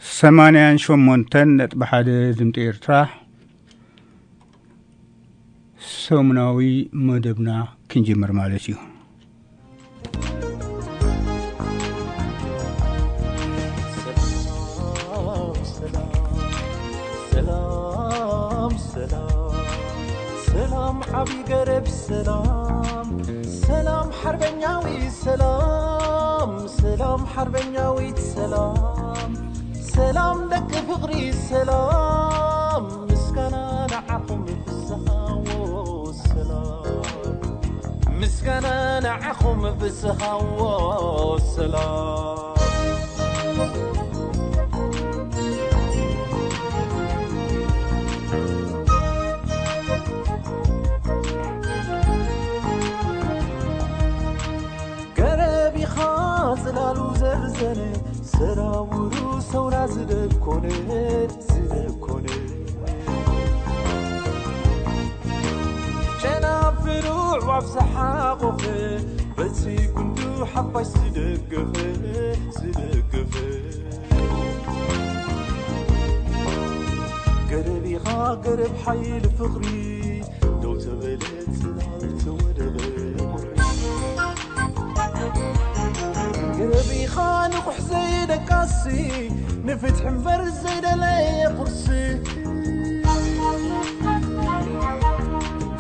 ሰማንያን ሸሞንተን ነጥቢ ሓደ ድምፂ ኤርትራ ሰሙናዊ መደብና ክንጅምር ማለት እዩ። ሰላም፣ ሰላም፣ ሰላም፣ ሰላም፣ ሰላም፣ ዓቢ ገረብ ሰላም፣ ሰላም፣ ሓርበኛዊ ሰላም፣ ሰላም፣ ሓርበኛዊት ሰላም፣ ሰላም፣ ደቂ ፍቕሪ ሰላም፣ ምስጋና ንዓኹም ፍስሃዎ ሰላም፣ ምስጋና ንዓኹም ፍስሃዎ ሰላም። ገረብ ኢኻ ጽላሉ ዘርዘነ፣ ሰራውሩ ሰውራ ዝደኮነ፣ ዝደኮነ። ጨናፍሩ ኣዕዋፍ ዝሓቖፈ፣ በቲ ጉንዱ ሓፋሽ ዝደገፈ፣ ዝደገፈ። ገረብ ኢኻ ገረብ ሓይሊ ፍቕሪ፣ ደው ተበለ ጽላል ተወደበ ቁሪ። ገረብ ኢኻ ንቑሕ ዘይደቃሲ፣ ንፍትሒ እምበር ዘይደለየ ቁርሲ።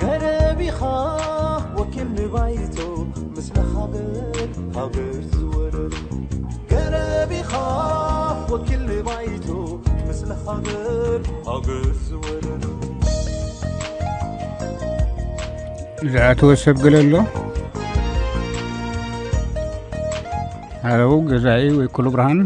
ገረብ ኢኻ ወኪል ንባይቶ፣ ምስለ ሃገር፣ ሃገር ዝወረረ። ገረብ ኢኻ ወኪል ንባይቶ፣ ምስለ ሃገር፣ ሃገር ዝወረረ። ዝኣተወ ሰብ ገለ ኣሎ? ሃለው ገዛኢ ወይ ኩሉ ብርሃን?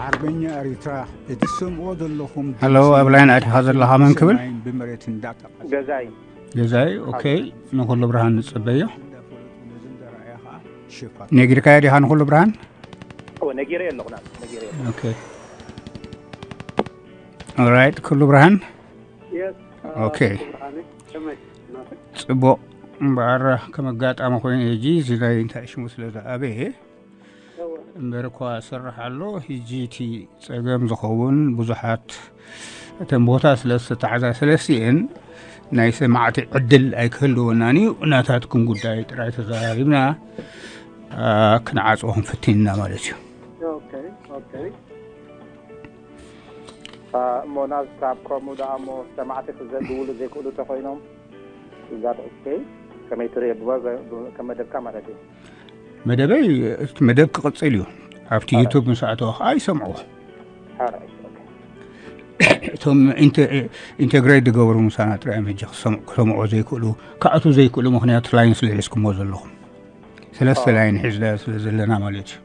ዓርበኛ ኤሪትራ፣ እቲ ትሰምዕዎ ዘለኹም ሃሎ፣ ድምጺ ኣብ ላይን ኣቲኻ ዘለኻ መን ክብል? ሰማይን ብመሬትን እንዳጠቐሰ ገዛኢ። ገዛኢ፣ ኦኬ። ንኹሉ ብርሃን ንጽበዮ። እንዳፈለጡ ነዚ እንዳረኣያ ኸኣ ሽፋን። ነጊርካዮ ዲኻ ንኹሉ ብርሃን? እወ፣ ነጊረዮ ኣለኹ፣ ናት፣ ነጊረዮ ኣለኹ። ኦኬ። ኦራይት፣ ኩሉ ብርሃን? የስ፣ ኦኬ። ኩሉ ብርሃን፣ ከመይ? ናት? ጽቡቕ። እምበኣር ከም ኣጋጣሚ ኮይኑ፣ ሕጂ እዚ ናይ እንታይ ሽሙ ስለ ዝኣበየ፣ እወ። እምበር እኳ እሰርሕ ኣሎ። ሕጂ እቲ ጸገም ዝኸውን ብዙሓት እተን ቦታ ስለ ዝተታሕዛ ስለስቲኤን ናይ ሰማዕቲ ዕድል ኣይክህልወናን እዩ። ናታትኩም ጉዳይ ጥራይ ተዘራሪብና፣ አ፣ ክንዓጽዎ ክንፍትን ኢና ማለት እዩ። ኦኬ፣ ኦኬ። አ፣ እሞ ናዝ ካብ ከምኡ ደኣ እሞ ሰማዕቲ ክዘግብሉ ዘይክእሉ ተኾይኖም፣ is that okay? ከመይ ትርእዮ? ብመ-፣ ብ-፣ ከም መደብካ ማለት እዩ። መደበይ፣ እቲ መደብ ክቕጽል እዩ። ኣብቲ ኣረ። ዩቱብ ምስ ኣተወ ኸዓ ይሰምዕዎ። ኣረ፣ ኦኬ። እቶም ኢንተ-፣ ኢንተግሬት ዝገበሩ ምሳና ጥራይ እዮም ሕጂ ክሰም-፣ ክሰምዕዎ ዘይክእሉ፣ ክኣትዉ ዘይክእሉ፣ ምኽንያቱ ላይን ስለ ሒዝኩሞ ዘለኹም። ሰለስተ ኦ። ላይን ሒዝና ስለ ዘለና ማለት እዩ።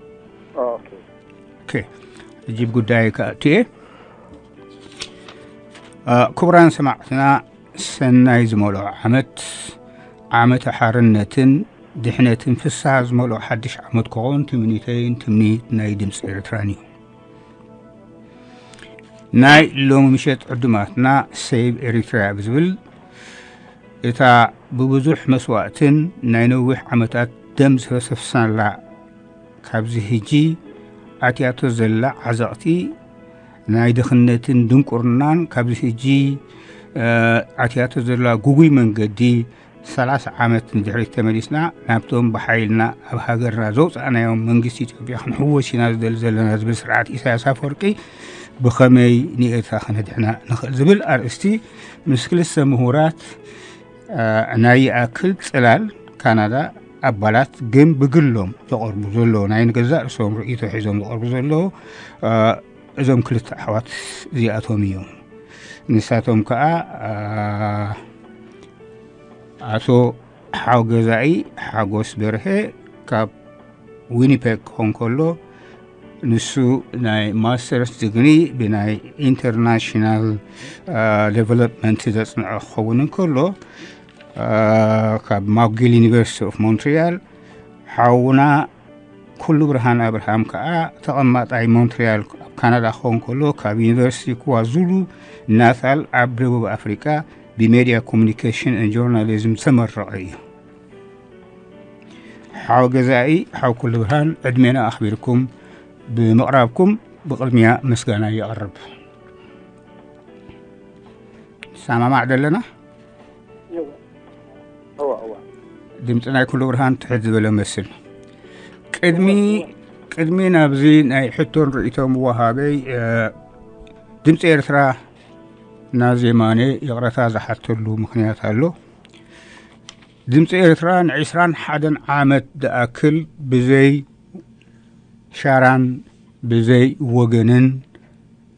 ኦኬ። ኦኬ። ሕጂ ብጉዳይ ክኣቱ እየ። አ፣ ክቡራን ሰማዕትና፣ ሰናይ ዝመልኦ ዓመት፣ ዓመተ ሓርነትን ድሕነትን ፍስሃ ዝመልኦ ሓድሽ ዓመት ክኸውን ትምኒተይን ትምኒት ናይ ድምፂ ኤርትራን እዩ። ናይ ሎሚ ምሸት ዕዱማትና ሴቭ ኤሪትራ ብዝብል እታ ብብዙሕ መስዋእትን ናይ ነዊሕ ዓመታት ደም ዝፈሰስናላ ካብዚ ሕጂ ኣትያቶ ዘላ ዓዘቕቲ ናይ ድኽነትን ድንቁርናን ካብዚ ሕጂ፣ እ፣ ኣትያቶ ዘላ ጉጉይ መንገዲ ሰላሳ ዓመት ንድሕሪት ተመሊስና ናብቶም ብሓይልና ኣብ ሃገርና ዘውፃእናዮም መንግስቲ ኢትዮጵያ ክንሕወስ ኢና ዝደሊ ዘለና ዝብል ስርዓት ኢሳያስ ኣፈወርቂ ብኸመይ ንኤርትራ ከነድሕና ንኽእል ዝብል ኣርእስቲ ምስ ክልተ ምሁራት፣ እ፣ ናይ ይኣክል ጽላል ካናዳ ኣባላት ግን ብግሎም ዘቐርቡ ዘለዉ ናይ ንገዛእ ርእሶም ርእይቶ ሒዞም ዘቐርቡ ዘለዉ፣ እ፣ እዞም ክልተ ኣሕዋት እዚኣቶም እዮም። ንሳቶም ከኣ፣ እ፣ ኣቶ ሓው ገዛኢ ሓጎስ በርሀ ካብ ዊኒፔግ ክኾን ከሎ፣ ንሱ ናይ ማስተርስ ዲግሪ ብናይ ኢንተርናሽናል፣ አ፣ ዴቨሎፕመንት ዘጽንዖ ክኸውን እንከሎ፣ አ፣ ካብ ማክጊል ዩኒቨርሲቲ ኦፍ ሞንትሪያል፣ ሓውና ኩሉ ብርሃን ኣብርሃም ከኣ ተቐማጣይ ሞንትሪያል ኣብ ካናዳ ክኸውን ከሎ፣ ካብ ዩኒቨርሲቲ ክዋዙሉ ናታል ኣብ ደቡብ ኣፍሪቃ ብሜድያ ኮሙኒኬሽን ን ጆርናሊዝም ዝተመረቐ እዩ። ሓው ገዛኢ፣ ሓው ኩሉ ብርሃን፣ ዕድሜና ኣኽቢርኩም ብምቕራብኩም ብቕድሚያ ምስጋና የቕርብ። ሰማማዕ ደለና? ድምፂ ናይ ኩሉ ብርሃን ትሕት ዝበለ መስል። ቅድሚ ቅድሚ ናብዚ ናይ ሕቶን ርእይቶን ምወሃበይ፣ ድምፂ ኤርትራ ናዚ የማነ ይቕረታ ዝሓተሉ ምኽንያት ኣሎ። ድምፂ ኤርትራ ንዕስራን ሓደን ዓመት ዝኣክል ብዘይ ሻራን ብዘይ ወገንን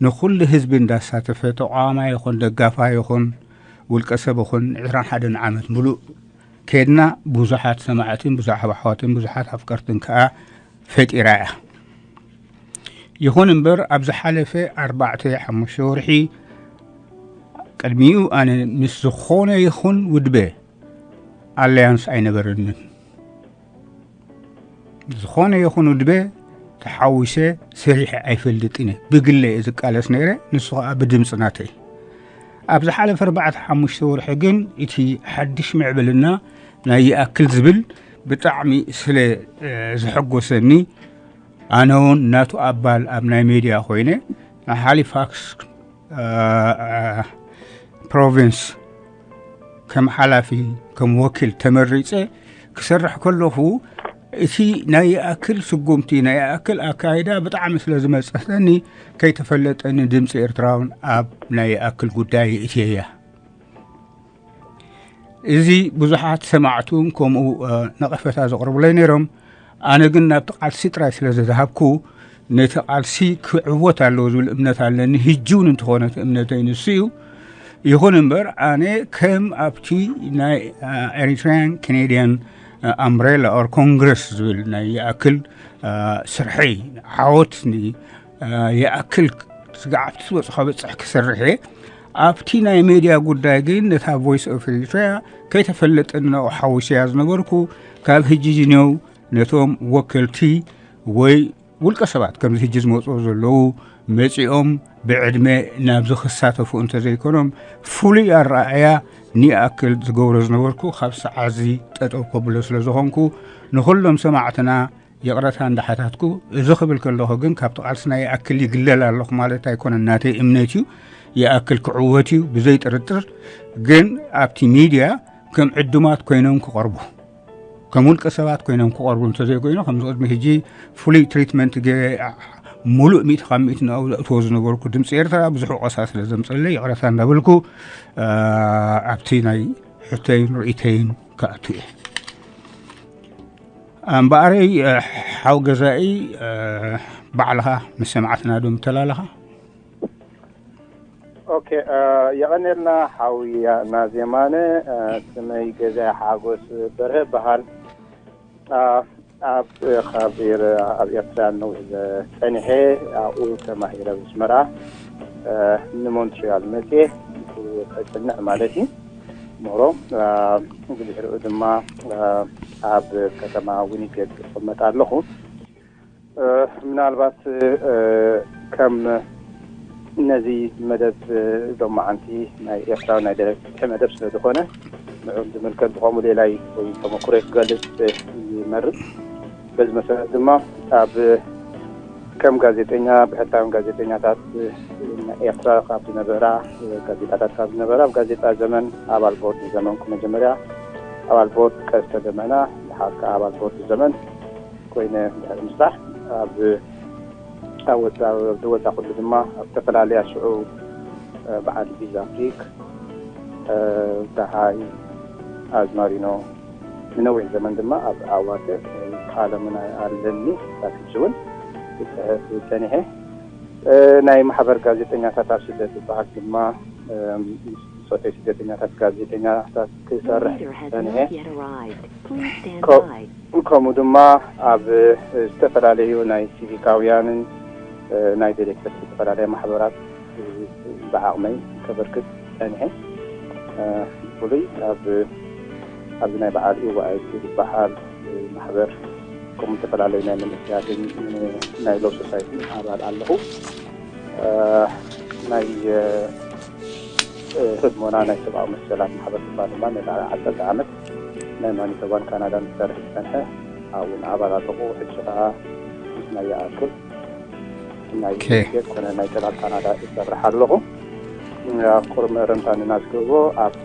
ንኹሉ ህዝቢ እንዳሳተፈ፣ ተቋዋማይ ይኹን ደጋፋይ ይኹን ውልቀ ሰብ ይኹን ዕስራን ሓደን ዓመት ሙሉእ ከድና ብዙሓት ሰማዕትን ብዙሓት ኣሕዋትን ብዙሓት ኣፍቀርትን ከኣ ፈጢራ እያ። ይኹን እምበር ኣብ ዝሓለፈ ኣርባዕተ ሓሙሽተ ወርሒ ቅድሚኡ ኣነ ምስ ዝኾነ ይኹን ውድበ ኣለያንስ ኣይነበረንን። ዝኾነ ይኹን ውድበ ተሓዊሰ ሰሪሐ ኣይፈልጥን እየ። ብግለ እየ ዝቃለስ ነይረ፣ ንሱ ኸኣ ብድምፂ ናተይ። ኣብ ዝሓለፈ ኣርባዕተ ሓሙሽተ ወርሒ ግን እቲ ሓድሽ ምዕብልና ናይ ይኣክል ዝብል ብጣዕሚ ስለ ዘሐጎሰኒ፣ ኣነ እውን ናቱ ኣባል ኣብ ናይ ሜድያ ኮይነ፣ ናይ ሃሊፋክስ ፕሮቪንስ ከም ሓላፊ፣ ከም ወኪል ተመሪፀ ክሰርሕ ከለኹ፣ እቲ ናይ ይኣክል ስጉምቲ፣ ናይ ይኣክል ኣካይዳ ብጣዕሚ ስለ ዝመፀተኒ፣ ከይተፈለጠኒ ድምፂ ኤርትራውን ኣብ ናይ ይኣክል ጉዳይ እትየያ። እዚ ብዙሓት ሰማዕቱን ከምኡ ነቐፈታ ዘቕርቡለይ ነይሮም። ኣነ ግን ናብቲ ቃልሲ ጥራይ ስለ ዝተሃብኩ፣ ነቲ ቃልሲ ክዕወት ኣለዎ ዝብል እምነት ኣለኒ። ህጂ እውን እንተኾነ እቲ እምነተይ ንሱ እዩ። ይኹን እምበር ኣነ ከም ኣብቲ ናይ ኤሪትራያን ካናድያን ኣምብሬላ ኦር ኮንግረስ ዝብል ናይ ይኣክል ስርሐይ ዓወት ይኣክል ስግዓት ዝበፅሖ በፅሕ ክሰርሕ እየ። ኣብቲ ናይ ሜድያ ጉዳይ ግን ነታ ቮይስ ኦፍ ኤሪትሪያ ከይተፈለጠና ሓዊሰያ ዝነበርኩ፣ ካብ ህጂ ዝኔው ነቶም ወከልቲ ወይ ውልቀ ሰባት ከምዚ ህጂ ዝመፁ ዘለዉ መፂኦም ብዕድመ ናብዚ ክሳተፉ እንተዘይኮኖም፣ ፍሉይ ኣረኣእያ ንይኣክል ዝገብሮ ዝነበርኩ ካብ ሰዓዚ ጠጠው ከብሎ ስለ ዝኾንኩ፣ ንኹሎም ሰማዕትና ይቕረታ እንዳሓታትኩ፣ እዚ ክብል ከለኹ ግን ካብቲ ቃልሲ ናይ ይኣክል ይግለል ኣለኹ ማለት ኣይኮነን። ናተይ እምነት እዩ፣ ይኣክል ክዕወት እዩ ብዘይ ጥርጥር። ግን ኣብቲ ሚድያ ከም ዕዱማት ኮይኖም ክቐርቡ፣ ከም ውልቀ ሰባት ኮይኖም ክቐርቡ እንተዘይኮይኑ፣ ከምዚ ቅድሚ ሕጂ ፍሉይ ትሪትመንት ገይረ ሙሉእ ሚእቲ ካብ ሚእቲ ናብኡ ዘእትዎ ዝነበርኩ ድምፂ ኤርትራ ብዙሕ ወቐሳ ስለ ዘምፀለይ ይቕረታ እንዳበልኩ፣ ኣብቲ ናይ ሕቶይን ርእይተይን ክኣቱ እየ። እምበኣረይ፣ ሓው ገዛኢ፣ ባዕልኻ ምስ ሰማዕትና ዶ ምተላለኻ? ኦኬ፣ የቐኔልና ሓውያ ናዚ የማነ። ስመይ ገዛኢ ሓጎስ በርሀ በሃል። ኣብ ካብ ኣብ ኤርትራ ነዊሕ ጸኒሐ፣ ኣብኡ ተማሂረ ኣብ ኣስመራ ንሞንትሪያል መጽየ፣ ከጽንዕ ማለት እዩ። ሞሮ ብድሕሪኡ ድማ ኣብ ከተማ ዊኒፔግ እቕመጥ ኣለኹ። ምናልባት ከም ነዚ መደብ ሎማዓንቲ ናይ ኤርትራዊ ናይ ደረጃ መደብ ስለ ዝኾነ፣ ንዕኡ ዝምልከት ብኸምኡ ሌላይ ወይ ተመክሮይ ክገልጽ ይመርጽ። በዚ መሰረት ድማ ኣብ ከም ጋዜጠኛ፣ ብሕታውያን ጋዜጠኛታት ኤርትራ ካብ ዝነበራ፣ ጋዜጣታት ካብ ዝነበራ፣ ኣብ ጋዜጣ ዘመን ኣባል ቦርድ ዘመንኩ፣ መጀመርያ ኣባል ቦርድ ቀስተ ደመና፣ ድሓር ከኣ ኣባል ቦርድ ዘመን ኮይነ ድሕሪ ምስራሕ፣ ኣብ ኣብ ወጻኢ ዝወጻኹሉ ድማ ኣብ ዝተፈላለያ ሽዑ በዓል ቪዛ ፍሪክ፣ ደሃይ፣ ኣዝማሪኖ፣ ንነዊሕ ዘመን ድማ ኣብ ኣዋተ ቃለ ምናይ ኣለኒ። ክሳብ ሕጂ እውን ክጽሕፍ ጸኒሐ። ናይ ማሕበር ጋዜጠኛታት ኣብ ስደት ዝበሃል ድማ፣ ምስ ጾተይ ስደተኛታት ጋዜጠኛታት ክሰርሕ ጸኒሐ። ከምኡ ድማ ኣብ ዝተፈላለዩ ናይ ሲቪካውያንን ናይ ዲሬክተር ዝተፈላለያ ማሕበራት ብዓቕመይ ከበርክት ጸኒሐ። ብፍሉይ ኣብ ኣብዚ ናይ በዓል ኢዋኤል ዝበሃል ማሕበር፣ ከምኡ ዝተፈላለዩ ናይ መንእሰያትን ናይ ሎው ሶሳይቲን ኣባል ኣለኹ። ናይ ህድሞና ናይ ሰብኣዊ መሰላት ማሕበር ድማ ድማ ንልዕሊ ዓሰርተ ዓመት ናይ ማኒቶባን ካናዳን ዝሰርሕ ዝጸንሐ ኣብኡ ንኣባላተኹ ሕጂ ከኣ ምስናይ ይኣክል ናይ ኦኬ። ኢትዮጵያ ኮነ ናይ ጠላት ካናዳ ይሰርሕ ኣለኹ። ኣብ ቁርመ ረምታንና ዝገብሮ ኣብ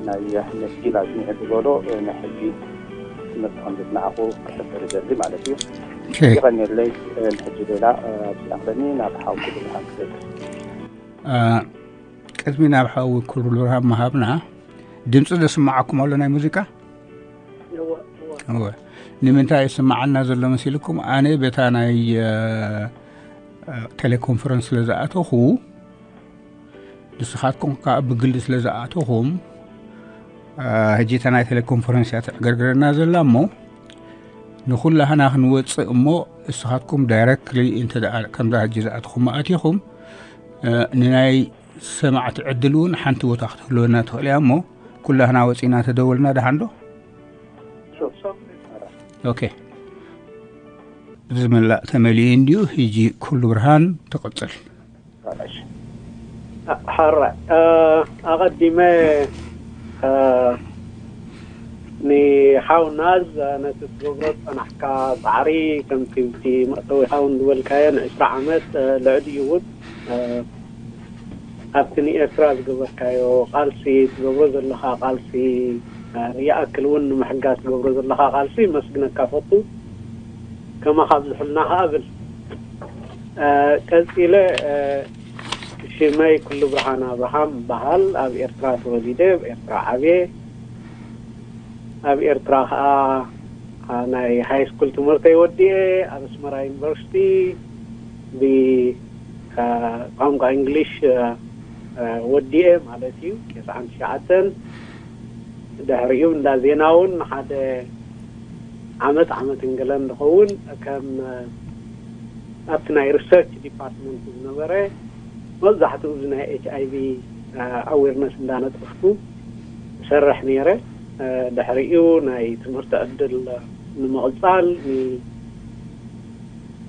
ናይ ነኪላ ዝኒሀ ዝበሎ ናይ ሕጂ ትምህርቲ ከም ዝጽናዕኹ ክሕብር ይደሊ ማለት እዩ። ኦኬ። ይቐንየለይ። ንሕጂ ሌላ ኣብዚኣ ክለኒ ናብ ሓውኩ ብዝሓን ክብል። አ፣ ቅድሚ ናብ ሓዊ ኩሉ ብርሃን ምሃብና ድምፂ ዘስማዓኩም ኣሎ ናይ ሙዚቃ? እወ። ንምንታይ ይስማዓልና ዘሎ መሲልኩም? ኣነ በታ ናይ አ፣ አ፣ ቴሌኮንፈረንስ ስለ ዝኣተኹ ንስኻትኩም ከዓ ብግሊ ስለ ዝኣተኹም አ፣ ሕጂ እታ ናይ ቴሌኮንፈረንስ እያ ትዕገርግረና ዘላ እሞ ንኩላህና ክንወፅእ እሞ እስኻትኩም ዳይረክትሊ እንተ ደኣ ከምዛ ሕጂ ዝኣተኹም ኣቲኹም አ፣ ንናይ ሰማዕቲ ዕድል እውን ሓንቲ ቦታ ክትህልወና ትኽእል እያ እሞ ኩላህና ወፂና ተደወልና ደሓን ዶ? ኦኬ። ዝምላእ ተመሊኡ እንድዩ። ሕጂ ኩሉ ብርሃን ትቕጽል። ሓራ ኣቐዲመ ንሓውናዝ ነቲ ትገብሮ ዝጸናሕካ ጻዕሪ ከምቲ እቲ መእተዊ ሓውን ዝበልካዮ ንዕስራ ዓመት ልዕሊኡ እውን ኣብቲ ንኤርትራ ዝገበርካዮ ቃልሲ ትገብሮ ዘለኻ ቃልሲ ይኣክል እውን ንምሕጋዝ ትገብሮ ዘለኻ ቃልሲ መስግነካ ፈቱ ከማኻ ኣብዝሑልና ከኣ ብል ቀጺለ ሽመይ ኩሉ ብርሃን ኣብርሃም በሃል ኣብ ኤርትራ ተወሊደ ኣብ ኤርትራ ዓብየ ኣብ ኤርትራ ከኣ ናይ ሃይ ስኩል ትምህርተይ ወዲኤ ኣብ ኣስመራ ዩኒቨርሲቲ ብቋንቋ እንግሊሽ ወዲኤ ማለት እዩ። ተስዓን ትሽዓተን ድሕሪኡ እንዳ ዜና እውን ንሓደ ዓመት ዓመት እንገለን ዝኸውን ከም ኣብቲ ናይ ሪሰርች ዲፓርትመንት ዝነበረ መብዛሕትኡ እዚ ናይ ኤች ኣይቪ ኣዌርነስ እንዳነጠፍኩ እሰርሕ ነይረ። ድሕሪኡ ናይ ትምህርቲ ዕድል ንምቕፃል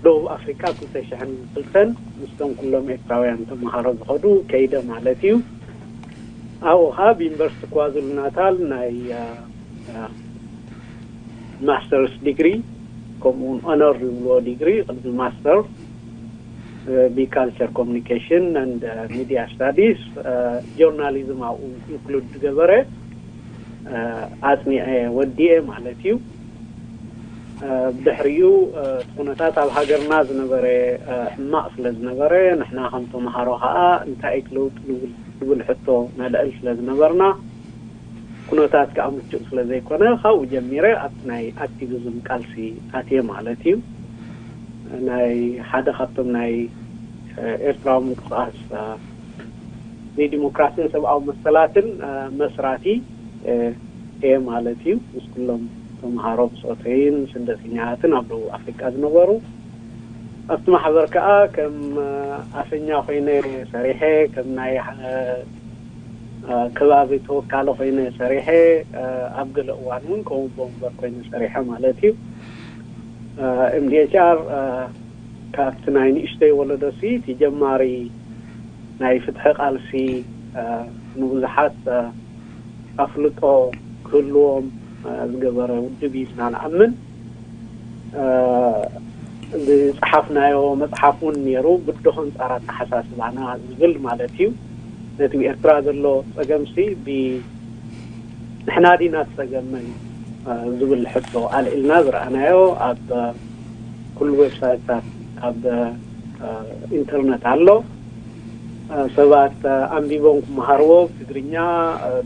ንደቡብ ኣፍሪቃ ክልተ ሽሕን ክልተን ምስቶም ኩሎም ኤርትራውያን ተምሃሮ ዝኸዱ ከይደ ማለት እዩ። ኣብኡ ከዓ ብዩኒቨርሲቲ ኳዙሉ ናታል ናይ ማስተርስ ዲግሪ ከምኡውን ኦነር ዝብልዎ ዲግሪ ቅድሚ ማስተር ብካልቸር ኮሚኒኬሽን and ሚዲያ ስታዲስ ጆርናሊዝም ኣብኡ ኢንክሉድ ዝገበረ ኣፅኒዐ ወዲኤ ማለት እዩ። ብድሕሪኡ እቲ ኩነታት ኣብ ሃገርና ዝነበረ ሕማቕ ስለ ዝነበረ ንሕና ከም ተምሃሮ ከዓ እንታይ እዩ ለውጢ ዝብል ሕቶ ነልዕል ስለ ዝነበርና ኩነታት ከዓ ምቹእ ስለ ዘይኮነ ካብኡ ጀሚረ ኣብቲ ናይ ኣክቲቪዝም ቃልሲ ኣትየ ማለት እዩ። ናይ ሓደ ካብቶም ናይ ኤርትራዊ ምንቅስቃስ ንዲሞክራሲን ሰብኣዊ መሰላትን መስራቲ እየ ማለት እዩ። ምስ ኩሎም ተምሃሮ ብፆተይን ስደተኛታትን ኣብ ደቡብ ኣፍሪቃ ዝነበሩ ኣብቲ ማሕበር ከዓ ከም ኣፈኛ ኮይነ ሰሪሐ ከም ናይ ከባቢ ተወካሊ ኮይነ ሰሪሐ ኣብ ገለ እዋን እውን ከም ኣቦ ወንበር ኮይነ ሰሪሐ ማለት እዩ። ኤምዲኤችኣር ካብቲ ናይ ንእሽተይ ወለዶ ሲ እቲ ጀማሪ ናይ ፍትሒ ቃልሲ ንብዙሓት ኣፍልጦ ክህልዎም ዝገበረ ውድብ እዩ ኢልና ንኣምን። ዝፀሓፍናዮ መፅሓፍ እውን ነይሩ ብድሆ ኣንፃር ኣተሓሳስባና ዝብል ማለት እዩ። ነቲ ኤርትራ ዘሎ ፀገምሲ ንሕና ዲና ፀገም መን ዝብል ሕቶ ኣልዒልና ዝረኣናዮ ኣብ ኩሉ ዌብሳይትታት ኣብ ኢንተርነት ኣሎ። ሰባት ኣንቢቦም ክመሃርዎ ብትግርኛ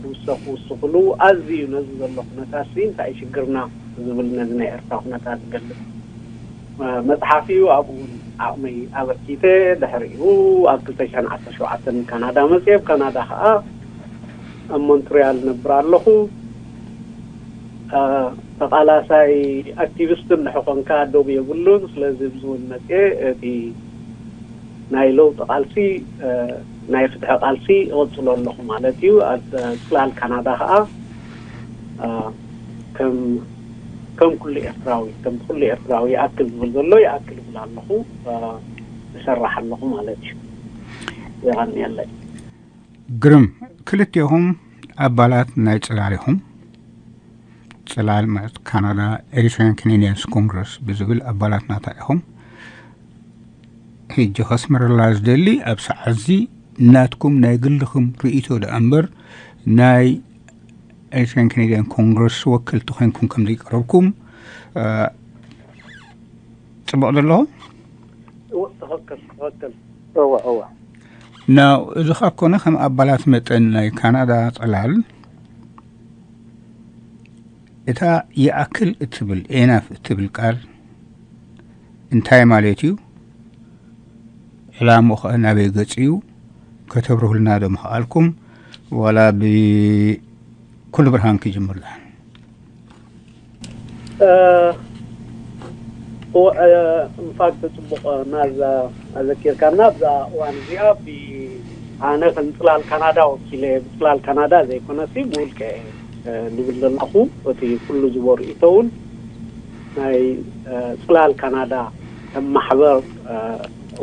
ዝውሰኹ ዝስኽሉ ኣዝዩ ነዚ ዘሎ ኩነታት ሲ እንታይ ሽግርና ዝብል ነዚ ናይ ኤርትራ ኩነታት ዝገልጽ መጽሓፍ እዩ። ኣብኡ እውን ዓቕመይ ኣበርኪተ ድሕሪኡ ኣብ ክልተ ሽሕን ዓሰርተ ሸውዓተን ካናዳ መጽየ። ኣብ ካናዳ ከዓ ኣብ ሞንትሪያል ነብር ኣለኹ። ተቓላሳይ ኣክቲቪስት እንድሕር ኮንካ ዶብ የብሉን። ስለዚ ብዚ እውን መጽየ እቲ ናይ ለውጢ ቃልሲ ናይ ፍትሒ ቃልሲ እቕጽሎ ኣለኹ ማለት እዩ። ኣብ ጽላል ካናዳ ከዓ ከም ከም ኩሉ ኤርትራዊ ከም ኩሉ ኤርትራዊ ይኣክል ዝብል ዘሎ ይኣክል ይብል ኣለኹ እሰርሕ ኣለኹ ማለት እዩ። የቐንየለይ። ግርም፣ ክልቴኹም ኣባላት ናይ ጽላል ኢኹም። ጽላል ማለት ካናዳ ኤሪትሪያን ካናዲያንስ ኮንግረስ ብዝብል ኣባላት ናታ ኢኹም። ሕጂ ከስምረላ ዝደሊ፣ ኣብ ሰዓትዚ ናትኩም ናይ ግልኹም ርእይቶ ደኣ እምበር ናይ ኤሪትሪያን ካናዲያን ኮንግረስ ወከልቲ ኮይንኩም ከም ዘይቀረብኩም፣ እ፣ ጽቡቕ ዘለኹም? እወ፣ ትኽክል፣ ትኽክል። እወ፣ እወ። ናው፣ እዚ ካብ ኮነ፣ ከም ኣባላት መጠን ናይ ካናዳ ጽላል፣ እታ ይኣክል እትብል፣ ኤናፍ እትብል ቃል እንታይ ማለት እዩ? ዕላምኡ ኸ ናበይ ገጽ እዩ? ከተብርሁልና ዶ ምኽኣልኩም? ዋላ ብኩሉ ብርሃን ክጅምር ዶ? እ፣ እወ፣ እ፣ ኢንፋክት ጽቡቕ ናዛ ኣዘኪርካና። ኣብዛ እዋን እዚኣ ብ-፣ ኣነ ከም ጽላል ካናዳ ወኪለ፣ ብጽላል ካናዳ ዘይኮነሲ ብውልቀ፣ እ፣ ዝብል ዘለኹ፣ እቲ ኩሉ ዝቦ ርእይቶ እውን ናይ፣ እ፣ ጽላል ካናዳ ከም ማሕበር፣ እ፣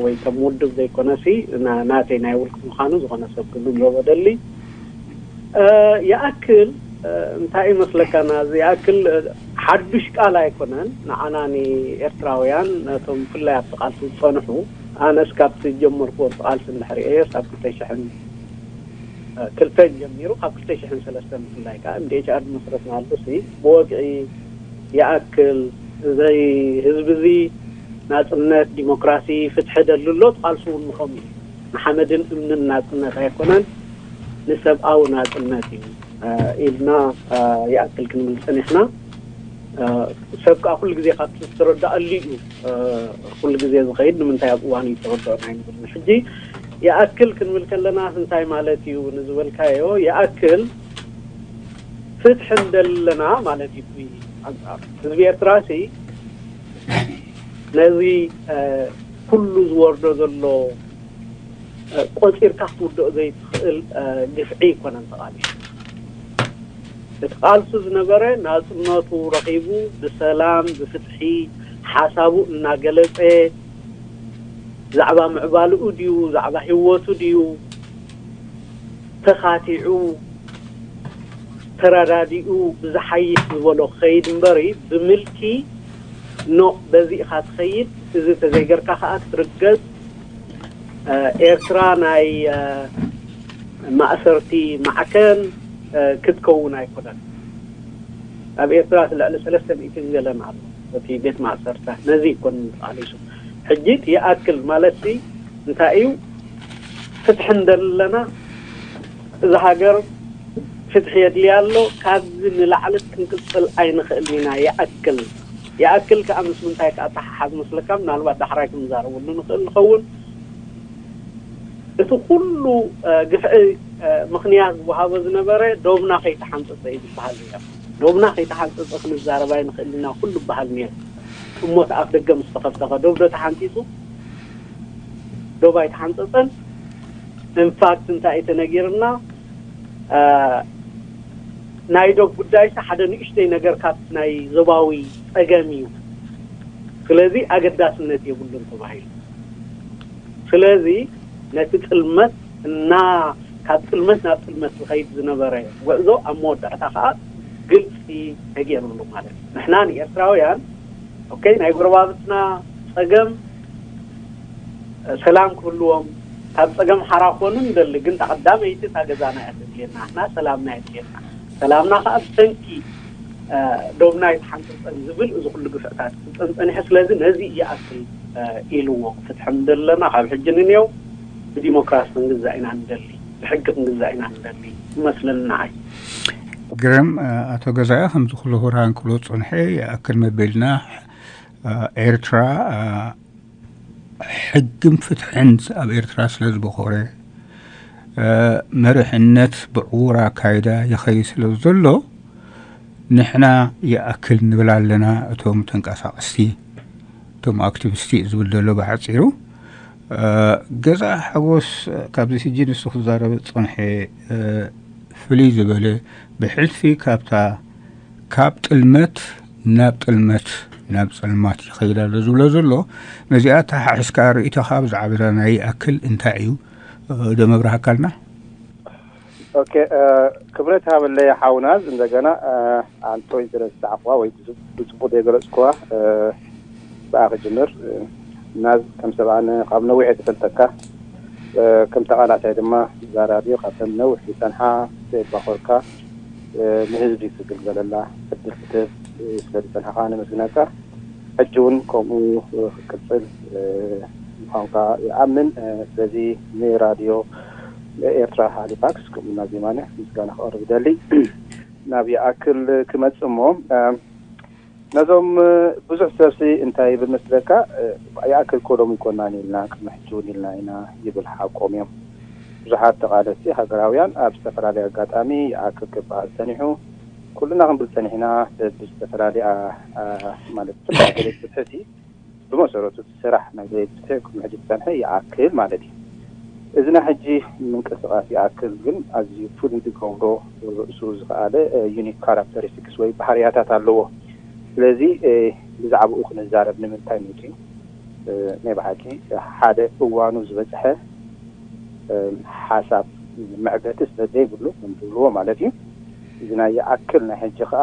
ወይ ከም ውድብ ዘይኮነሲ፣ ና-፣ ናተይ ናይ ውልቂ ምዃኑ ዝኾነ ሰብ ክግንዘቦ ደሊ። እ፣ ይኣክል፣ እ፣ እንታይ ይመስለካ፣ ናዚ ይኣክል፣ እ፣ ሓዱሽ ቃል ኣይኮነን ንዓና ንኤርትራውያን፣ ነቶም ብፍላይ ኣብቲ ቃልሲ ዝጸንሑ። ኣነስ ካብቲ ዝጀመርኩዎ እቲ ቃልሲ እንድሕር እየስ ኣብ ክልተ ሽሕን፣ እ፣ ክልተን ጀሚሩ፣ ካብ ክልተ ሽሕን ሰለስተን ብፍላይ ከኣ M D H R ዝመስረትናሉ ሲ፣ ብወግዒ ይኣክል፣ እዚ ህዝቢ እዚ ናጽነት፣ ዲሞክራሲ፣ ፍትሒ ደሊ ኣሎ፣ እቲ ቃልሲ እውን ንኸምኡ እዩ። ንሓመድን እምንን ናጽነት ኣይኮነን፣ ንሰብኣዊ ናጽነት እዩ፣ እ፣ ኢልና፣ እ፣ ይኣክል ክንብል ጸኒሕና። እ፣ ሰብ ከኣ ኩሉ ግዜ ካብቲ ዝተረድኣሉ እዩ፣ እ፣ ኩሉ ግዜ ዝኸይድ። ንምንታይ ኣብ እዋኑ ይተረድኦ ናይ ንብል። ሕጂ ይኣክል ክንብል ከለና እንታይ ማለት እዩ ንዝበልካዮ፣ ይኣክል ፍትሒ እንደለና ማለት እዩ። ኣንጻር ህዝቢ ኤርትራ ሲ ነዚ፣ እ፣ ኩሉ ዝወርዶ ዘሎ፣ እ፣ ቆጺርካ ክትውድኦ ዘይትኽእል፣ እ፣ ግፍዒ ኣይኮነን ተቓሊሱ። እቲ ቃልሱ ዝነበረ ናጽነቱ ረኺቡ ብሰላም፣ ብፍትሒ፣ ሓሳቡ እናገለጸ፣ ዛዕባ ምዕባልኡ ድዩ፣ ዛዕባ ህይወቱ ድዩ፣ ተኻቲዑ፣ ተረዳዲኡ፣ ብዝሓይሽ ዝበሎ ክኸይድ እምበሪ፣ ብምልኪ፣ ኖ፣ በዚ ኢኻ ትኸይድ፣ እዚ ተዘይገርካ ከኣ ክትርገጽ፣ እ፣ ኤርትራ ናይ፣ እ፣ ማእሰርቲ ማዕከን፣ እ፣ ክትከውን ኣይኮነን። ኣብ ኤርትራ እቲ ልዕሊ ሰለስተ ሚእቲ ገለን ኣሎ፣ እቲ ቤት ማእሰርታ። ነዚ ይኮን ተቓሊሱ። ሕጂ እቲ ይኣክል ማለትሲ እንታይ እዩ? ፍትሒ እንደለና፣ እዛ ሃገር ፍትሒ የድልያ ኣሎ። ካብዚ ንላዕሊ ክንቅጽል ኣይንኽእልን ኢና። ይኣክል፣ ይኣክል ከኣ ምስ ምንታይ ከኣ ተሓሓዝ መስለካ? ምናልባት ዳሕራይ ክንዛረበሉ ንኽእል ንኸውን። እቲ ኩሉ፣ እ፣ ግፍዒ፣ እ፣ ምኽንያት ዝወሃቦ ዝነበረ ዶብና ከይተሓንጸጸ እዩ ዝበሃል ነይሩ። ዶብና ከይተሓንጸጸ ክንዛረብ ኣይንኽእልን ኢና ኩሉ ይበሃል ነይሩ። እሞ እቲ ኣፍ ደገ ምስ ተኸፍተ ኸ ዶብ ዶ ተሓንጺጹ? ዶብ ኣይተሓንጸጸን። ኢንፋክት እንታይ እዩ ተነጊርና? እ፣ ናይ ዶብ ጉዳይሲ ሓደ ንእሽተይ ነገር ካብ ናይ ዞባዊ ጸገም እዩ። ስለዚ ኣገዳስነት የብሉን ተባሂሉ። ስለዚ ነቲ ጥልመት እና፣ ካብ ጥልመት ናብ ጥልመት ዝኸይድ ዝነበረ ጉዕዞ ኣብ መወዳእታ ከኣ ግልጺ ተገይሩሉ ማለት እዩ። ንሕና ንኤርትራውያን፣ ኦኬ፣ ናይ ጎረባብትና ጸገም፣ እ፣ ሰላም ክህልዎም፣ ካብ ጸገም ሓራ ክኾኑ ንደሊ፣ ግን እታ ቀዳመይቲ እታ ገዛና እያ ተድልየና፣ ንሕና ሰላምና የድልየና። ሰላምና ከኣ ብሰንኪ፣ እ፣ ዶብና ኣይተሓንጸጸን ዝብል እዚ ኩሉ ግፍዕታት ክፍጸም ጸኒሑ። ስለዚ ነዚ ይኣክል፣ እ፣ ኢልዎ። ፍትሒ ንደሊ ኣለና፣ ካብ ሕጂ ንንየው ብዲሞክራሲ ክንግዛእ ኢና ንደሊ፣ ብሕጊ ክንግዛእ ኢና ንደሊ ይመስለኒ ንዓይ። ግርም፣ እ፣ ኣቶ ገዛኢ፣ ከምዚ ኩሉ ሁራን ክብሎ ዝጸንሐ ይኣክል መበልና፣ እ፣ ኤርትራ፣ እ፣ ሕግን ፍትሕን ኣብ ኤርትራ ስለ ዝበኾረ፣ እ፣ መሪሕነት ብዕዉር ኣካይዳ ይኸይድ ስለ ዘሎ፣ ንሕና ይኣክል ንብል ኣለና። እቶም ተንቀሳቐስቲ፣ እቶም ኣክቲቪስቲ ዝብል ዘሎ ብሓጺሩ፣ እ፣ ገዛ ሓጎስ፣ ካብዚ ሕጂ ንሱ ክዛረብ ዝጸንሐ፣ እ፣ ፍልይ ዝበለ ብሕልፊ ካብታ፣ ካብ ጥልመት ናብ ጥልመት፣ ናብ ጸልማት ይኸይድ ኣሎ ዝብሎ ዘሎ፣ ነዚኣ ተሓሒዝካ ርእይቶኻ ብዛዕባ ናይ ይኣክል እንታይ እዩ? እ፣ ዶ መብራህካልና? ኦኬ፣ ክብረት ሃበለይ ሓውናዝ። እንደገና ኣንቶይ ዝረሳዕኩዋ ወይ ብፅቡቅ ዘይገለፅኩዋ ብኣ ክጅምር። ናዝ ከም ሰብኣነ ካብ ነዊሕ የተፈልጠካ፣ ከም ተቃላሳይ ድማ እዛ ራድዮ ካብተን ነዊሕ ዝፀንሓ ተባኮርካ ንህዝቢ ክግልገለላ ዕድል ክትህብ ስለ ዝፀናሕካ ነመስግነካ። ሕጂ እውን ከምኡ ክቅፅል ምዃንካ ይኣምን። ስለዚ ንራድዮ ኤርትራ ሃሊፋክስ ከምኡ ናብ ዜማነ ምስጋና ክቐርብ ይደሊ። ናብ ይኣክል ክመጽእ እሞ ነዞም ብዙሕ ሰብሲ እንታይ ይብል መስለካ? ይኣክል ኮሎም ይኮናን ኢልና ቅድሚ ሕጂ እውን ኢልና ኢና ይብል ሓቆም እዮም። ብዙሓት ተቓለስቲ ሃገራውያን ኣብ ዝተፈላለየ ኣጋጣሚ ይኣክል ክበሃል ጸኒሑ። ኩልና ክንብል ጸኒሕና ብዝተፈላለየ ማለት ብመሰረቱ እቲ ስራሕ ናይ ደለይቲ ፍትሒ ቅድሚ ሕጂ ዝጸንሐ ይኣክል ማለት እዩ። እዚ ናይ ሕጂ ምንቅስቃስ ይኣክል ግን ኣዝዩ ፍሉይ ዝገብሮ ርእሱ ዝኸኣለ ዩኒክ ካራክተሪስቲክስ ወይ ባህርያታት ኣለዎ። ስለዚ ብዛዕባኡ ክንዛረብ ንምንታይ መፂኡ? ናይ ብሓቂ ሓደ እዋኑ ዝበፅሐ ሓሳብ መዕገቲ ስለ ዘይብሉ ከም ዝብልዎ ማለት እዩ። እዚ ናይ ይኣክል ናይ ሕጂ ከዓ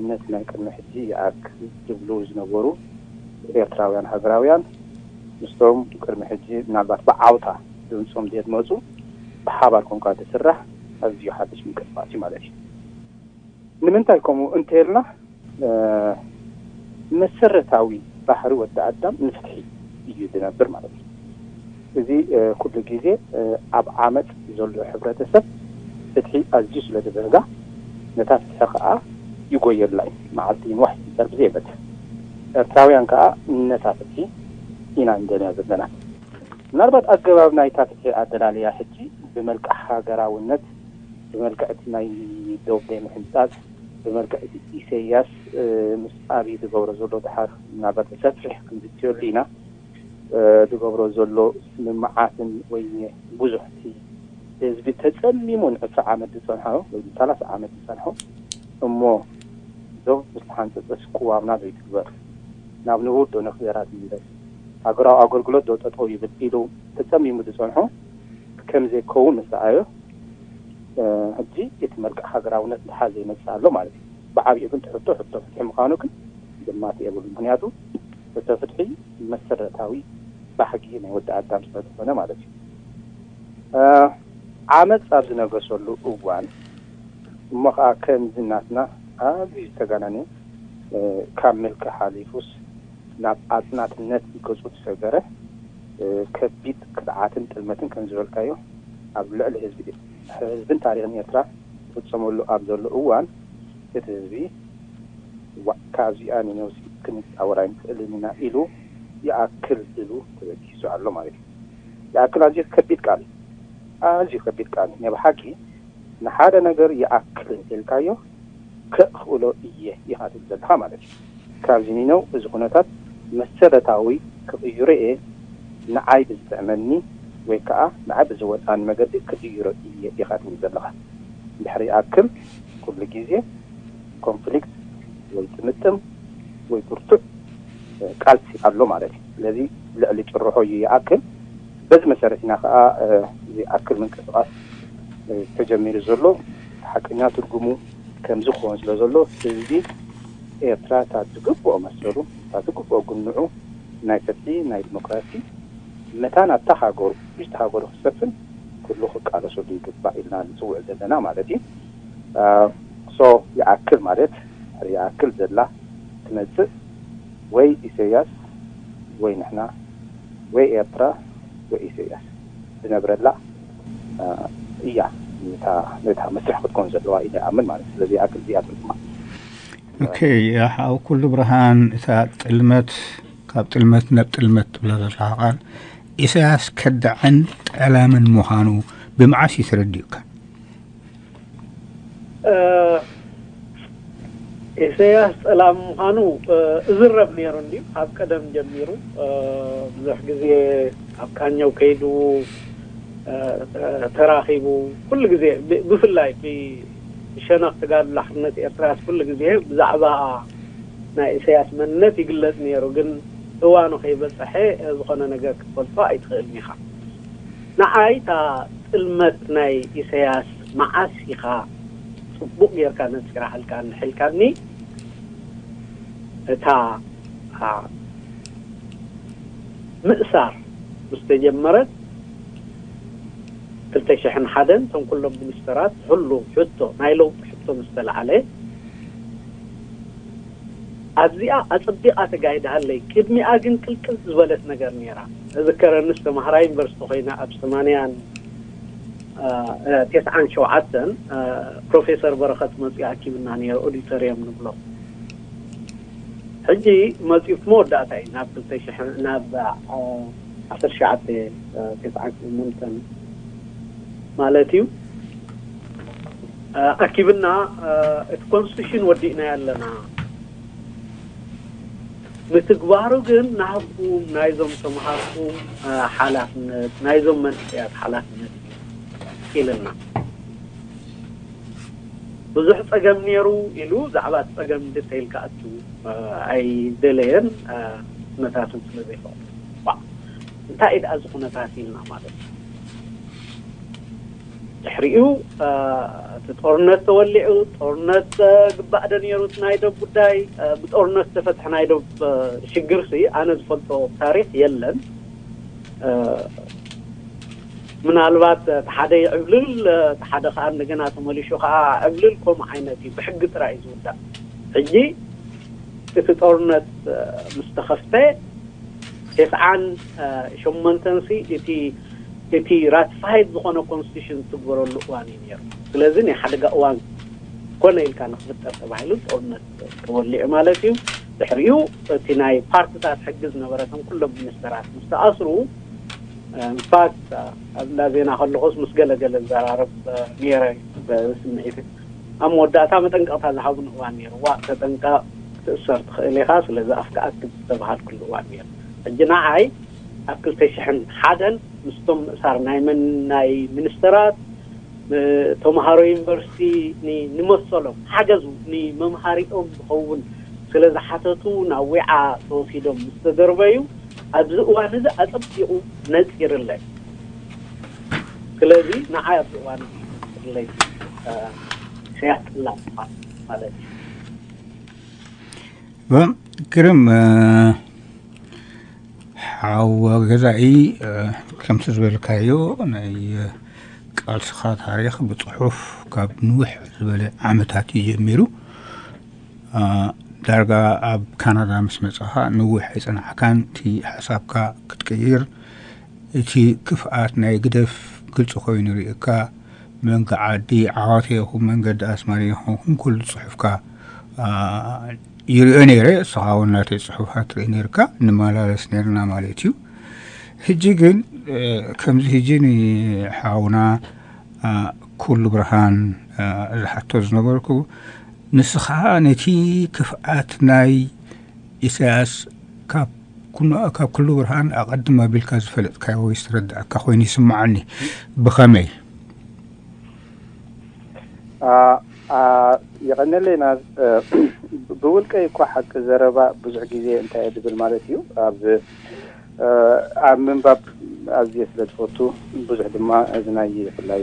ነቲ ናይ ቅድሚ ሕጂ ይኣክል ዝብሉ ዝነበሩ ኤርትራውያን ሃገራውያን ምስቶም ቅድሚ ሕጂ ምናልባት ብዓውታ ድምፆም ዘየድመፁ ብሓባር ኮንካ ዝስራሕ ኣዝዩ ሓድሽ ምንቅስቃስ እዩ ማለት እዩ። ንምንታይ ከምኡ እንተልና መሰረታዊ ባህሪ ወዲ ኣዳም ንፍትሒ እዩ ዝነብር ማለት እዩ። እዚ ኩሉ ግዜ ኣብ ዓመፅ ዘሎ ሕብረተሰብ ፍትሒ ኣዝዩ ስለ ዝበጋ ነታ ፍትሒ ከዓ ይጎየላ እዩ። መዓልቲ ይንዋሕ ይሕፀር ብዘየበት ኤርትራውያን ከዓ ነታ ፍትሒ ኢና እንደልያ ዘለና። ምናልባት ኣገባብ ናይታ ፍትሒ ኣደላልያ ሕጂ ብመልክዕ ሃገራውነት፣ ብመልክዕ እቲ ናይ ዶብ ናይ ምሕንጻጽ፣ ብመልክዕ እቲ ኢሰያስ ምስ ኣብይ ዝገብሮ ዘሎ ድሓር ምናልባት ብሰፊሕ ክንዝትየሉ ኢና። ዝገብሮ ዘሎ ስምምዓትን ወይ ብዙሕ እቲ ህዝቢ ተጸሚሙ ንዕስራ ዓመት ዝጸንሖ ወይ ሰላሳ ዓመት ዝጸንሖ እሞ ዶብ ምስ ተሓንጸጸስ ቅዋምና ዘይትግበር ናብ ንቡር ዶ ንኽገራት ይምለስ ሃገራዊ ኣገልግሎት ዶ ጠጠው ይብል ኢሉ ተጸሚሙ ዝጸንሖ ከም ዘይከውን ምስ ረኣዮ ሕጂ እቲ መልክዕ ሃገራውነት ዝሓዘ ይመጽእ ኣሎ ማለት እዩ። ብዓብዩ ግን ትሕቶ ሕቶ ፍትሒ ምዃኑ ግን ግማት የብሉ። ምክንያቱ ሕቶ ፍትሒ መሰረታዊ ባህጊ ናይ ወዲ ኣዳም ስለ ዝኾነ ማለት እዩ። ዓመፅ ኣብ ዝነገሰሉ እዋን እሞ ከዓ ከምዚ ናትና ኣብዚ ዝተጋነነ ካብ ምልኪ ሓሊፉስ ናብ ኣፅናትነት ገፁ ዝሰገረ ከቢድ ክድዓትን ጥልመትን ከም ዝበልካዮ ኣብ ልዕሊ ህዝቢ ህዝብን ታሪክን ኤርትራ ዝፍፀመሉ ኣብ ዘሎ እዋን እቲ ህዝቢ ካብዚኣ ንነብሲ ክንፃወር ኣይንክእልን ኢና ኢሉ ይኣክል ኢሉ ተበጊሱ ኣሎ ማለት እዩ። ይኣክል ኣዝዩ ከቢድ ቃል እዩ። ኣዝዩ ከቢድ ቃል እዩ። ናይ ብሓቂ ንሓደ ነገር ይኣክል እንተልካዮ ከእኽእሎ እየ ኢኻ ትብል ዘለኻ ማለት እዩ። ካብዚ ኒነው እዚ ኩነታት መሰረታዊ ክቕይሮ እየ፣ ንዓይ ብዝጥዕመኒ ወይ ከዓ ንዓይ ብዝወፅኣኒ መገዲ ክቕይሮ እየ ኢኻ ትብል ዘለኻ። ድሕሪ ይኣክል ኩሉ ግዜ ኮንፍሊክት ወይ ጥምጥም ወይ ብርቱዕ ቃልሲ ኣሎ ማለት እዩ። ስለዚ ልዕሊ ጭርሖ እዩ ይኣክል። በዚ መሰረት ኢና ከዓ እዚ ኣክል ምንቅስቃስ ተጀሚሩ ዘሎ ሓቀኛ ትርጉሙ ከምዚ ክኸውን ስለ ዘሎ ህዝቢ ኤርትራ እታ ዝግብኦ መሰሉ እታ ዝግብኦ ግንዑ ናይ ፍትሒ ናይ ዲሞክራሲ መታን ኣብታ ሃገሩ ውሽጢ ሃገሩ ክሰፍን ኩሉ ክቃለሰሉ ይግባእ ኢልና ንፅውዕ ዘለና ማለት እዩ። ሶ ይኣክል ማለት ይኣክል ዘላ ትመፅእ ወይ ኢሰያስ ወይ ንሕና ወይ ኤርትራ ወይ ኢሰያስ ዝነብረላ እያ ነታ መስርሕ ክትኮን ዘለዋ ኢለ ኣምን ማለት ስለዚ ይኣክል እዚኣ ትርጉማ። ኦኬ ሓው ኩሉ ብርሃን እታ ጥልመት ካብ ጥልመት ናብ ጥልመት ትብላ ዘለካ ቃል ኢሳያስ ከዳዕን ጠላምን ምዃኑ ብመዓስ እዩ ተረዲኡካ? ኢሳያስ ጠላም ምዃኑ እዝረብ ነይሩ እንድዩ ካብ ቀደም ጀሚሩ ብዙሕ ግዜ ኣብ ካኛው ከይዱ ተራኺቡ ኩሉ ግዜ ብፍላይ ብሸነኽ ተጋድሎ ሓርነት ኤርትራስ ኩሉ ግዜ ብዛዕባ ናይ ኢሳያስ መንነት ይግለጽ ነይሩ ግን እዋኑ ከይበጸሐ ዝኾነ ነገር ክትፈልጦ ኣይትኽእልን ኢኻ ንዓይ እታ ጥልመት ናይ ኢሳያስ መዓስ ኢኻ ጽቡቕ ጌርካ ነጺራሃልካ እንድሕልካኒ፣ እታ፣ ኣ፣ ምእሳር ምስ ተጀመረት፣ ክልተ ሽሕን ሓደን፣ እቶም ኩሎም ሚኒስተራት፣ ህሉ ሕቶ፣ ናይ ለውጢ ሕቶ ምስ ተላዕለ፣ ኣብዚኣ ኣጸቢቓ ተጋሂዳሃለይ። ቅድሚኣ ግን ቅልቅል ዝበለት ነገር ነይራ። እዝከረንስ ተምሃራይ ዩኒቨርሲቲ ኮይና ኣብ ሰማንያን፣ እ፣ እ፣ ተስዓን ሸውዓተን፣ እ፣ ፕሮፌሰር በረኸት መጺኡ ኣኪብና ነይሩ፣ ኦዲቶርየም ንብሎ። ሕጂ መጺኡ መወዳእታ እዩ፣ ናብ ክልተ ሽሕ፣ ናብ፣ እ፣ ዓሰርተ ትሽዓተ፣ እ፣ ተስዓን ሸሞንተን ማለት እዩ። እ፣ ኣኪብና፣ እ፣ እቲ ኮንስቲቱሽን ወዲእናዮ ኣለና። ምትግባሩ ግን ናህኩም ናይዞም ተምሃርኩም፣ እ፣ ሓላፍነት፣ ናይዞም መንእሰያት ሓላፍነት እዩ ኢልና። ብዙሕ ጸገም ነይሩ ኢሉ ዛዕባ እቲ ጸገም ዲቴይል ክኣቱ፣ እ፣ ኣይደለየን፣ እ፣ ኩነታትን ስለ ዘይፈቕዶ። ዋ፣ እንታይ እዩ ደኣ እዚ ኩነታት ኢልና ማለት እዩ። ድሕሪኡ፣ እ፣ እቲ ጦርነት ተወሊዑ፣ ጦርነት፣ እ፣ ግባእ ዶ ነይሩ እቲ ናይ ደብ ጉዳይ፣ እ፣ ብጦርነት ዝተፈትሐ ናይ ደብ፣ እ፣ ሽግርሲ ኣነ ዝፈልጦ ታሪኽ የለን። እ፣ ምናልባት፣ እ፣ እቲ ሓደ ይዕብልል፣ እ፣ እቲ ሓደ ከኣ እንደገና ተመሊሹ ከኣ ዕብልል፣ ከምኡ ዓይነት እዩ። ብሕጊ ጥራይ እዩ ዝውዳእ። ሕጂ እቲ ጦርነት፣ እ፣ ምስ ተኸፍተ፣ ተስዓን ሸሞንተን ሲ እቲ፣ እቲ ራቲፋይድ ዝኾነ ኮንስቲቱሽን ዝትግበረሉ እዋን እዩ ነይሩ። ስለዚ ናይ ሓደጋ እዋን ኮነ ኢልካ ንክፍጠር ተባሂሉ ጦርነት ተወሊዑ ማለት እዩ። ድሕሪኡ እቲ ናይ ፓርትታት ሕጊ ዝነበረቶም ኩሎም ሚኒስተራት ምስ ተኣስሩ፣ ኢንፋክት ኣብ እንዳ ዜና ከለኹስ ምስ ገለገለ ዘራረብ ነይረ ብስምዒት። ኣብ መወዳእታ መጠንቀቕታ ዝሃቡን እዋን ነይሩ። ዋ፣ ተጠንቀቕ፣ ክትእሰር ትኽእል ኢኻ፣ ስለዚ ኣፍካ ኣክብ ዝተባሃልኩሉ እዋን ነይሩ። ሕጂ ንዓይ ኣብ ክልተ ሽሕን ሓደን ምስቶም ምእሳር ናይ መን-፣ ናይ ሚኒስተራት፣ እ፣ ተምሃሮ ዩኒቨርሲቲ ኒ-፣ ንመሰሎም ሓገዙ፣ ንመምሃሪኦም ዝኸውን ስለ ዝሓተቱ ናብ ዊዓ ተወሲዶም ምስ ተደርበዩ፣ ኣብዚ እዋን እዚ ኣጸቢቑ ነጺርለይ። ስለዚ ንዓይ ኣብዚ እዋን እዚ ነጺርለይ፣ እ፣ ኢሳያስ ጽላእ ምዃን ማለት እዩ። እወ፣ ግርም፣ እ፣ ሓው ገዛኢ፣ እ፣ ከምቲ ዝበልካዮ ናይ ቃልስኻ ታሪኽ ብጽሑፍ ካብ ንውሕ ዝበለ ዓመታት እዩ ጀሚሩ። እ፣ ዳርጋ ኣብ ካናዳ ምስ መጻኻ ንውሕ ኣይጸናሕካን። እቲ ሓሳብካ ክትቅይር፣ እቲ ክፍኣት ናይ ግደፍ ግልጺ ኮይኑ ይርእየካ። መንገ ዓዲ ዓዋተ ይኹን መንገዲ ኣስመራ ይኹን ኩሉ ጽሑፍካ፣ ኣ፣ ይርእዮ ነይረ። እስኻ እውን ናተይ ጽሑፋት ትርኢ ነይርካ፣ ንመላለስ ነይርና ማለት እዩ። ሕጂ ግን፣ እ፣ ከምዚ ሕጂ ንሓውና፣ ኣ፣ ኩሉ ብርሃን፣ ኣ፣ ዝሓቶ ዝነበርኩ፣ ንስኻ ነቲ ክፍኣት ናይ ኢሳያስ ካብ ኩሉ፣ ካብ ኩሉ ብርሃን ኣቐድም ኣቢልካ ዝፈለጥካዮ ወይ ዝተረዳእካ ኮይኑ ይስምዓኒ። ብኸመይ? ኣ፣ ኣ፣ የቐነለይ ናዝ-፣ እ፣ ብውልቀይ እኳ ሓቂ ዘረባ ብዙሕ ግዜ እንታይ እየ ድብል ማለት እዩ። ኣብ፣ እ፣ ኣብ ምንባብ ኣዝየ ስለ ዝፈቱ፣ ብዙሕ ድማ እዚ ናይ ብፍላይ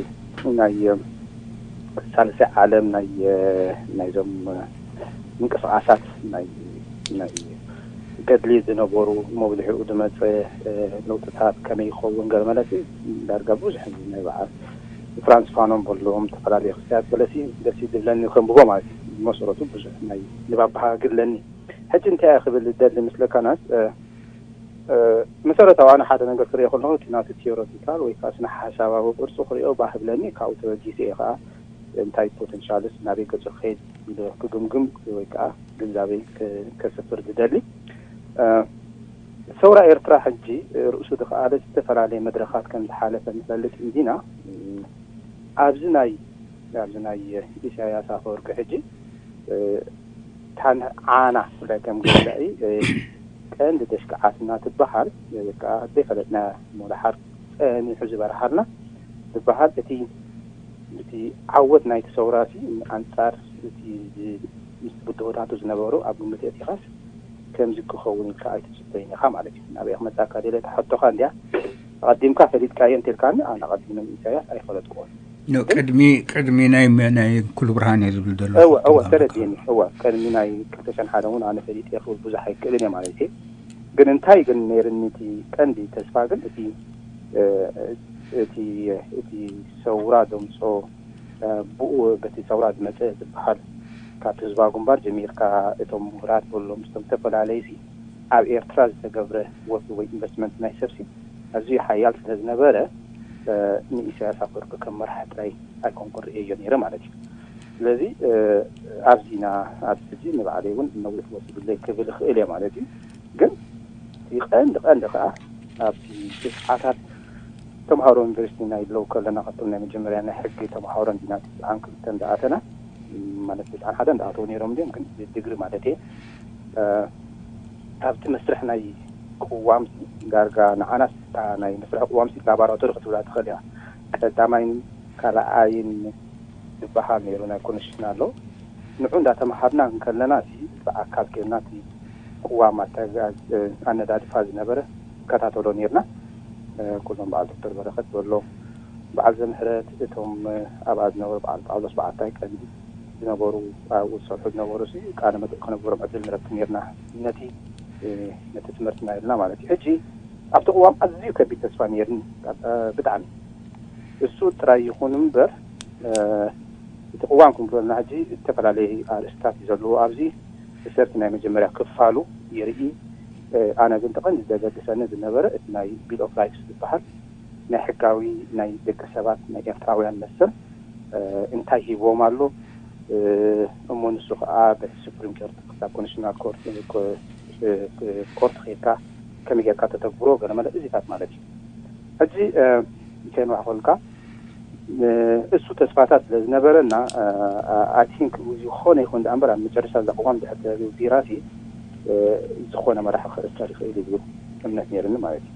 ናይ ሳልሳይ ዓለም ናይ፣ ናይዞም ምንቅስቓሳት ናይ፣ ናይ ገድሊ ዝነበሩ፣ መብዝሒኡ ዝመፀ፣ እ፣ ለውጥታት ከመይ ይኸውን ገለ ማለት እዩ። ዳርጋ ብዙሕ ናይ በዓል ፍራንስ ፋኖን በሎም፣ ዝተፈላለዩ ክስያት ገለሲ ደስ እዩ ዝብለኒ ከንብቦ ማለት እዩ። ብመሰረቱ ብዙሕ ናይ ንባብ ባህጊ ኣለኒ። ሕጂ እንታይ እየ ክብል ዝደሊ ምስለካ ናስ፣ እ፣ እ፣ መሰረታዊ ኣነ ሓደ ነገር ክሪኦ ከለኹ እቲ ናቱ ቲዮሬቲካል ወይ ከዓ ስነ ሓሳባዊ ቅርጹ ክሪኦ ባህ ብለኒ፣ ካብኡ ተበጊሰ እየ ከዓ እንታይ ፖቴንሻልስ ናበይ ገጹ ክኸይድ ኢለ ክግምግም ወይ ከዓ ግንዛበይ ክ-፣ ከስፍር ዝደሊ። እ፣ ሰውራ ኤርትራ ሕጂ ርእሱ ዝኸኣለ ዝተፈላለየ መድረኻት ከም ዝሓለፈ ንፈልጥ እንዲና። እ፣ ኣብዚ ናይ፣ ኣብዚ ናይ ኢሳያስ ኣፈወርቂ ሕጂ፣ እ፣ ታን ዓና ብፍላይ ከም ገዛኢ፣ እ፣ ቀንዲ ደሽክዓት እናትበሃል፣ እ፣ ከዓ ዘይፈለጥና እሞ ደሓር ጸኒሑ ዝበርሃልና ዝበሃል እቲ፣ እቲ ዓወት ናይቲ ሰውራሲ ኣንጻር እቲ ዝ-፣ ምስ ብድሆታቱ ዝነበሩ ኣብ ግምት ኣእቲኻስ ከምዚ ክኸውን ኢልካ ኣይትጽበይን ኢኻ ማለት እዩ። ናበይ ክመጻካ ደለ ተሓቶኻ እንድያ። ኣቐዲምካ ፈሊጥካዮ እንተልካኒ፣ ኣነ ኣቐዲመ ንኢሳያስ ኣይፈለጥኩዎን። ኖ፣ ቅድሚ ቅድሚ ናይ ናይ ኩሉ ብርሃን እየ ዝብል ዘሎ። እወ እወ ተረዲእኒ። እወ ቅድሚ ናይ ክልተ ሽሕን ሓደን እውን ኣነ ፈሊጠ ክብል ብዙሕ ኣይክእልን እየ ማለት እዩ። ግን እንታይ ግን ነይርኒ እቲ ቀንዲ ተስፋ ግን እቲ እቲ እቲ ሰውራ ደምፆ ብኡ በቲ ሰውራ ዝመፀ ዝበሃል ካብቲ ህዝባዊ ግንባር ጀሚርካ እቶም ምሁራት በሎም ዝቶም ዝተፈላለዩ ኣብ ኤርትራ ዝተገብረ ወፍሪ ወይ ኢንቨስትመንት ናይ ሰብሲ ኣዝዩ ሓያል ስለ ዝነበረ ንኢሳያስ ኣፈወርቂ ከም መራሕ ጥራይ ኣይኮንኩን ርእየዮ ነይረ ማለት እዩ። ስለዚ ኣብዚና ኣብዚ ሕጂ ንባዕለይ እውን ነዊሕ ወሲዱለይ ክብል ይኽእል እየ ማለት እዩ። ግን እቲ ቀንዲ ቀንዲ ከዓ ኣብቲ ስዓታት ተምሃሮ ዩኒቨርሲቲ ናይ ለው ከለና ካብቶም ናይ መጀመርያ ናይ ሕጊ ተምሃሮ እንዲና ትስዓን ክልተን ዝኣተና ማለት ትስዓን ሓደን ዝኣተው ነይሮም እንዲም ግን ድግሪ ማለት እየ ኣብቲ መስርሕ ናይ ቅዋም ዳርጋ ንዓናስ እታ ናይ መስርሕ ቅዋም ሲ ላባራቶሪ ክትብላ ትኽእል እያ። ቀዳማይን ካልኣይን ዝበሃል ነይሩ ናይ ኮንስቲቱሽን ኣሎ። ንዑ እንዳተምሃርና እንከለና ሲ ብኣካል ኬድና እቲ ቅዋም ኣነዳድፋ ዝነበረ ይከታተሎ ነይርና። ኩሎም በዓል ዶክተር በረኸት በሎ በዓል ዘምህረት እቶም ኣብኣ ዝነበሩ በዓል ጳውሎስ በዓታይ ቀንዲ ዝነበሩ ኣብኡ ዝሰርሑ ዝነበሩ ቃለ መጠይቅ ከነግበሮም ዕድል ንረክብ ነርና ነቲ ነቲ ትምህርቲ ናይልና ማለት እዩ። ሕጂ ኣብቲ ቅዋም ኣዝዩ ከቢድ ተስፋ ነርኒ ብጣዕሚ እሱ ጥራይ ይኹን እምበር እቲ ቅዋም ክንብለና ሕጂ ዝተፈላለየ ኣርእስታት እዩ ዘለዎ ኣብዚ እሰርት ናይ መጀመርያ ክፋሉ ይርኢ ኣነ ግን ተቐንዲ ዘገድሰኒ ዝነበረ እቲ ናይ ቢል ኦፍ ራይትስ ዝበሃል ናይ ሕጋዊ ናይ ደቂ ሰባት ናይ ኤርትራውያን መሰል እንታይ ሂቦም ኣሎ እሞ ንሱ ከዓ በቲ ሱፕሪም ኮርት ክሳብ ኮንስቲቱሽናል ኮርት ኬድካ ከመይ ጌርካ ተተግብሮ ገለመለ እዚታት ማለት እዩ። ሕጂ ከንዋሕፈልካ እሱ ተስፋታት ስለ ዝነበረና ኣይ ቲንክ ዝኾነ ይኹን ዳኣ እምበር ኣብ መጨረሻ እዛ ቅዋም ድሕር ተቢራ ሲ ዝኾነ መራሒ ክእሰር ይኽእል እዩ ዝብል እምነት ነይርኒ ማለት እዩ።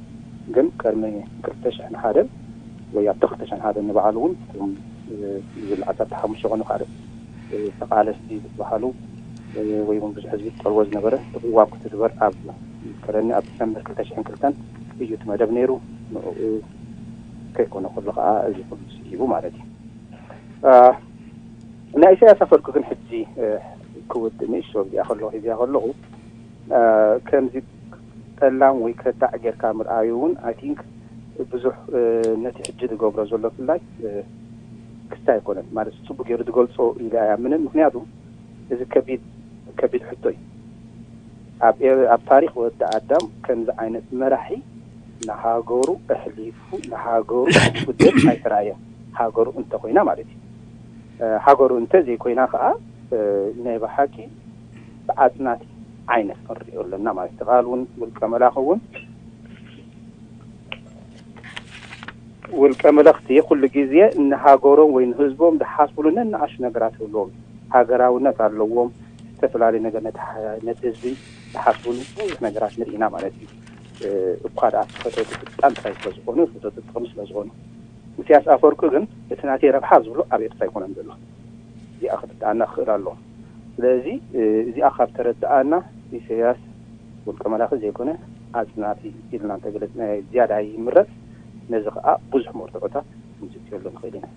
ግን ቅድሚ ክልተ ሽሕን ሓደን ወይ ኣብቲ ክልተ ሽሕን ሓደን ንባዕሉ እውን እቶም ዝብል ዓሰርተ ሓሙሽተ ኮኑ ካልእ ተቓለስቲ ዝበሃሉ ወይ እውን ብዙሕ ህዝቢ ዝጠልቦ ዝነበረ እቲ ቅዋም ክትግበር ኣብ ከረኒ ኣብ ዲሰምበር ክልተ ሽሕን ክልተን እዩ እቲ መደብ ነይሩ። ንኡ ከይኮነ ከሎ ከዓ እዚ ኩሉ ስዒቡ ማለት እዩ። ናይ ኢሳያስ ኣፈወርቂ ግን ሕጂ ክውድእ ንእሽቶ ግዚኣ ከለኹ ሒዝያ ከለኹ ከምዚ ጠላም ወይ ከዳዕ ጌርካ ምርኣዩ እውን ኣይ ቲንክ ብዙሕ ነቲ ሕጂ ዝገብሮ ዘሎ ፍላይ ክስታይ ኣይኮነን ማለት ጽቡቅ ገይሩ ዝገልጾ ኢለ ኣይኣምንን። ምክንያቱ እዚ ከቢድ ከቢድ ሕቶ እዩ። ኣብ ኣብ ታሪክ ወዲ ኣዳም ከምዚ ዓይነት መራሒ ንሃገሩ ኣሕሊፉ ንሃገሩ ውድብ ኣይተራእየን። ሃገሩ እንተኮይና ማለት እዩ። ሃገሩ እንተ ዘይኮይና ከዓ ናይ ብሓቂ ብዓጽናቲ ዓይነት ክንሪኦ ኣለና ማለት እዩ። ቃል እውን ውልቀ መላኽ እውን ውልቀ መለኽቲ ኩሉ ግዜ ንሃገሮም ወይ ንህዝቦም ዝሓስብሉ ነንኣሽ ነገራት ኣለዎም። ሃገራውነት ኣለዎም። ዝተፈላለዩ ነገር ነቲ ህዝቢ ዝሓስብሉ ብዙሕ ነገራት ንርኢና ማለት እዩ። እኳ ደኣ ፈተውቲ ስልጣን ጥራይ ስለዝኾኑ ፈተውቲ ጥቕሚ ስለዝኾኑ ኢሳያስ ኣፈወርቂ ግን እቲ ናተይ ረብሓ ዝብሎ ኣብ ኤርትራ ኣይኮነን ዘሎ። እዚኣ ክትረድኣና ክኽእል ኣለዎ። ስለዚ እዚኣ ካብ ተረድኣና ኢሳያስ ውልቀ መላኺ ዘይኮነ ኣጽናቲ ኢልና እንተገለጽናዮ ዝያዳ ይምረጽ። ነዚ ከኣ ብዙሕ መርትዖታት ክንዝትየሉ ንኽእል ኢና።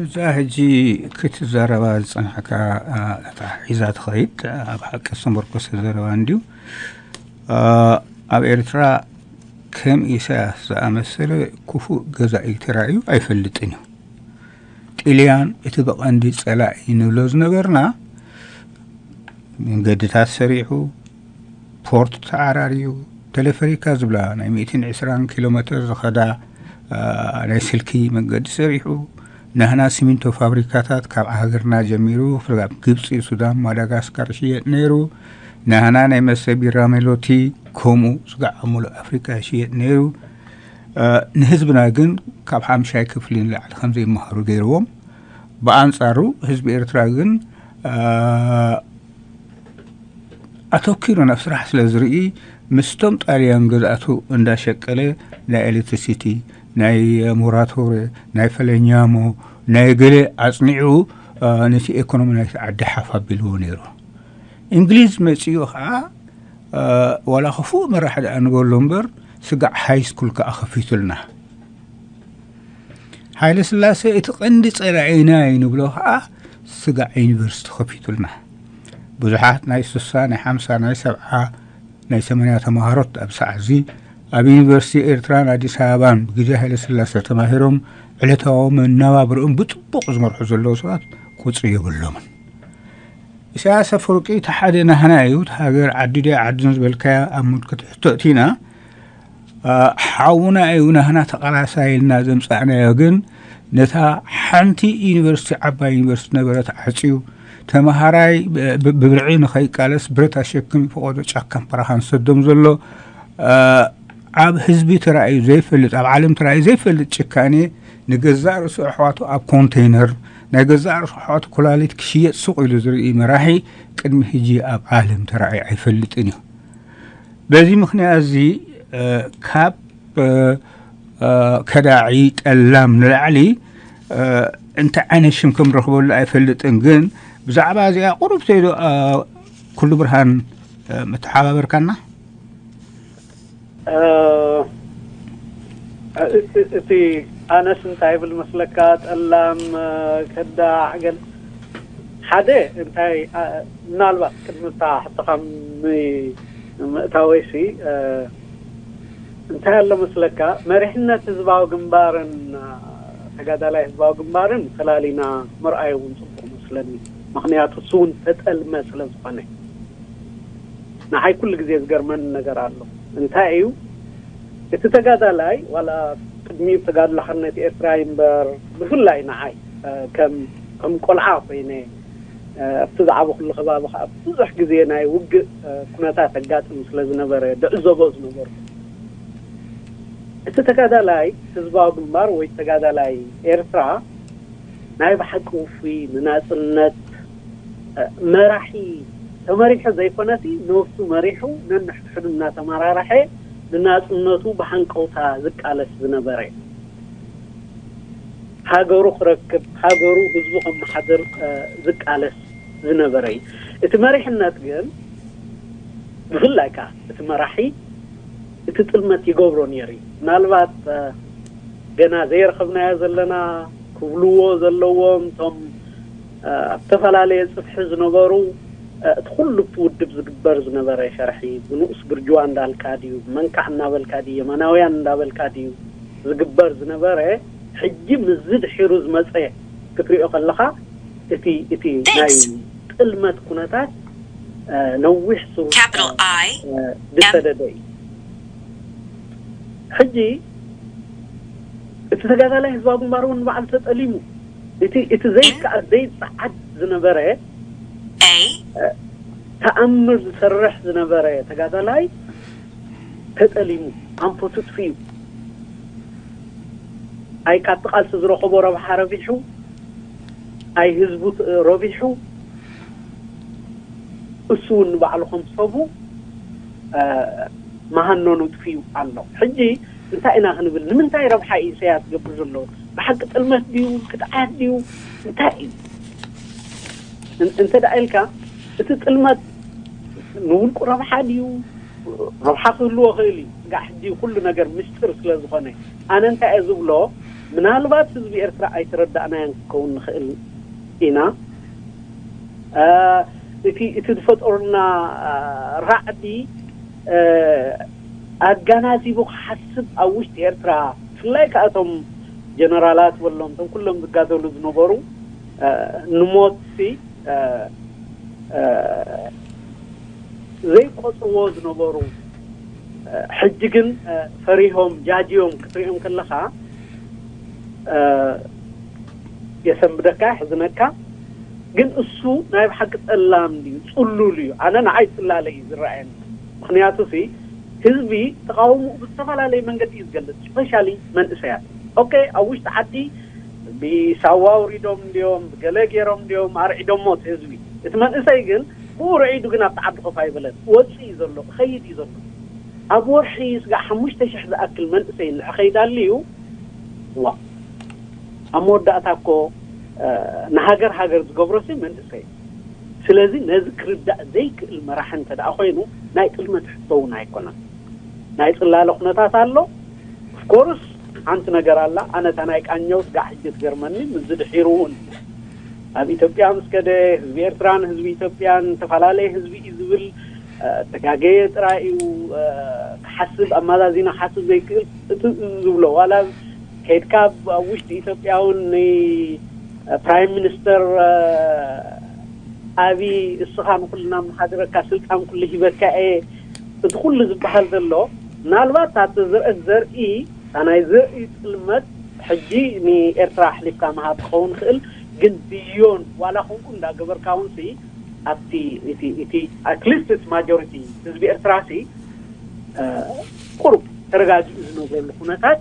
እዛ ሕጂ ክትዛረባ ዝጸናሕካ እታ ሒዛ ትኸይድ ኣብ ሓቂ ዝተመርኮሰ ዘረባ እንድዩ። ኣብ ኤርትራ ከም ኢሳያስ ዝኣመሰለ ክፉእ ገዛኢ ተራእዩ ኣይፈልጥን እዩ። ጥልያን እቲ ብቐንዲ ጸላኢ ንብሎ ዝነበርና መንገድታት ሰሪሑ፣ ፖርት ተዓራርዩ፣ ተለፈሪካ ዝብላ ናይ ሚእትን ዕስራን ኪሎ ሜተር ዝኸዳ ናይ ስልኪ መንገዲ ሰሪሑ፣ ናህና ሲሚንቶ ፋብሪካታት ካብ ሃገርና ጀሚሩ ክሳብ ግብፂ፣ ሱዳን፣ ማዳጋስካር ይሽየጥ ነይሩ። ናህና ናይ መስተ ቢራ ሜሎቲ ከምኡ ስጋዕ ኣብ ሙሉእ ኣፍሪቃ ይሽየጥ ነይሩ። ንህዝብና ግን ካብ ሓምሻይ ክፍሊ ንላዕሊ ከም ዘይመሃሩ ገይርዎም። ብኣንጻሩ ህዝቢ ኤርትራ ግን ኣተኪሩ ናብ ስራሕ ስለ ዝርኢ ምስቶም ጣልያን ገዝኣቱ እንዳሸቀለ ናይ ኤሌክትሪሲቲ ናይ ሞራቶረ ናይ ፈለኛሞ ናይ ገለ ኣጽኒዑ ነቲ ኤኮኖሚ ናይቲ ዓዲ ሓፍ ኣቢልዎ ነይሩ። እንግሊዝ መጺኡ ከዓ ዋላ ክፉእ መራሒ ደኣ ንበሎ እምበር ስጋዕ ሃይ ስኩል ከዓ ከፊቱልና። ሃይለ ስላሴ እቲ ቀንዲ ጸላኢና እዩ ንብሎ ኸዓ ስጋዕ ዩኒቨርሲቲ ከፊቱልና። ብዙሓት ናይ ስሳ፣ ናይ ሓምሳ፣ ናይ ሰብዓ፣ ናይ ሰማንያ ተምሃሮት ኣብ ሰዓት እዚ ኣብ ዩኒቨርሲቲ ኤርትራን ኣዲስ ኣበባን ብግዜ ሃይለ ስላሴ ተማሂሮም ዕለታዊ መነባብርኦም ብጽቡቕ ዝመርሑ ዘለዉ ሰባት ቁጽሪ የብሎምን። ኢሳያስ ኣፈወርቂ እቲ ሓደ ናህና እዩ፣ እቲ ሃገር ዓዲ ድያ ዓድን ዝበልካያ ኣብ ምልክት ሕቶ እቲና። ሓውና እዩ ናህና ተቓላሳይ ኢልና ዘምጻእናዮ ግን ነታ ሓንቲ ዩኒቨርሲቲ ዓባይ ዩኒቨርሲቲ ነበረት ዓጽዩ ተምሃራይ ብብርዒ ንኸይቃለስ ብረት ኣሸክም ፈቐዶ ጫካን በረኻን ሰዶም ዘሎ ኣብ ህዝቢ ተራእዩ ዘይፈልጥ ኣብ ዓለም ተራእዩ ዘይፈልጥ ጭካኔ ንገዛእ ርእሱ ኣሕዋቱ ኣብ ኮንቴይነር ናይ ገዛእ ርእሱ ኣሕዋቱ ኩላሊት ክሽየጥ ሱቕ ኢሉ ዝርኢ መራሒ ቅድሚ ሕጂ ኣብ ዓለም ተራእዩ ኣይፈልጥን እዩ። በዚ ምኽንያት እዚ ካብ ከዳዒ ጠላም ንላዕሊ እንታይ ዓይነት ሽም ከም ረኽበሉ ኣይፈልጥን። ግን ብዛዕባ እዚኣ ቁሩብ ተይዶ ኩሉ ብርሃን ምተሓባበርካና? እቲ ኣነስ እንታይ ይብል መስለካ? ጠላም ከዳዕ ገል ሓደ እንታይ ምናልባት ቅድሚ እታ ሕቶኻ ምእታወይሲ እንታይ ኣሎ መስለካ? መሪሕነት ህዝባዊ ግንባርን ተጋዳላይ ህዝባዊ ግንባርን ፈላሊና ምርኣይ እውን ፅቡቅ መስለኒ። ምክንያቱ እሱ እውን ተጠልመ ስለ ዝኾነ ንዓይ ኩሉ ግዜ ዝገርመኒ ነገር ኣሎ። እንታይ እዩ እቲ ተጋዳላይ ዋላ ቅድሚ ተጋድሎ ሓርነት ኤርትራ ይንበር ብፍላይ ንዓይ ከም ከም ቆልዓ ኮይነ ኣብቲ ዝዓበኹሉ ከባቢ ከዓ ብዙሕ ግዜ ናይ ውግእ ኩነታት ኣጋጥም ስለ ዝነበረ ድዕዘቦ ዝነበሩ እቲ ተጋዳላይ ህዝባዊ ግንባር ወይ ተጋዳላይ ኤርትራ ናይ ብሓቂ ውፉይ ንናፅነት መራሒ ተመሪሑ ዘይኮነሲ ነብሱ መሪሑ ነንሕድሕዱ እናተመራረሐ ንናፅነቱ ብሃንቀውታ ዝቃለስ ዝነበረ ሃገሩ ክረክብ ሃገሩ ህዝቡ ከመሓድር ዝቃለስ ዝነበረ እዩ። እቲ መሪሕነት ግን ብፍላይ ከዓ እቲ መራሒ እቲ ጥልመት ይገብሮ ነይሩ እዩ። ምናልባት ገና ዘይረኸብናዮ ዘለና ክብልዎ ዘለዎም እቶም ኣብ ዝተፈላለየ ፅፍሒ ዝነበሩ እቲ ኩሉ ብቲ ውድብ ዝግበር ዝነበረ ሸርሒ ብንኡስ ብርጅዋ እንዳልካ ድዩ ብመንካዕ እናበልካ ድዩ የማናውያን እንዳበልካ ድዩ ዝግበር ዝነበረ ሕጂ ምስዚ ድሒሩ ዝመፀ ክትሪኦ ከለካ እቲ እቲ ናይ ጥልመት ኩነታት ነዊሕ ስሩ ዝሰደደ እዩ። ሕጂ እቲ ተጋዳላይ ህዝባዊ ግንባር እውን ንባዕሉ ተጠሊሙ እቲ እቲ ዘይከኣል ዘይፀዓድ ዝነበረ ተኣምር ዝሰርሕ ዝነበረ ተጋዳላይ ተጠሊሙ ኣንፈቱ ጥፊኡ ኣይ ካብቲ ቃልሲ ዝረኸቦ ረብሓ ረቢሑ ኣይ ህዝቡ ረቢሑ እሱ እውን ንባዕሉ ከም ሰቡ መሃነኑ ጥፊኡ ኣሎ። ሕጂ እንታይ ኢና ክንብል? ንምንታይ ረብሓ እዩ ኢሳያስ ዝገብር ዘሎ? ብሓቂ ጥልመት ድዩ? ክድዓት ድዩ? እንታይ እዩ? እንተ ደኣ ኢልካ እቲ ጥልመት ንውልቁ ረብሓ ድዩ? ረብሓ ክህልዎ ክእል እዩ። ስጋዕ ሕጂ ኩሉ ነገር ምስጢር ስለ ዝኾነ ኣነ እንታይ እየ ዝብሎ ምናልባት ህዝቢ ኤርትራ ኣይተረዳእናዮን ክከውን ንኽእል ኢና። እቲ እቲ ዝፈጠሩና ራዕዲ ኣጋናዚቡ ክሓስብ ኣብ ውሽጢ ኤርትራ ብፍላይ ከኣቶም ጀነራላት በሎም እቶም ኩሎም ዝጋደሉ ዝነበሩ ንሞት ሲ ዘይቆፅርዎ ዝነበሩ ሕጂ ግን ፈሪሆም ጃጅዮም ክትሪኦም ከለካ የሰንብደካ የሕዝነካ። ግን እሱ ናይ ብሓቂ ጠላም ድዩ ፅሉል እዩ? ኣነ ንዓይ ፅላለ እዩ ዝረኣየኒ። ምክንያቱ ሲ ህዝቢ ተቃውሞኡ ብዝተፈላለየ መንገዲ እዩ ዝገልፅ። ስፔሻሊ መንእሰያት ኦኬ ኣብ ውሽጢ ዓዲ ብሳዋ ኣውሪዶም እንድዮም ብገለ ገይሮም እንድዮም ኣርዒዶሞ እቲ ህዝቢ። እቲ መንእሰይ ግን ብኡ ርዒዱ ግን ኣብቲ ዓዲ ኮፍ ኣይበለን። ወፂ እዩ ዘሎ፣ ይኸይድ እዩ ዘሎ። ኣብ ወርሒ ስጋዕ ሓሙሽተ ሽሕ ዝኣክል መንእሰይ እንድሕር ከይድ ኣልዩ ዋ ኣብ መወዳእታ እኮ ንሃገር ሃገር ዝገብሮ ሲ መንእሰይ። ስለዚ ነዚ ክርዳእ ዘይክእል መራሒ እንተ ደኣ ኮይኑ ናይ ጥልመት ሕቶ እውን ኣይኮነን። ናይ ፅላለ ኩነታት ኣሎ። ኦፍኮርስ ሓንቲ ነገር ኣላ። ኣነ እታ ናይ ቃኘው ስጋዕ ሕጂ ትገርመኒ። ምስ ድሒሩ እውን ኣብ ኢትዮጵያ ምስ ከደ ህዝቢ ኤርትራን ህዝቢ ኢትዮጵያን ዝተፈላለየ ህዝቢ እዩ ዝብል ተጋገየ ጥራይ እዩ ክሓስብ፣ ኣመዛዚና ክሓስብ ዘይክእል እቲ ዝብሎ። ዋላ ከይድካ ኣብ ውሽጢ ኢትዮጵያ እውን ንፕራይም ሚኒስተር ኣብይ እስኻ ንኩልና መሓድረካ ስልጣን ኩሉ ሂበካ እየ እቲ ኩሉ ዝበሃል ዘሎ ምናልባት እታ ተዘርአት ዘርኢ እታ ናይ ዘርኢ ጥልመት ሕጂ ንኤርትራ ኣሕሊፍካ ምሃብ ክኸውን ይኽእል፣ ግን ብዮን ዋላ ከምኡ እንዳገበርካ እውን ሲ ኣብቲ እቲ እቲ ኣትሊስት እቲ ማጆሪቲ ህዝቢ ኤርትራ ሲ ቁሩብ ተረጋጊኡ ዝነብረሉ ኩነታት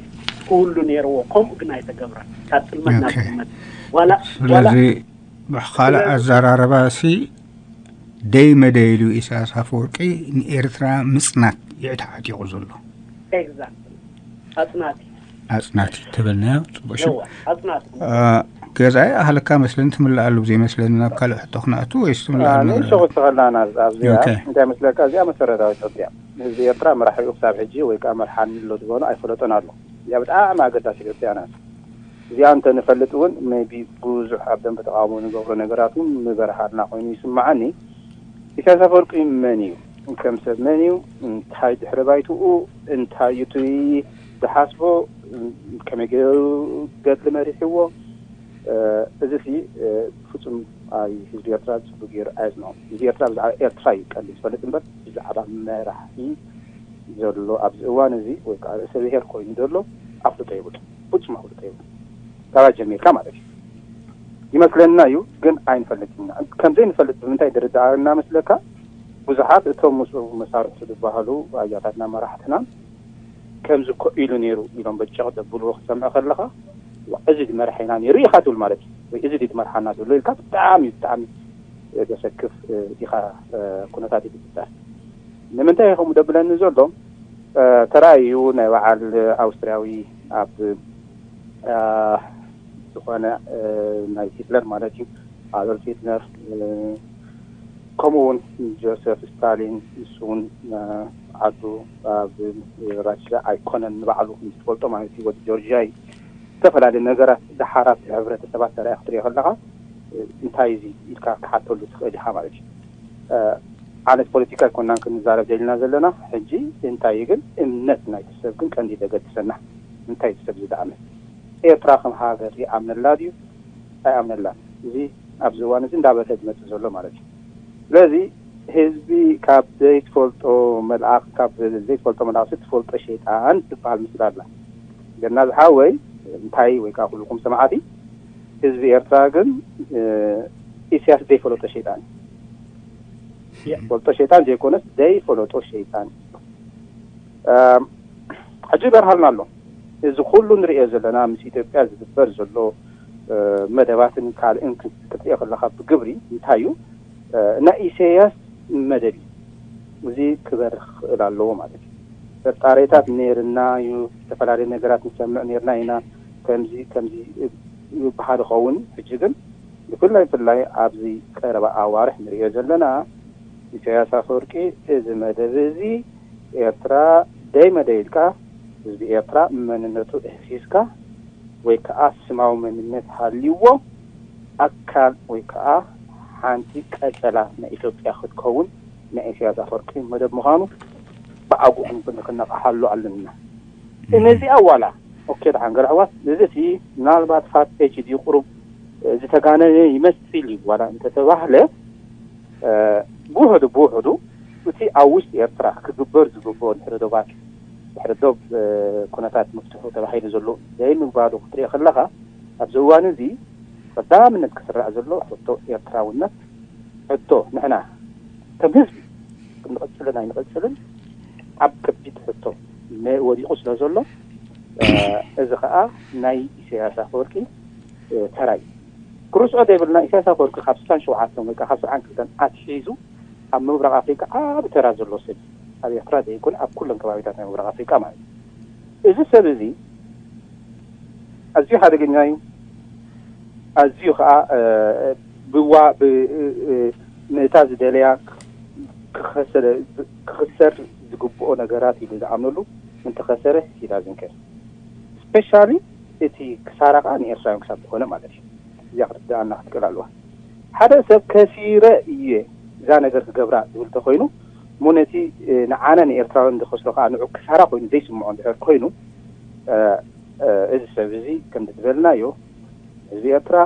ክህሉ ነይርዎ። ከምኡ ግን ኣይተገብረን። ካብ ጥልመት ናብ ጥልመት ዋላ ዋላ ስለዚ ብካልእ ኣዘራረባ ሲ ደይ መደይ ኢሉ ኢሳያስ ኣፈወርቂ ንኤርትራ ምጽናት ይዕታዕት ይቑ ዘሎ። ኤግዛክትሊ ኣጽናቲ ኣጽናቲ ተበልናዮ ጽቡቅ ሽም የዋ ኣጽናቲ ገዛይ ኣህልካ መስለኒ ትምልኣሉ ብዘይ መስለኒ ናብ ካልእ ሕቶ ክነእቱ ወይስ ትምልኣሉ ነገር ንእሽቶ ክስተኸልና ናዝ ኣብዚኣ ኦኬ። እንታይ መስለካ እዚኣ መሰረታዊ ኢትዮጵያ ህዝቢ ኤርትራ መራሒኡ ክሳብ ሕጂ ወይ ከዓ መርሓኒ ኣሎ ዝበሎ ኣይፈለጦን ኣሎ። እዚኣ ብጣዕሚ ኣገዳሲ ኢትዮጵያ ናት። እዚኣ እንተ ንፈልጥ እውን ቢ ብዙሕ ኣብ ደንበ ተቃውሞ ንገብሮ ነገራት እውን ምበርሃልና ኮይኑ ይስምዓኒ። ኢሳያስ ኣፈወርቂ መን እዩ? ከም ሰብ መን እዩ? እንታይ ድሕረ ባይትኡ? እንታይ እዩ እቲ ዝሓስቦ? ከመይ ገይሩ ገድሊ መሪሕዎ? እዚ ሲ ፍጹም ኣይ ህዝቢ ኤርትራ ጽቡቅ ገይሩ ኣየጽንዖ። ህዝቢ ኤርትራ ብዛዕባ ኤርትራ እዩ ቀንዲ ዝፈልጥ እምበር ብዛዕባ መራሒ ዘሎ ኣብዚ እዋን እዚ ወይ ከዓ ርእሰ ብሔር ኮይኑ ዘሎ ኣፍልጦ የብሉ። ፍጹም ኣፍልጦ የብሉ። ካባይ ጀሚርካ ማለት እዩ። ይመስለና እዩ ግን ኣይንፈልጥና። ከምዘይ ንፈልጥ ብምንታይ ድርዳኣና መስለካ? ብዙሓት እቶም ምስኡ መሳርሕቱ ዝበሃሉ ኣያታትና መራሕትና ከምዚ እኮ ኢሉ ነይሩ ኢሎም በጨቕ ዘብልዎ ክትሰምዕ ከለኻ እዚ ድመርሐና ነይሩ ኢኻ ትብል ማለት እዩ ወይ እዚ ድመርሓና ዘሎ ኢልካ ብጣዕሚ ብጣዕሚ ዘሰክፍ ኢኻ ኩነታት እዩ ዝፍጠር። ንምንታይ ከምኡ ደብለኒ ዘሎ ተራእዩ ናይ በዓል ኣውስትርያዊ ኣብ ዝኾነ ናይ ሂትለር ማለት እዩ ኣዶልፍ ሂትለር ከምኡ እውን ጆሰፍ ስታሊን ንሱ እውን ዓዱ ኣብ ራሽያ ኣይኮነን ንባዕሉ ትፈልጦ ማለት እዩ ወዲ ጆርጂያ እዩ። ዝተፈላለዩ ነገራት ደሓራት ሕብረተሰባት ተረያ ክትሪኦ ከለካ እንታይ እዚ ኢልካ ክሓተሉ ትኽእል ኢኻ ማለት እዩ። ዓይነት ፖለቲካ ኣይኮናን ክንዛረብ ደሊና ዘለና ሕጂ እንታይ ግን እምነት ናይቲ ሰብ ግን ቀንዲ ዘገድሰና እንታይ ሰብ ዝደኣመ ኤርትራ ከም ሃገር ይኣምነላ ድዩ ኣይኣምነላን እዚ ኣብዚ እዋን እዚ እንዳበተ ዝመፅእ ዘሎ ማለት እዩ። ስለዚ ህዝቢ ካብ ዘይትፈልጦ መልኣኽ ካብ ዘይትፈልጦ መልኣኽ ትፈልጦ ሸይጣን ትበሃል ምስላ ኣላ ገና ዝሓወይ እንታይ ወይ ከዓ ኩልኩም ሰማዕቲ ህዝቢ ኤርትራ ግን ኢሳያስ ዘይፈለጦ ሸይጣን እዩ። ፈልጦ ሸይጣን ዘይኮነስ ዘይፈለጦ ሸይጣን እዩ። ሕጂ ይበርሃልና ኣሎ። እዚ ኩሉ ንሪኦ ዘለና ምስ ኢትዮጵያ ዝግበር ዘሎ መደባትን ካልእን ክትሪኦ ከለካ ብግብሪ እንታይ እዩ ናይ ኢሳያስ መደብ እዩ። እዚ ክበርህ ክኽእል ኣለዎ ማለት እዩ። ጥርጣሬታት ነይርና እዩ። ዝተፈላለዩ ነገራት ንሰምዕ ነይርና ኢና። ከምዚ ከምዚ ይበሃል ይኸውን። ሕጂ ግን ብፍላይ ብፍላይ ኣብዚ ቀረባ ኣዋርሕ ንሪኦ ዘለና ኢሳያስ ኣፈወርቂ እዚ መደብ እዚ ኤርትራ ደይ መደይ ኢልካ ህዝቢ ኤርትራ መንነቱ እህሲስካ ወይ ከዓ ስማዊ መንነት ሃልይዎ ኣካል ወይ ከዓ ሓንቲ ቀጸላ ናይ ኢትዮጵያ ክትከውን ናይ ኢሳያስ ኣፈወርቂ መደብ ምዃኑ ብኣግኡ ክንነቕሓሉ ኣለና። ነዚኣ ዋላ ኦኬ ደሓን ገለ ኣሕዋት እዚ እቲ ምናልባት ፋት ፔጅ ድዩ ቁሩብ ዝተጋነነ ይመስል እዩ ዋላ እንተተባህለ ብውሕዱ ብውሕዱ እቲ ኣብ ውሽጢ ኤርትራ ክግበር ዝግብኦ ድሕሪ ዶባት ድሕሪ ዶብ ኩነታት ምፍትሑ ተባሂሉ ዘሎ ዘይምግባሩ ክትሪኦ ከለኻ ኣብዚ እዋን እዚ ቀዳምነት ክስራዕ ዘሎ ሕቶ ኤርትራውነት ሕቶ ንሕና ከም ህዝቢ ክንቕጽልን ኣይንቕጽልን ኣብ ከቢድ ሕቶ ወዲቑ ስለ ዘሎ እዚ ከዓ ናይ ኢሳያስ ኣፈወርቂ ተራ እዩ። ክርስዖ ዘይብልና ኢሳያስ ኣፈወርቂ ካብ ስሳን ሸውዓተን ወይ ከዓ ካብ ሰብዓን ክልተን ኣትሒዙ ኣብ ምብራቕ ኣፍሪቃ ዓቢ ተራ ዘሎ ሰብ ኣብ ኤርትራ ዘይኮነ ኣብ ኩለን ከባቢታት ናይ ምብራቕ ኣፍሪቃ ማለት እዩ። እዚ ሰብ እዚ ኣዝዩ ሓደገኛ እዩ። ኣዝዩ ከዓ ብዋ ነታ ዝደለያ ክኸሰር ዝግብኦ ነገራት ኢሉ ዝኣምነሉ እንተኸሰረ ኢላ ዝንከር ስፔሻሊ እቲ ክሳራ ከዓ ንኤርትራውያን ክሳብ ዝኾነ ማለት እዩ። እዚኣ ክትርዳኣና ክትክእል ኣለዋ። ሓደ ሰብ ከሲረ እየ እዛ ነገር ክገብራ ዝብል ተኮይኑ፣ እሞ ነቲ ንዓና ንኤርትራውያን ዝኸስሮ ከዓ ንዑ ክሳራ ኮይኑ ዘይስምዖ እንድሕር ኮይኑ፣ እዚ ሰብ እዚ ከምዚ ዝበልናዮ ህዝቢ ኤርትራ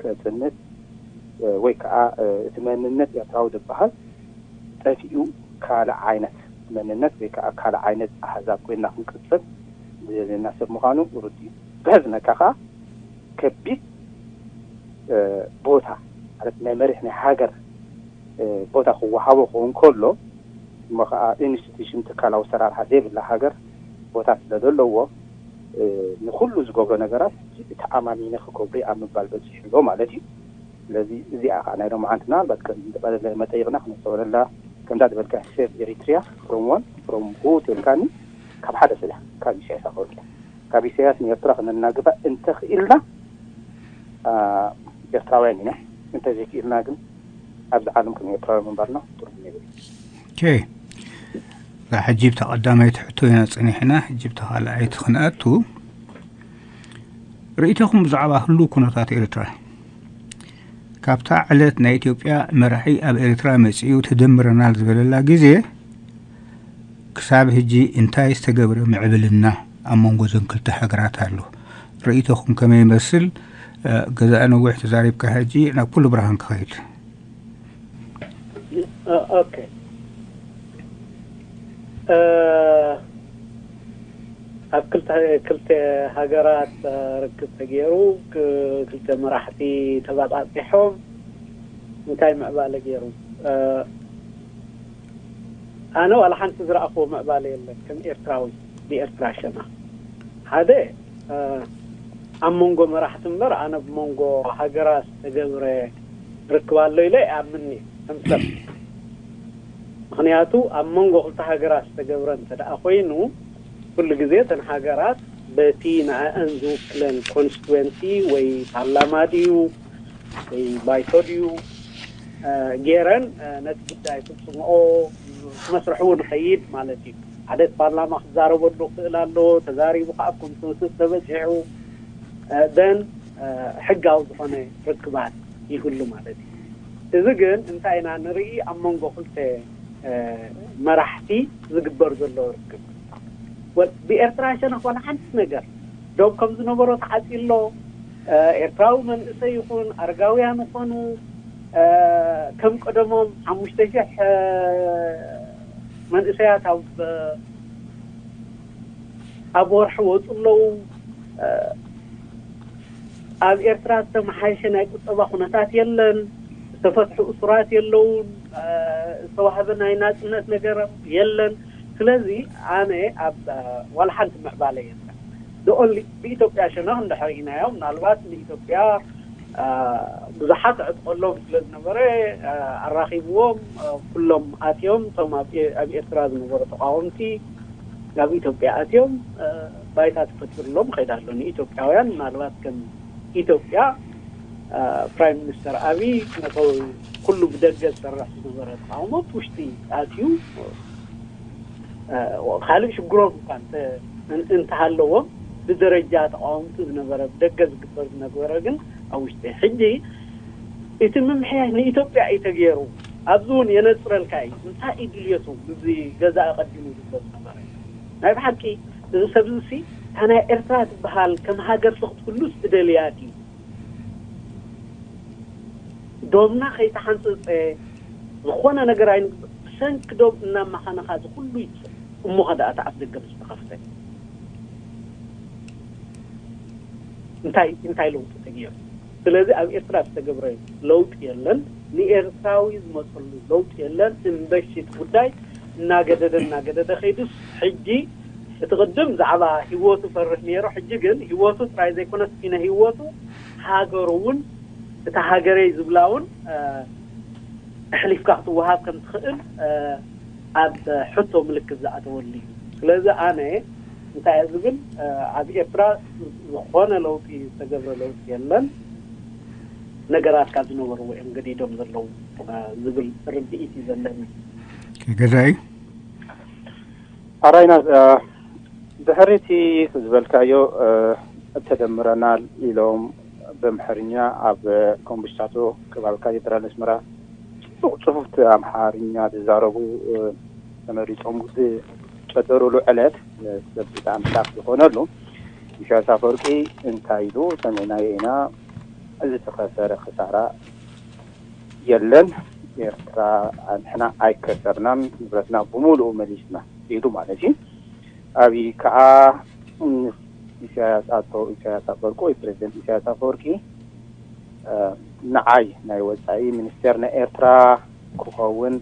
ከጽንት ወይ ከዓ እቲ መንነት ኤርትራዊ ዝበሃል ጠፊኡ ካልእ ዓይነት መንነት ወይ ከዓ ካልእ ዓይነት ኣሕዛብ ኮይንና ክንቅጽል ዝደልየና ሰብ ምዃኑ ርዱእ እዩ። ከሕዝነካ ከዓ ከቢድ ቦታ ማለት ናይ መሪሕ ናይ ሃገር ቦታ ክወሃቦ ክኸውን ከሎ እሞ ከዓ ኢንስቲቱሽን ትካላዊ ኣሰራርሓ ዘይብላ ሃገር ቦታ ስለ ዘለዎ ንኩሉ ዝገብሮ ነገራት ተኣማሚነ ክገብሮ ኣብ ምባል በፂሑ ኣሎ ማለት እዩ። ስለዚ እዚኣ ከዓ ናይ ሎማዓንቲ ምናልባት ከም መጠይቕና ክነስተውዕለላ ከምዛ ዝበልካ ሴቭ ኤሪትሪያ ፍሮም ዋን ፍሮም ሁ ተልካኒ ካብ ሓደ ስለ ካብ ኢሳያስ ኣፈወርቂ ካብ ኢሳያስ ንኤርትራ ክነናግፋ እንተኽኢልና ኤርትራውያን ኢና። እንተዘይክኢልና ግን ኣብዚ ዓለም ከም ኤርትራውያን ምንባርና ትርጉም የብሉ። ሕጂ ብታ ቀዳማይቲ ሕቶ ኢና ጸኒሕና። ሕጂ ብታ ካልኣይቲ ክንኣቱ ርእይቶኹም ብዛዕባ ህሉ ኩነታት ኤርትራ ካብታ ዕለት ናይ ኢትዮጵያ መራሒ ኣብ ኤርትራ መጺኡ ትድምረናል ዝበለላ ግዜ ክሳብ ሕጂ እንታይ ዝተገብረ ምዕብልና ኣብ መንጎ ዘን ክልተ ሃገራት ኣሎ? ርእይቶኹም ከመይ ይመስል? ገዛኢ ነዊሕ ተዛሪብካ፣ ሕጂ ናብ ኩሉ ብርሃን ክኸይድ። ኦኬ፣ ኣብ ክልተ ክልተ ሃገራት ርክብ ተገይሩ፣ ክልተ መራሕቲ ተባጻጺሖም እንታይ ምዕባለ ገይሩ? ኣነ ዋላ ሓንቲ ዝረኣኽዎ ምዕባለ የለን። ከም ኤርትራዊ ብኤርትራ ሸነኽ ሓደ ኣብ መንጎ መራሕቲ እምበር ኣነ ብመንጎ ሃገራት ዝተገብረ ርክብ ኣሎ ኢለ ኣይኣምንን እየ ከም ሰብ። ምኽንያቱ ኣብ መንጎ ክልተ ሃገራት ዝተገብረ እንተ ደኣ ኮይኑ ኩሉ ግዜ እተን ሃገራት በቲ ንኣአን ዝውክለን ኮንስቲትዌንሲ ወይ ፓርላማ ድዩ ወይ ባይቶ ድዩ ገይረን ነቲ ጉዳይ ፍጽምኦ መስርሑ እውን ይኸይድ ማለት እዩ። ሓደ ፓርላማ ክዛረበሉ ክኽእል ኣለዎ። ተዛሪቡ ከዓ ኮንሰንሰስ ተበፂሑ ዘን ሕጋዊ ዝኾነ ርክባት ይህሉ ማለት እዩ። እዚ ግን እንታይ ኢና ንርኢ ኣብ መንጎ ክልተ መራሕቲ ዝግበር ዘሎ ርክብ ብኤርትራ ሸነኽ ዋላ ሓንቲ ነገር ዶብ ከም ዝነበሮ ተዓፂ ኣሎ። ኤርትራዊ መንእሰይ ይኹን ኣረጋውያን ይኾኑ ከም ቀደሞም ሓሙሽተ ሺሕ መንእሰያት ኣብ ኣብ ወርሒ ወፁ ኣለዉ። ኣብ ኤርትራ ዝተመሓየሸ ናይ ቁጠባ ኩነታት የለን። ዝተፈትሑ እሱራት የለውን። ዝተዋህበ ናይ ናፅነት ነገር የለን። ስለዚ ኣነ ኣብ ዋላ ሓንቲ ምዕባለ የለን። ኦንሊ ብኢትዮጵያ ሸነኽ እንድሕር ኢናዮ ምናልባት ንኢትዮጵያ ብዙሓት ዕጥቆሎም ስለ ዝነበረ ኣራኺብዎም ኩሎም ኣትዮም እቶም ኣብ ኤርትራ ዝነበሩ ተቃወምቲ ናብ ኢትዮጵያ ኣትዮም ባይታ ተፈጢሩሎም ከይዳ ኣሎ። ንኢትዮጵያውያን ምናልባት ከም ኢትዮጵያ ፕራይም ሚኒስተር ኣብይ ነቶ ኩሉ ብደገ ዝሰርሕ ዝነበረ ተቃውሞ ውሽጢ ኣትዩ ካልእ ሽግሮም እኳ እንተሃለዎም ብደረጃ ተቃወምቲ ዝነበረ ብደገ ዝግበር ዝነበረ ግን ኣብ ውሽጢ ሕጂ እቲ ምምሕያሽ ንኢትዮጵያ እዩ ተገይሩ። ኣብዚ እውን የነፅረልካ እዩ። እንታይ እዩ ድልየቱ? እዚ ገዛ ኣቐዲሙ ዝግበር ዝነበረ ናይ ብሓቂ እዚ ሰብ እዚ እታ ናይ ኤርትራ ትበሃል ከም ሃገር ክትህሉስ ዝደልያ ድዩ? ዶብና ከይተሓንፀፀ ዝኾነ ነገር ኣይንግበር። ብሰንኪ ዶብ እናማኻነኻ እዚ ኩሉ ይፅእ እሞ ከ ደኣ እቲ ኣፍ ደገ ዝተኸፍተ እንታይ እንታይ ለውጢ ተገይሩ? ስለዚ ኣብ ኤርትራ ዝተገብረ ለውጢ የለን። ንኤርትራዊ ዝመፀሉ ለውጢ የለን። እምበሺ እቲ ጉዳይ እናገደደ እናገደደ ከይዱስ ሕጂ እቲ ቅድም ዛዕባ ህይወቱ ፈርህ ነይሩ። ሕጂ ግን ህይወቱ ጥራይ ዘይኮነስ ኪነ ህይወቱ ሃገሩ እውን እታ ሃገረይ ዝብላ እውን ኣሕሊፍካ ክትወሃብ ከም ትኽእል ኣብ ሕቶ ምልክት ዝኣተወሉ እዩ። ስለዚ ኣነ እንታይ እየ ዝብል ኣብ ኤርትራ ዝኾነ ለውጢ ዝተገብረ ለውጢ የለን። ነገራት ካብ ዝነበርዎ እዮም ገዲዶም ዘለዉ ዝብል ርድኢት እዩ ዘለኒ። ገዛኢ ኣራይና ድሕሪ እቲ ዝበልካዮ፣ እ፣ ተደምረናል ኢሎም በምሕርኛ ኣብ ኮምብሽታቶ ከባቢ ካቴድራል ኣስመራ ጽቡቕ ጽፉፍቲ ኣምሓርኛ ዝዛረቡ፣ እ፣ ተመሪጾም ዝጨደሩሉ ዕለት፣ እ፣ ሰብ ብጣዕሚ ሻፍ ዝኾነሉ፣ ኢሳያስ ኣፈወርቂ እንታይ ኢሉ ሰሚዕናዮ ኢና። እዚ ተኸሰረ ክሳራ የለን፣ ኤርትራ፣ ንሕና ኣይከሰርናን፣ ንብረትና ብምሉኡ መሊስና ኢሉ ማለት እዩ። ኣብይ ከዓ፣ ም፣ ኢሳያስ፣ ኣቶ ኢሳያስ ኣፈወርቂ ወይ ፕሬዚደንት ኢሳያስ ኣፈወርቂ፣ እ፣ ንዓይ ናይ ወፃኢ ሚኒስቴር ናይ ኤርትራ ክኸውን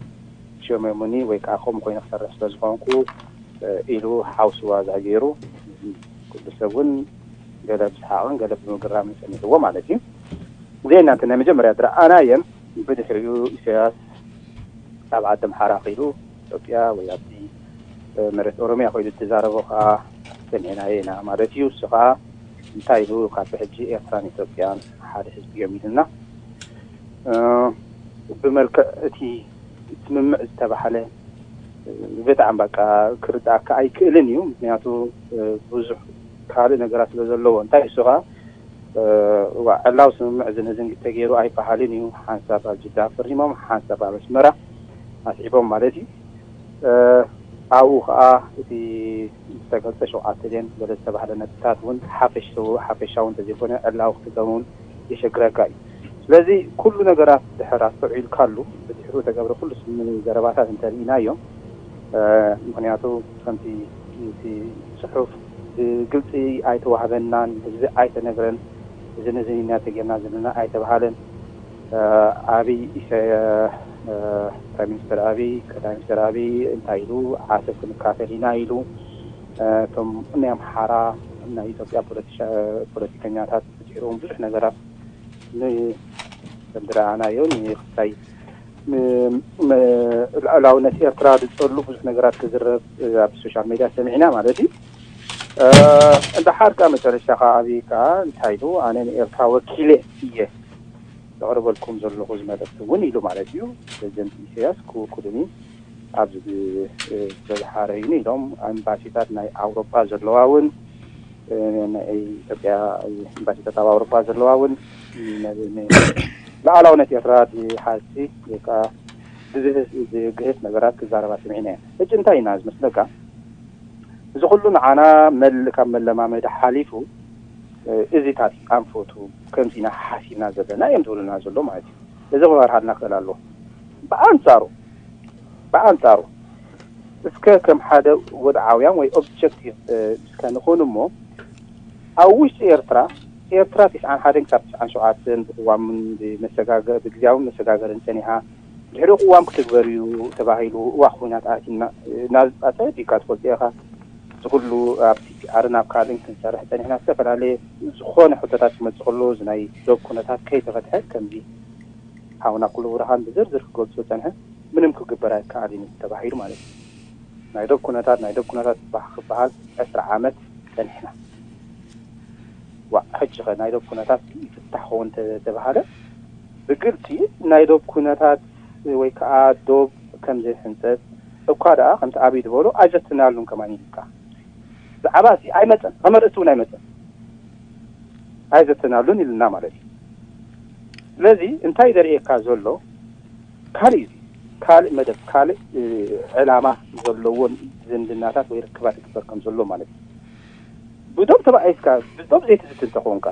ሸመሙኒ ወይ ከዓ ከምኡ ኮይኑ ክሰርሕ ስለ ዝኾንኩ፣ እ፣ ኢሉ ሓውሲ ዋዛ ገይሩ፣ ኩሉ ሰብ እውን ገለ ብሰሓቕን ገለ ብምግራምን ሰሚዕዎ ማለት እዩ። እዚአን ናተ ናይ መጀመርያ ዝረኣናየን። ብድሕሪኡ ኢሳያስ ኣብ ዓዲ ኣምሓራ ከይዱ ኢትዮጵያ ወይ ኣብቲ፣ እ፣ መሬት ኦሮሚያ ከይዱ እተዛረቦ ከዓ ሰሚዕናዮ ኢና ማለት እዩ። እሱ ከዓ እንታይ ኢሉ፣ ካብ ሕጂ ኤርትራን ኢትዮጵያን ሓደ ህዝቢ እዮም ኢሉና። እ፣ ብመልክዕ እቲ ስምምዕ ዝተባህለ፣ እ፣ ብጣዕሚ በቃ ክርዳእካ ኣይክእልን እዩ። ምክንያቱ፣ እ፣ ብዙሕ ካልእ ነገራት ስለ ዘለዎ። እንታይ እሱ ከዓ፣ እ፣ ዋ-፣ ዕላዊ ስምምዕ ዝንዝን ተገይሩ ኣይበሃልን እዩ። ሓንሳብ ኣብ ጅዳ ፈሪሞም፣ ሓንሳብ ኣብ ኣስመራ ኣስዒቦም ማለት እዩ። እ፣ ኣብኡ ከዓ እቲ ዝተገልጸ ሸውዓተ ድየን ገለ ዝተባህለ ነጥብታት እውን ሓፈሽ-፣ ሓፈሻዊ እንተዘይኮነ ዕላዊ ክትገብር እውን የሸግረካ እዩ። ስለዚ ኩሉ ነገራት ድሕር ኣስተውዒልካሉ፣ ብድሕሪኡ ተገብረ ኩሉ ስም-፣ ዘረባታት እንተርኢናዮ፣ እ፣ ምኽንያቱ ከምቲ እቲ ጽሑፍ ብግልጺ ኣይተዋህበናን፣ ህዝቢ ኣይተነግረን፣ እዚ ነዚ ኢና ተጌርና ዘለና ኣይተባሃለን። እ፣ ኣብይ ኢሰ-፣ እ፣ ፕራይም ሚኒስተር ኣብይ፣ ቀዳማይ ሚኒስተር ኣብይ እንታይ ኢሉ፣ ዓሰብ ክንካፈል ኢና ኢሉ። እ፣ እቶም ናይ ኣምሓራ፣ ናይ ኢትዮጵያ ፖለቲሻ-፣ ፖለቲከኛታት ብድሕሪኦም ብዙሕ ነገራት ን-፣ ከም ዝረኣናዮ ንክሳይ ን-፣ ም-፣ ልዕላውነት ኤርትራ ዝጸሉ ብዙሕ ነገራት ክዝረብ፣ እ፣ ኣብ ሶሻል ሜድያ ሰሚዕና ማለት እዩ። እ፣ እንድሓር ከኣ መጨረሻ ከኣ ኣብይ ከኣ እንታይ ኢሉ፣ ኣነ ንኤርትራ ወኪለ እየ ዘቕርበልኩም ዘለኹ እዚ መልእኽቲ እውን ኢሉ ማለት እዩ። ፕሬዚደንት ኢሳያስ ክውክሉኒ ኣብዚ ብ-፣ እ፣ ዝተዝሓረዩኒ ኢሎም ኤምባሲታት ናይ ኣውሮጳ ዘለዋ እውን፣ እ፣ ናይ ኢትዮጵያ ኤምባሲታት ኣብ ኣውሮጳ ዘለዋ እውን ን-፣ ን-፣ ሉዓላውነት ኤርትራ ዝሓሲ ወይ ከዓ ዝግህስ፣ ዝግህስ ነገራት ክዛረባ ሰሚዕና እየን። ሕጂ እንታይ ኢና ዝመስለካ? እዚ ኩሉ ንዓና መል-፣ ካብ መለማመዲ ሓሊፉ፣ እ፣ እዚ ታሪኽ ኣንፈቱ ከምዚ ኢና ሓሲብና ዘለና እዮም ዝብሉና ዘሎ ማለት እዩ። እዚ ክበርሃልና ክእል ኣለዎ። ብኣንጻሩ፣ ብኣንጻሩ እስከ ከም ሓደ ወድዓውያን ወይ ኦብጀክቲቭ፣ እ፣ እስከ ንኹን እሞ፣ ኣብ ውሽጢ ኤርትራ፣ ኤርትራ ትስዓን ሓደን ክሳብ ትስዓን ሸውዓተን ብቅዋምን ብመሰጋገ-፣ ብግዜያውን መሰጋገርን ጸኒሓ፣ ድሕሪ ቅዋም ክትግበር እዩ ተባሂሉ፣ እዋእ ኩናት ኣቲና፣ ናብ ዝባጸ ዲካ ትፈልጦ ኢኻ። እዚ ኩሉ ኣብ ቲ ፒ ኣርን ኣብ ካልእን ክንሰርሕ ጸኒሕና፣ ዝተፈላለየ ዝኾነ ሕቶታት ክመጽእ ከሎ፣ እዚ ናይ ዶብ ኩነታት ከይተፈትሐ፣ ከምዚ ሓውና ኩሉ ብርሃን ብዝርዝር ክገልጾ ጸንሐ፣ ምንም ክግበር ኣይከኣልን እዩ ተባሂሉ ማለት እዩ። ናይ ዶብ ኩነታት፣ ናይ ዶብ ኩነታት ክበሃ-፣ ክበሃል ዕስራ ዓመት ጸኒሕና። ዋእ፣ ሕጂ ኸ ናይ ዶብ ኩነታት ይፍታሕ ክኸውን ተ-፣ ተባሃለ? ብግልጺ ናይ ዶብ ኩነታት ወይ ከኣ ዶብ ከም ዘይሕንጸጽ እኳ ደኣ ከምቲ ኣብይ ዝበሎ ኣይዘትናሉን ከማን ኢልካ። ብዛዕባ እዚ ኣይመጸን፣ ከም ኣርእስቲ እውን ኣይመጸን። ኣይዘተናሉን ኢልና ማለት እዩ። ስለዚ እንታይ ዘርእየካ ዘሎ ካልእ እዩ። ካልእ መደብ፣ ካልእ፣ እ፣ ዕላማ ዘለዎን ዝምድናታት ወይ ርክባት ይግበር ከም ዘሎ ማለት እዩ። ብዶብ ተባኢስካ፣ ብዶብ ዘይትዝቲ እንተኾንካ፣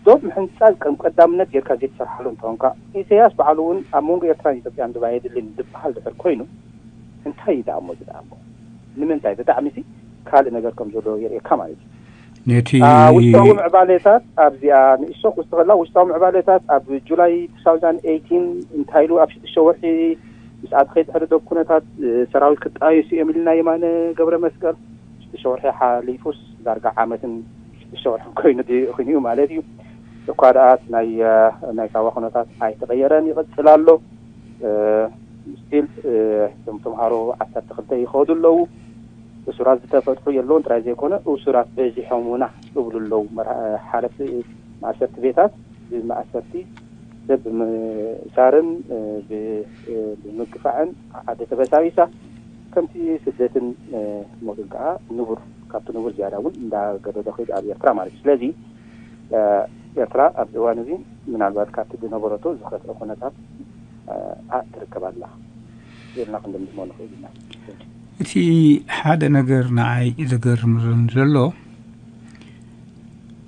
ዶብ ምሕንጻጽ ከም ቀዳምነት ጌርካ ዘይትሰርሓሉ እንተኾንካ፣ ኢሳያስ ባዕሉ እውን ኣብ መንጎ ኤርትራን ኢትዮጵያን ዶብ ኣየድልን ዝበሃል ድሕር ኮይኑ፣ እንታይ እዩ ደኣ እሞ እዚ ደኣ እሞ? ንምንታይ? ብጣዕሚ ሲ ካልእ ነገር ከም ዘሎ የርእየካ ማለት እዩ። ነቲ አ፣ ውሽጣዊ ምዕባሌታት ኣብዚኣ ንእሽቶ ክውስኸላ፣ ውሽጣዊ ምዕባሌታት ኣብ ጁላይ two thousand eighteen እንታይ ኢሉ ኣብ ሽዱሽተ ወርሒ ምስ ኣትኸይ ድሕሪ ዶብ ኩነታት፣ እ፣ ሰራዊት ክጣየሱ እዮም ኢልና የማነ ገብረ መስቀል። ሽዱሽተ ወርሒ ሓሊፉስ ዳርጋ ዓመትን ሽዱሽተ ወርሕን ኮይኑ ድ-፣ ኮይኑ እዩ ማለት እዩ። እኳ ደኣ ናይ፣ እ፣ ናይ ሳዋ ኩነታት ኣይተቐየረን ይቕጽል ኣሎ። እ፣ ስቲል፣ እ፣ እቶም ተምሃሮ ዓሰርተ ክልተ ይኸዱ ኣለዉ። እሱራት ዝተፈትሑ የለውን ጥራይ ዘይኮነ፣ እሱራት በዚሖም ውና እብሉ ኣለዉ። መርሃ-፣ ሓለፍቲ ማእሰርቲ ቤታት፣ ብማእሰርቲ ሰብ ብምእሳርን፣ እ፣ ብ-፣ እ፣ ብምግፋዕን ዓዲ ተበሳቢሳ፣ ከምቲ ስደትን፣ እ፣ ሞትን ከኣ ንቡር ካብቲ ንቡር ዝያዳ እውን እንዳገደደ ከይዱ ኣብ ኤርትራ ማለት እዩ። ስለዚ ኤርትራ ኣብዚ እዋን እዚ ምናልባት ካብቲ ዝነበረቶ ዝኸፍአ ኩነታት ትርከብ ኣላ ኢልና ክንድምድሞ ንኽእል ኢና። እቲ ሓደ ነገር ንዓይ ዘገርምረኒ ዘሎ፣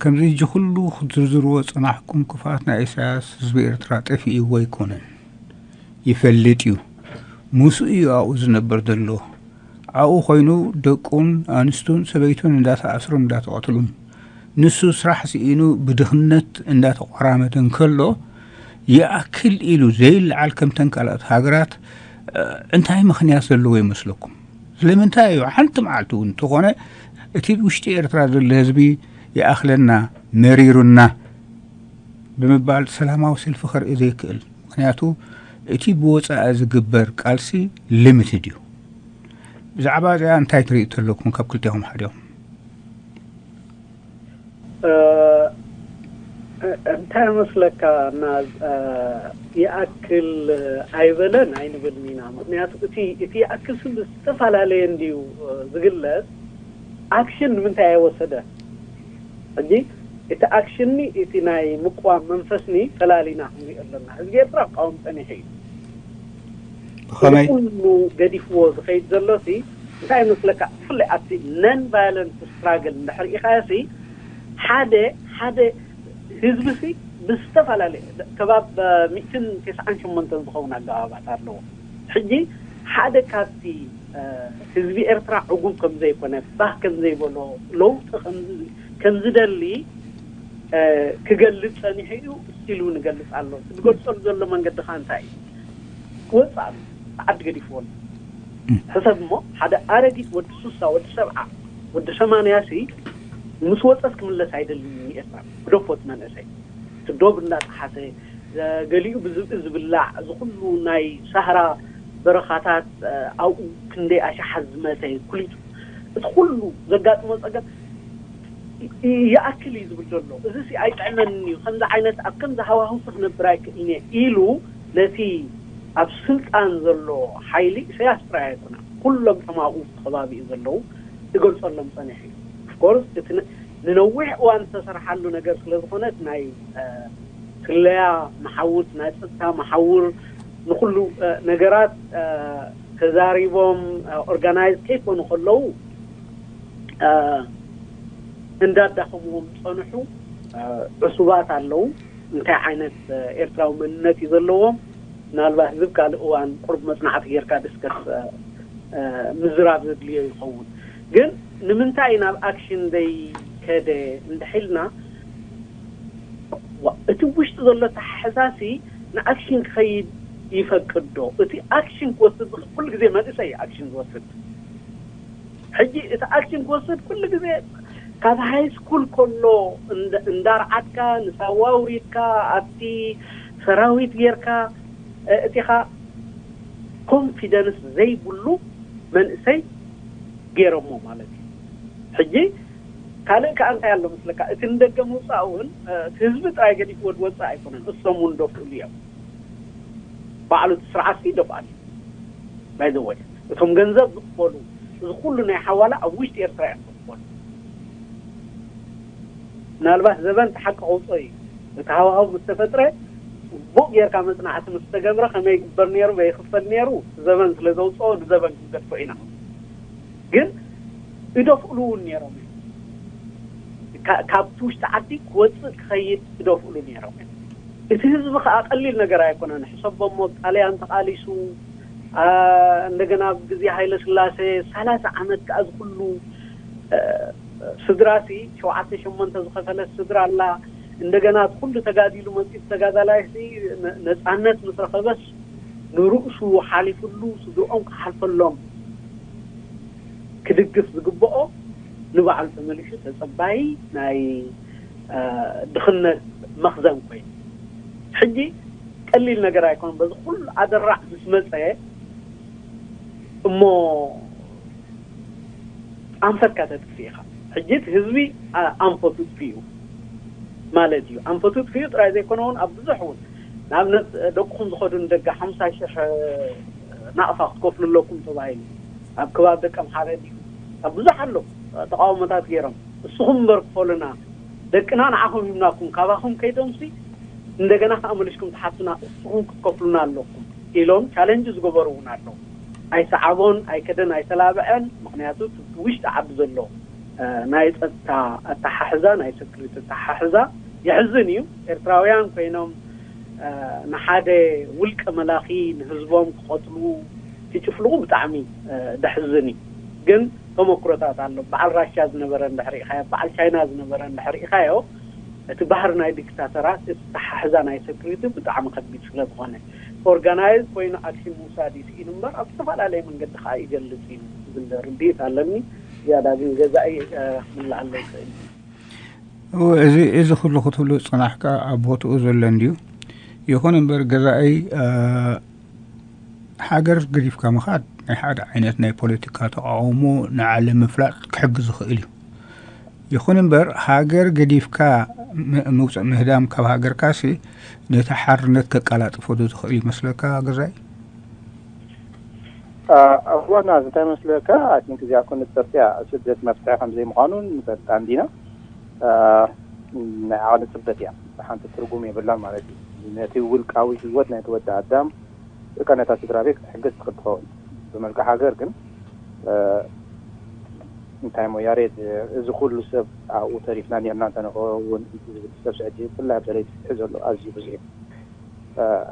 ከምዚ ሕጂ ኩሉ ክትዝርዝርዎ ዝጸናሕኩም ክፍኣት ናይ ኢሳያስ ህዝቢ ኤርትራ ጠፊእዎ ኣይኮነን። ይፈልጥ እዩ። ምስኡ እዩ ኣብኡ ዝነብር ዘሎ። ኣብኡ ኮይኑ ደቁን ኣንስቱን ሰበይቱን እንዳተኣስሩን እንዳተቐትሉን፣ ንሱ ስራሕ ስኢኑ ብድኽነት እንዳተቆራመደ እንከሎ፣ ይኣክል ኢሉ ዘይለዓል ከምተን ካልኦት ሃገራት እንታይ ምኽንያት ዘለዎ ይመስለኩም? ስለምንታይ እዩ ሓንቲ መዓልቲ እውን እንተኾነ እቲ ውሽጢ ኤርትራ ዘሎ ህዝቢ ይኣኽለና፣ መሪሩና ብምባል ሰላማዊ ሰልፊ ከርኢ ዘይክእል? ምኽንያቱ እቲ ብወፃኢ ዝግበር ቃልሲ ሊሚትድ እዩ። ብዛዕባ እዚኣ እንታይ ትርእዩ ኣለኩም ካብ ክልቲኹም ሓዲኦም? እንታይ መስለካ እና ይኣክል ኣይበለን ኣይንብልን ኢና። ምክንያቱ እቲ እቲ ይኣክል ስም ዝተፈላለየ እንድዩ ዝግለጽ። ኣክሽን ንምንታይ ኣይወሰደ? ሕጂ እቲ ኣክሽን እቲ ናይ ምቋም መንፈስኒ ፈላሊና ክንሪኦ ኣለና። ህዝቢ ኤርትራ ክቃወም ጸኒሑ እዩ። ብኸመይ? ኩሉ ገዲፍዎ ዝኸይድ ዘሎ ሲ እንታይ ይመስለካ? ብፍላይ ኣብቲ ነን ቫዮለንስ ስትራግል እንድሕር ኢኻዮ ሲ ሓደ ሓደ ህዝቢ ሲ ብዝተፈላለየ ከባብ ሚእትን ተስዓን ሸሞንተን ዝኸውን ኣገባባት ኣለዎ። ሕጂ ሓደ ካብቲ ህዝቢ ኤርትራ ዕጉብ ከም ዘይኮነ፣ ባህ ከም ዘይበሎ፣ ለውጢ ከም ዝደሊ ክገልጽ ጸኒሑ እዩ። ስቲል እውን ይገልጽ ኣሎ። ዝገልጸሉ ዘሎ መንገዲ ከ እንታይ እዩ? ክወጽእ ኣሎ። ዓዲ ገዲፍዎ ኣሎ። ሕሰብ እሞ ሓደ ኣረጊት ወዲ ሱሳ፣ ወዲ ሰብዓ፣ ወዲ ሰማንያ ሲ ምስ ወጸስ ክምለስ ኣይደልን ንኤርትራ። ግደፎ እቲ መንእሰይ እቲ ዶብ እንዳጠሓሰ ገሊኡ ብዝብኢ ዝብላዕ እዚ ኩሉ ናይ ሳህራ በረኻታት ኣብኡ ክንደይ ኣሽሓት ዝመተ ኩሊቱ እቲ ኩሉ ዘጋጥሞ ጸገም ይኣክል እዩ ዝብል ዘሎ። እዚ ሲ ኣይጥዕመንን እዩ። ከምዚ ዓይነት ኣብ ከምዚ ሃዋህውሲ ክነብር ኣይክእልን እየ ኢሉ ነቲ ኣብ ስልጣን ዘሎ ሓይሊ ኢሳያስ ጥራይ ኣይኮነ ኩሎም እቶም ኣብኡ ከባቢኡ ዘለዉ ይገልጸሎም ጸኒሑ እዩ። ኦፍኮርስ እቲ ንነዊሕ እዋን ዝተሰርሓሉ ነገር ስለ ዝኾነ ናይ ስለያ መሓውር ናይ ፀጥታ መሓውር ንኩሉ ነገራት ተዛሪቦም ኦርጋናይዝ ከይኮኑ ከለዉ እንዳዳኸምዎም ዝፀንሑ ዕሱባት ኣለዉ። እንታይ ዓይነት ኤርትራዊ መንነት እዩ ዘለዎም? ምናልባት ህዝብ ካልእ እዋን ቁሩብ መፅናዕቲ ጌርካ ዲስከስ ምዝራብ ዘድልዮ ይኸውን። ግን ንምንታይ ናብ ኣክሽን ዘይከደ እንድሕልና እቲ ውሽጢ ዘሎ ተሓሳሲ ንኣክሽን ክኸይድ ይፈቅድ ዶ? እቲ ኣክሽን ክወስድ ዝኽእል ኩሉ ግዜ መንእሰይ ኣክሽን ዝወስድ። ሕጂ እቲ ኣክሽን ክወስድ ኩሉ ግዜ ካብ ሃይ ስኩል ከሎ እንዳርዓድካ ንሳዋ ውሪድካ ኣብቲ ሰራዊት ጌርካ እቲኻ ኮንፊደንስ ዘይብሉ መንእሰይ ገይሮሞ ማለት እዩ። ሕጂ ካልእ ከዓ እንታይ ኣሎ መስለካ? እቲ ንደገ ምውፃእ እውን እቲ ህዝቢ ጥራይ ገዲፍዎ ዝወፅእ ኣይኮነን። እሶም እውን ደፍኡሉ እዮም። ባዕሉ እቲ ስርዓት ይደፍኣሉ ባይ ዘ ወይ እቶም ገንዘብ ዝቕበሉ እዚ ኩሉ ናይ ሓዋላ ኣብ ውሽጢ ኤርትራ እዮም ዝቕበሉ። ምናልባት ዘበን ተሓቂ ከውፅኦ እዩ። እቲ ሃዋሃው ምስ ተፈጥረ ፅቡቕ ጌርካ መፅናዕቲ ምስ ተገብረ ከመይ ይግበር ነይሩ ወይ ይኽፈል ነይሩ ዘበን ስለ ዘውፅኦ ንዘበን ክንገድፎ ኢና። ግን ይደፍእሉ እውን ነይሮም እዮም። ካብቲ ውሽጢ ዓዲ ክወፅእ ክኸይድ ይደፍእሉ ነይሮም እዮም። እቲ ህዝቢ ከዓ ቀሊል ነገር ኣይኮነን። ሕሰቦሞ ጣልያን ተቓሊሱ እንደገና ኣብ ግዜ ሃይለ ስላሴ ሰላሳ ዓመት ከዓ ዝኩሉ ስድራሲ ሸውዓተ ሸሞንተ ዝኸፈለት ስድራ ኣላ። እንደገና ኩሉ ተጋዲሉ መፂኡ ተጋዳላይሲ ነፃነት ምስ ረኸበስ ንርእሱ ሓሊፍሉ ስድርኦም ክሓልፈሎም ክድግፍ ዝግብኦ ንባዕሉ ተመሊሱ ተፀባይ ናይ ድኽነት መኽዘን ኮይኑ ሕጂ ቀሊል ነገር ኣይኮነን። በዚ ኩሉ ኣደራዕ ምስ መፀ እሞ ኣንፈትካ ተጥፍእ ኢኻ። ሕጂ እቲ ህዝቢ ኣንፈቱ ጥፍኡ ማለት እዩ። ኣንፈቱ ጥፍኡ ጥራይ ዘይኮነ እውን ኣብ ብዙሕ እውን ንኣብነት ደቅኹም ዝኸዱ ንደገ ሓምሳ ሽሕ ናቕፋ ክትከፍሉ ኣለኩም ተባሂሉ ኣብ ከባቢ ደቀምሓረ ድዩ ኣብ ብዙሕ ኣሎ። ተቃውሞታት ገይሮም፣ እስኹም እምበር ክፈሉና፣ ደቅና ንዓኹም ሂብናኩም፣ ካባኹም ከይዶምሲ እንደገና ከኣ መሊስኩም ትሓቱና፣ እስኹም ክትከፍሉና ኣለኩም ኢሎም ቻለንጅ ዝገበሩ እውን ኣለዉ። ኣይሰዓቦን፣ ኣይከደን፣ ኣይተላብዐን። ምክንያቱ እቲ ውሽጢ ዓዲ ዘሎ ናይ ጸጥታ ኣተሓሕዛ፣ ናይ ሰክሪቲ ኣተሓሕዛ የሕዝን እዩ። ኤርትራውያን ኮይኖም ንሓደ ውልቀ መላኺ ንህዝቦም ክቐትሉ ክጭፍልቑ ብጣዕሚ ደሕዝን እዩ። ግን ተመክሮታት ኣሎ። በዓል ራሽያ ዝነበረ እንድሕር ርኢኻዮ፣ በዓል ቻይና ዝነበረ እንድሕር ርኢኻዮ፣ እቲ ባህሪ ናይ ዲክታተራት፣ እቲ ተሓሕዛ ናይ ሰክሪቲ ብጣዕሚ ከቢድ ስለ ዝኾነ፣ ኦርጋናይዝ ኮይኑ ኣክሽን ምውሳድ ይስኢን እምበር ኣብ ዝተፈላለየ መንገዲ ከዓ ይገልጽ እዩ ዝብል ርድኢት ኣለኒ። ዝያዳ ግን ገዛኢ ክምልኣለይ ይኽእል እዩ። እዚ እዚ ኩሉ ክትብሉ ዝጸናሕካ ኣብ ቦትኡ ዘሎ እንድዩ። ይኹን እምበር ገዛኢ ሃገር ገዲፍካ ምኻድ ናይ ሓደ ዓይነት ናይ ፖለቲካ ተቃውሞ ንዓለም ምፍላጥ ክሕግዝ ይኽእል እዩ። ይኹን እምበር ሃገር ገዲፍካ ምውፅእ ምህዳም ካብ ሃገርካሲ ነቲ ሓርነት ከቀላጥፎ ዶ ዝኽእል ይመስለካ ገዛኢ? እዋና እንታይ መስለካ? ኣይ ቲንክ እዚኣ ኮ ንፅርፅያ ስደት መፍትሒ ከም ዘይምዃኑ ንፈልጣ እንዲና። ናይ ዓቕሊ ፅበት እያ። ሓንቲ ትርጉም የብላን ማለት እዩ። ነቲ ውልቃዊ ህይወት ናይ ተወዲ ኣዳም እካ ነታ ስድራ ቤት ክትሕግዝ ትኽእል ትኸውን። ብመልክዕ ሃገር ግን እንታይ ሞ ያሬድ፣ እዚ ኩሉ ሰብ ኣብኡ ተሪፍና ኔርና እንተንኸውን ዝብል ሰብ ስዕዲ ብፍላይ ኣብ ደለይቲ ፍትሒ ዘሎ ኣዝዩ ብዙሕ እዩ።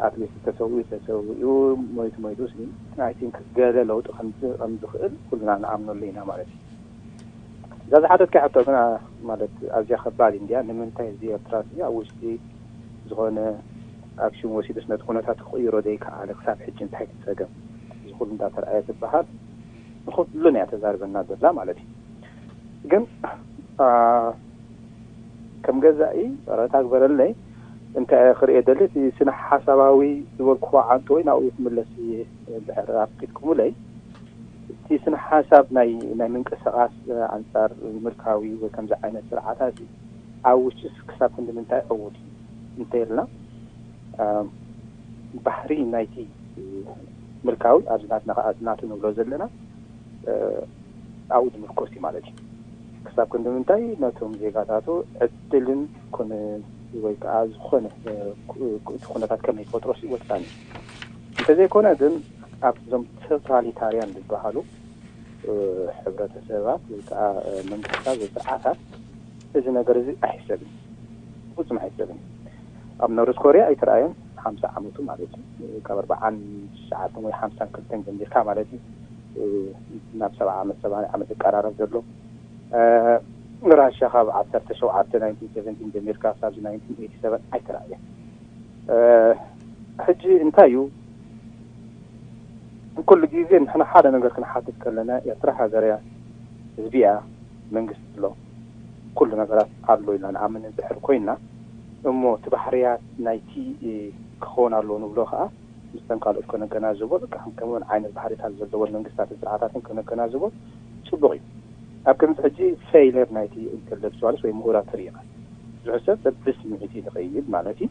ኣትሊስት ተሰዊኡ ተሰዊኡ፣ ሞይቱ ሞይቱ ሲ ኣይ ቲንክ ገለ ለውጢ ከምፅእ ከም ዝኽእል ኩልና ንኣምነሉ ኢና ማለት እዩ። እዛ ዝሓተትካ ሕቶ ግን ማለት ኣዝያ ከባድ እንድያ። ንምንታይ እዚ ኤርትራ ሲ ኣብ ውሽጢ ዝኾነ ኣክሽን ወሲዱስ ነቲ ኩነታት ክቕይሮ ዘይከኣለ ክሳብ ሕጂ እንታይ ትፀገም? እዚ ኩሉ እንዳተረኣየ ዝበሃል ንኩሉ ናይ ተዛርበና ዘላ ማለት እዩ። ግን ከም ገዛኢ ረታ ግበረለይ እንታይ ክርእየ ደሊ እቲ ስነ ሓሳባዊ ዝበልኩዎ ዓንቶ ወይ ናብኡ ክምለስ ድሕር ኣፍቂድኩምለይ እቲ ስነ ሓሳብ ናይ ናይ ምንቅስቃስ ኣንጻር ምልካዊ ወይ ከምዚ ዓይነት ስርዓታት ኣብ ውሽጢስ ክሳብ ክንዲ ምንታይ ዕዉት እዩ እንተይልና ባህሪ ናይቲ ምልካዊ ኣብዚ ናትና ከዓ ናቱ ንብሎ ዘለና ኣብኡ ዝምርኮስ እዩ ማለት እዩ። ክሳብ ክንዲ ምንታይ ነቶም ዜጋታቱ ዕድልን ኮነ ወይ ከዓ ዝኾነ እቲ ኩነታት ከመይ ይፈጥሮ ሲ ወሳኒ እዩ። እንተዘይኮነ ግን ኣብዞም ቶታሊታርያን ዝበሃሉ ሕብረተሰባት ወይ ከዓ መንግስታት ወይ ስርዓታት እዚ ነገር እዚ ኣይሕሰብን፣ ፍጹም ኣይሕሰብን። ኣብ ኖርዝ ኮርያ ኣይተረኣየን። ሓምሳ ዓመቱ ማለት እዩ። ካብ ኣርባዓን ትሽዓተን ወይ ሓምሳን ክልተን ጀሚርካ ማለት እዩ ናብ ሰብዓ ዓመት ሰማንያ ዓመት ይቀራረብ ዘሎ። ራሽያ ካብ ዓሰርተ ሸውዓተ ናይንቲን ሰቨንቲን ጀሚርካ ክሳብዚ ናይንቲን ኤይቲ ሰቨን ኣይተረኣየን። ሕጂ እንታይ እዩ ኩሉ ግዜ ንሕና ሓደ ነገር ክንሓትት ከለና ኤርትራ ሃገር እያ፣ ህዝቢ እያ፣ መንግስቲ ኣሎ፣ ኩሉ ነገራት ኣሎ ኢልና ንኣምን እንድሕር ኮይና እሞ እቲ ባህርያት ናይቲ ክኸውን ኣለዎ ንብሎ ከዓ ምስተን ካልኦት ከነገናዝቦ በቃ ከምኡን ዓይነት ባህርታት ዘለዎን መንግስታትን ስርዓታትን ከነገናዝቦ ፅቡቅ እዩ። ኣብ ከምዚ ሕጂ ፌይለር ናይቲ ኢንተሌክቹዋልስ ወይ ምሁራት ትርኢ ኢኻ። ብዙሕ ሰብ በብስምዒት እዩ ዝኸይድ ማለት እዩ።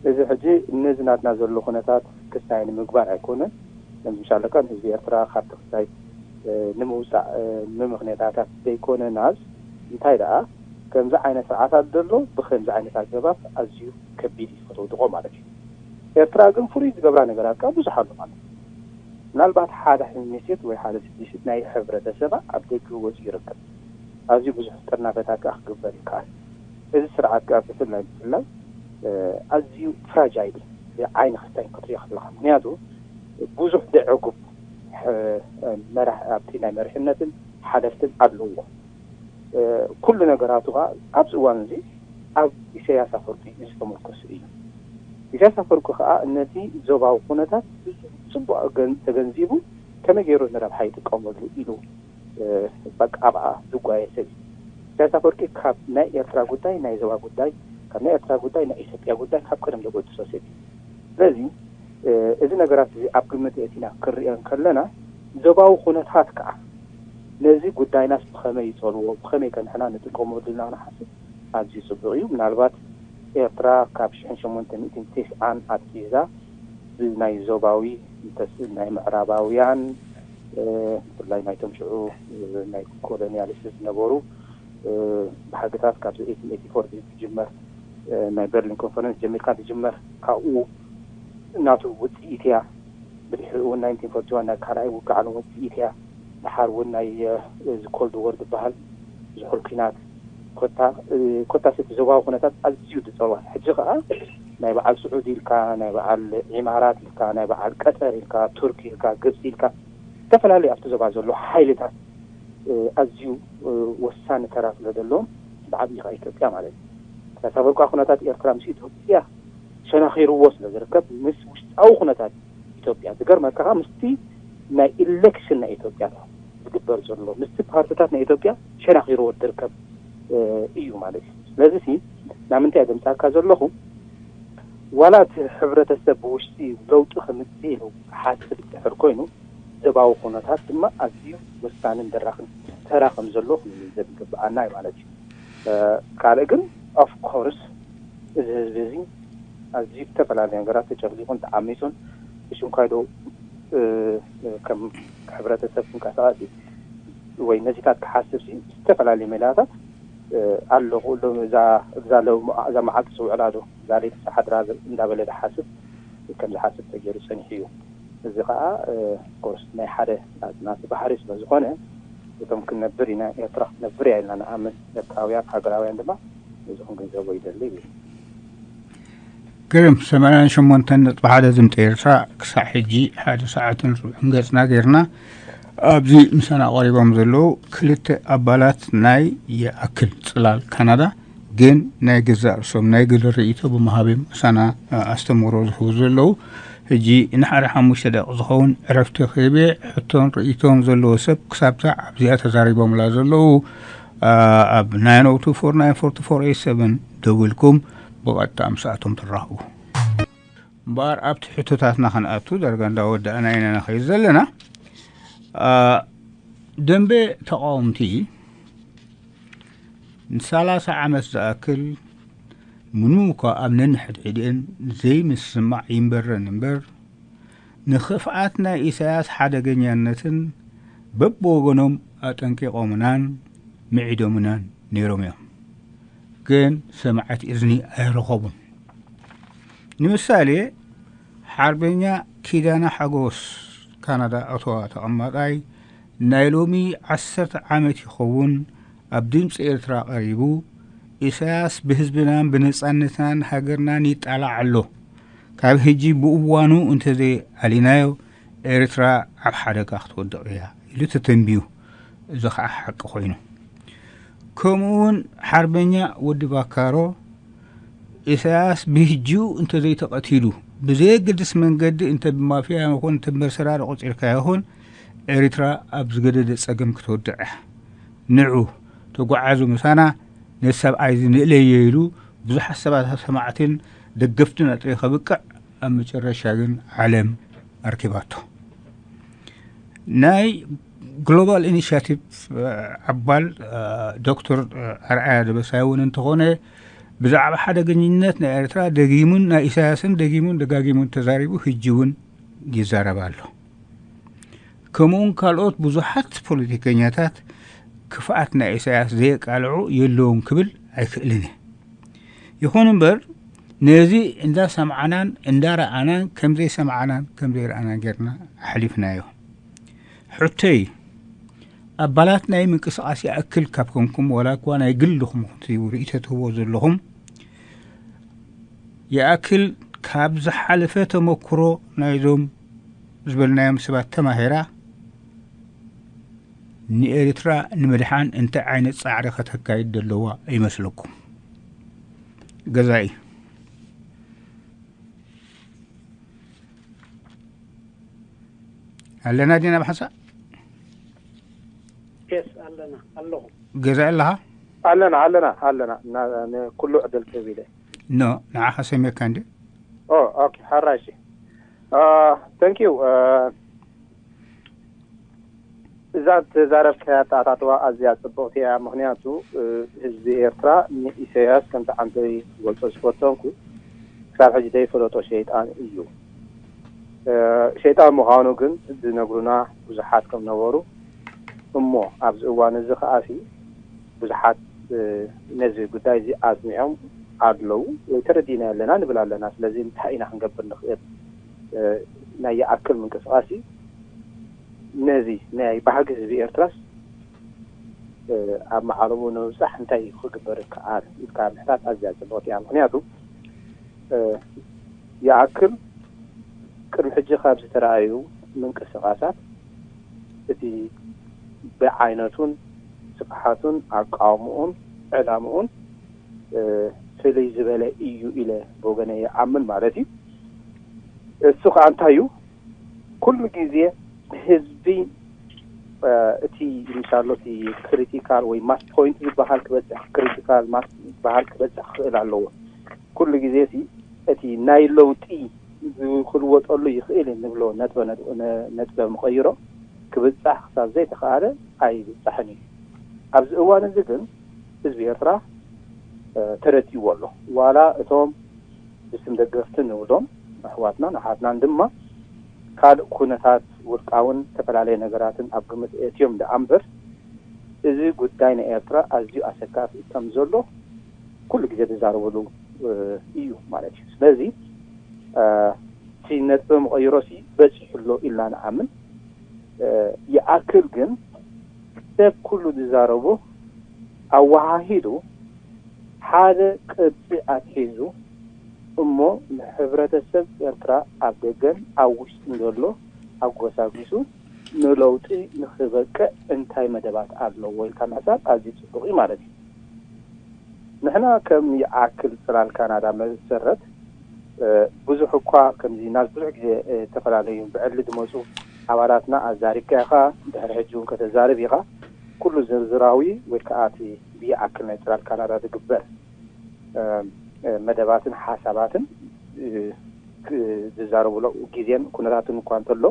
እዚ ሕጂ ነዚ ናትና ዘሎ ኩነታት ክስታይ ንምግባር ኣይኮነን። ከምዚ ምሻለካ ንህዝቢ ኤርትራ ካብ ተኽስታይ ንምውፃእ ንምኽንያታታት ዘይኮነ ናዝ እንታይ ደኣ ከምዚ ዓይነት ስርዓታት ዘሎ ብከምዚ ዓይነት ኣገባብ ኣዝዩ ከቢድ እዩ ከተውድቆ ማለት እዩ። ኤርትራ ግን ፍሉይ ዝገብራ ነገራት ከዓ ብዙሕ ኣሎ ማለት እዩ። ምናልባት ሓደ ሕሚሴት ወይ ሓደ ስድስት ናይ ሕብረተሰባ ኣብ ደገ ወፂ ይርከብ። ኣዝዩ ብዙሕ ጥርናፈታት ከዓ ክግበር ይከኣል። እዚ ስርዓት ከዓ ብፍላይ ብፍላይ ኣዝዩ ፍራጃይል ዓይኒ ክስታይ ክትሪኦ ከለካ ምክንያቱ ብዙሕ ደዕጉብ መራሕ ኣብቲ ናይ መሪሕነትን ሓለፍትን ኣለዎ። ኩሉ ነገራቱ ከዓ ኣብዚ እዋን እዚ ኣብ ኢሳያስ ኣፈወርቂ ዝተመርኮሰ እዩ። ኢሳያስ ኣፈወርቂ ከዓ ነቲ ዞባዊ ኩነታት ጽቡቅ ተገንዚቡ ከመይ ገይሩ ንረብሓ ይጥቀመሉ ኢሉ በቃ ኣብኣ ዝጓየ ሰብ እዩ። ኢሳያስ ኣፈወርቂ ካብ ናይ ኤርትራ ጉዳይ ናይ ዞባ ጉዳይ ካብ ናይ ኤርትራ ጉዳይ ናይ ኢትዮጵያ ጉዳይ ካብ ቀደም ዘጎድሶ ሰብ እዩ። ስለዚ እዚ ነገራት እዚ ኣብ ግምት የእቲና ክንሪኦ እንከለና ዞባዊ ኩነታት ከዓ ነዚ ጉዳይናስ ብኸመይ ይጸልዎ ብኸመይ ከንሕና ንጥቀመሉ ኢልና ክንሓስብ ኣዝዩ ጽቡቕ እዩ። ምናልባት ኤርትራ ካብ ሽሕን ሸሞንተ ሚእትን ተስዓን ኣትሒዛ ብናይ ዞባዊ ናይ ምዕራባውያን ብፍላይ ናይቶም ሽዑ ናይ ኮሎኒያሊስት ዝነበሩ ብሓግታት ካብ ኤይቲን ኤይቲ ፎር ዝጅመር ናይ በርሊን ኮንፈረንስ ጀሚርካ ዝጅመር ካብኡ ናቱ ውፅኢት እያ። ብድሕሪኡ እውን ናይንቲን ፎርቲ ዋን ናይ ካልኣይ ውግእ ዓለም ውፅኢት እያ። ድሓር እውን ናይ እዚ ኮልድ ወር ዝበሃል ዝሑል ኲናት ኮታ ኮታስ እቲ ዞባዊ ኩነታት ኣዝዩ ዝፀልዋ ሕጂ ከዓ ናይ በዓል ስዑዲ ኢልካ ናይ በዓል ኢማራት ኢልካ ናይ በዓል ቀጠር ኢልካ ቱርክ ኢልካ ግብፂ ኢልካ ዝተፈላለዩ ኣብቲ ዞባ ዘሎ ሓይልታት ኣዝዩ ወሳኒ ተራ ስለ ዘለዎም ብዓብዪ ከዓ ኢትዮጵያ ማለት እዩ። ስለተበልኳ ኩነታት ኤርትራ ምስ ኢትዮጵያ ሸናኺርዎ ስለ ዝርከብ ምስ ውሽጣዊ ኩነታት ኢትዮጵያ ዝገርመካ ከዓ ምስቲ ናይ ኢሌክሽን ናይ ኢትዮጵያ ዝግበር ዘሎ ምስቲ ፓርቲታት ናይ ኢትዮጵያ ሸናኺርዎ ዝርከብ እዩ ማለት እዩ። ስለዚ ሲ ናብ ምንታይ እየ ዘምፃእካ ዘለኹ? ዋላ እቲ ሕብረተሰብ ብውሽጢ ለውጢ ክምፅእ ኢሉ ሓስብ ዝድሕር ኮይኑ ዘባዊ ኩነታት ድማ ኣዝዩ ወሳንን ደራኽን ተራ ከም ዘሎ ክንግንዘብ ይግብኣና እዩ ማለት እዩ። ካልእ ግን ኦፍኮርስ እዚ ህዝቢ እዚ ኣዝዩ ዝተፈላለዩ ነገራት ተጨፍሊቑን ተዓሚፁን ብሽንኳይ ዶ ከም ሕብረተሰብ ክንቀሳቐስ ወይ ነዚታት ክሓስብ ሲ ዝተፈላለዩ ሜላታት ኣለኹ እዛ መዓልቲ ስውዕላ ዶ እዛ ለይቲ ሓድራ እንዳበለ ዝሓስብ ከም ዝሓስብ ተገይሩ ፀኒሑ እዩ። እዚ ከዓ ኮርስ ናይ ሓደ ናቲ ባህሪ ስለ ዝኾነ እቶም ክንነብር ኢና ኤርትራ ክትነብር እያ ኢልና ንኣምን ኤርትራውያን ሃገራውያን ድማ እዚ ክንግንዘቦ ይደሊ እዩ። ግርም ሰማንያን ሸሞንተን ነጥቢ ሓደ ድምፂ ኤርትራ ክሳዕ ሕጂ ሓደ ሰዓትን ርብዕን ገፅና ገይርና ኣብዚ ምሳና ቀሪቦም ዘለዉ ክልተ ኣባላት ናይ ይኣክል ፅላል ካናዳ ግን ናይ ገዛእ ርእሶም ናይ ግል ርእይቶ ብምሃብ እዮም ምሳና ኣስተምህሮ ዝህቡ ዘለዉ። ሕጂ ንሓደ ሓሙሽተ ደቂቕ ዝኸውን ዕረፍቲ ክህብ እየ። ሕቶን ርእይቶን ዘለዎ ሰብ ክሳብታ ኣብዚኣ ተዛሪቦምላ ዘለዉ ኣብ ናይን ኦ ቱ ፎር ናይን ፎርቲ ፎር ኤይት ሰቨን ደዊልኩም ብቐጥታ ምስኣቶም ትራኸቡ። እምበኣር ኣብቲ ሕቶታትና ክንኣቱ ዳርጋ እንዳወዳእና ኢና ንኸይድ ዘለና። ደንበ ተቓወምቲ ንሰላሳ ዓመት ዝኣክል ምንም እኳ ኣብ ነንሕድሕድኤን ዘይምስማዕ ይንበረን እምበር ንኽፍኣት ናይ ኢሳያስ ሓደገኛነትን በብወገኖም ኣጠንቂቖምናን ምዒዶምናን ነይሮም እዮም። ግን ሰማዕት እዝኒ ኣይረኸቡን። ንምሳሌ ሓርበኛ ኪዳነ ሓጎስ ካናዳ ኦቶዋ ተቐማጣይ ናይ ሎሚ ዓሰርተ ዓመት ይኸውን ኣብ ድምፂ ኤርትራ ቀሪቡ ኢሳያስ ብህዝብናን ብነፃነትናን ሃገርናን ይጣላዕ ኣሎ፣ ካብ ህጂ ብእዋኑ እንተዘይ ኣሊናዮ ኤርትራ ኣብ ሓደጋ ክትወድቕ እያ ኢሉ ተተንቢዩ። እዚ ከዓ ሓቂ ኮይኑ ከምኡውን ሓርበኛ ወዲ ባካሮ ኢሳያስ ብህጂኡ እንተዘይተቐቲሉ ብዘየገድስ መንገዲ እንተ ብማፍያ ይኹን እንተ ብመርሰናሪ ቆፂርካ ይኹን ኤርትራ ኣብ ዝገደደ ፀገም ክትወድቕ እያ። ንዑ ተጓዓዙ ምሳና ነዚ ሰብኣይ እዚ ንእለዮ ኢሉ ብዙሓት ሰባት ሰማዕትን ደገፍትን ኣጥርዩ ከብቅዕ ኣብ መጨረሻ ግን ዓለም ኣርኪባቶ። ናይ ግሎባል ኢኒሽቲቭ ኣባል ዶክተር ኣርኣያ ደበሳይ እውን እንተኾነ ብዛዕባ ሓደገኝነት ናይ ኤርትራ ደጊሙን ናይ ኢሳያስን ደጊሙን ደጋጊሙን ተዛሪቡ ህጂ እውን ይዛረብ ኣሎ። ከምኡውን ካልኦት ብዙሓት ፖለቲከኛታት ክፍኣት ናይ ኢሳያስ ዘየቃልዑ የለውን ክብል ኣይክእልን እየ። ይኹን እምበር ነዚ እንዳሰምዓናን እንዳረኣናን ከምዘይሰምዓናን ከምዘይረኣናን ጌርና ኣሕሊፍናዮ። ሕቶይ ኣባላት ናይ ምንቅስቃስ ይኣክል ካብ ኮንኩም ዋላ እኳ ናይ ግልኹም ርእይቶ ትህቦ ዘለኹም ይኣክል ካብ ዝሓለፈ ተመክሮ ናይዞም ዝበልናዮም ሰባት ተማሂራ ንኤርትራ ንምድሓን እንታይ ዓይነት ፃዕሪ ከተካይድ ዘለዋ ይመስለኩም? ገዛኢ ኣለና ዲና ብሓንሳ ስ ኣለና ኣለኹ ገዛኢ ኣለኻ? ኣለና ኣለና ኣለና ኩሉ ዕድል ክህብ ኢለ ኖ ንዓኻ ሰሚርካ እንዲ ኦኬ ሓራሽ thank you እዛ ተዛረብካያ ኣተኣታትዋ ኣዝያ ጽብቕቲ እያ። ምኽንያቱ ህዝቢ ኤርትራ ንኢሳያስ ከምቲ ዓንተይ ክገልጾ ዝፈተንኩ ክሳብ ሕጂ ዘይፈለጦ ሸይጣን እዩ። ሸይጣን ምዃኑ ግን ዝነግሩና ብዙሓት ከም ነበሩ፣ እሞ ኣብዚ እዋን እዚ ከኣሲ ብዙሓት ነዚ ጉዳይ እዚ ኣስሚዖም ኣለዉ፣ ወይ ተረዲና ኣለና ንብል ኣለና። ስለዚ እንታይ ኢና ክንገብር ንኽእል? ናይ ይኣክል ምንቅስቃስ እዩ። ነዚ ናይ ባህጊ ህዝቢ ኤርትራስ ኣብ መዓረቡ ንምብፃሕ እንታይ ክግበር ይከኣል ኢልካ ምሕታት ኣዝያ ፅብቕቲ እያ። ምክንያቱ ይኣክል ቅድሚ ሕጂ ካብ ዝተረኣዩ ምንቅስቃሳት እቲ ብዓይነቱን ስፍሓቱን ኣቃውምኡን ዕላምኡን ፍልይ ዝበለ እዩ ኢለ ብወገነ ይኣምን ማለት እዩ። እሱ ከዓ እንታይ እዩ? ኩሉ ግዜ ህዝቢ እቲ ምሳሎ እቲ ክሪቲካል ወይ ማስ ፖይንት ዝበሃል ክበፅሕ፣ ክሪቲካል ማስ ዝበሃል ክበፅሕ ክኽእል ኣለዎ። ኩሉ ግዜ ሲ እቲ ናይ ለውጢ ዝክልወጠሉ ይኽእል ንብሎ ነጥበ ነጥበ ምቐይሮ ክብፃሕ ክሳብ ዘይተኸኣለ ኣይብፃሕን እዩ። ኣብዚ እዋን እዚ ግን ህዝቢ ኤርትራ ተረዲእዎ ኣሎ። ዋላ እቶም ብስም ደገፍቲ ንብሎም ኣሕዋትናን ኣሓትናን ድማ ካልእ ኩነታት ውልቃውን ዝተፈላለየ ነገራትን ኣብ ግምት እትዮም ደኣ እምበር፣ እዚ ጉዳይ ናይ ኤርትራ ኣዝዩ ኣሰካፊ ከም ዘሎ ኩሉ ግዜ ዝዛረብሉ እዩ ማለት እዩ። ስለዚ እቲ ነጥቢ መቐይሮ ሲ በፂሑ ኣሎ ኢልና ንኣምን። ይኣክል ግን ሰብ ኩሉ ዝዛረቦ ኣወሃሂዱ ሓደ ቅርፂ ኣትሒዙ እሞ ንሕብረተሰብ ኤርትራ ኣብ ደገን ኣብ ውሽጥን ዘሎ ኣጎሳጒሱ ንለውጢ ንኽበቅዕ እንታይ መደባት ኣለዎ ኢልካ ምሕሳብ ኣዝዩ ፅቡቕ እዩ ማለት እዩ። ንሕና ከም ይኣክል ፅላል ካናዳ መሰረት ብዙሕ እኳ ከምዚ ናብ ብዙሕ ግዜ ዝተፈላለዩ ብዕሊ ዝመፁ ኣባላትና ኣዛሪብካ ኢኻ፣ ድሕሪ ሕጂ እውን ከተዛርብ ኢኻ። ኩሉ ዝርዝራዊ ወይ ከዓ እቲ ብይኣክል ናይ ፅላል ካናዳ ዝግበር መደባትን ሓሳባትን ዝዛረብሎ ግዜን ኩነታትን እኳ እንተሎ፣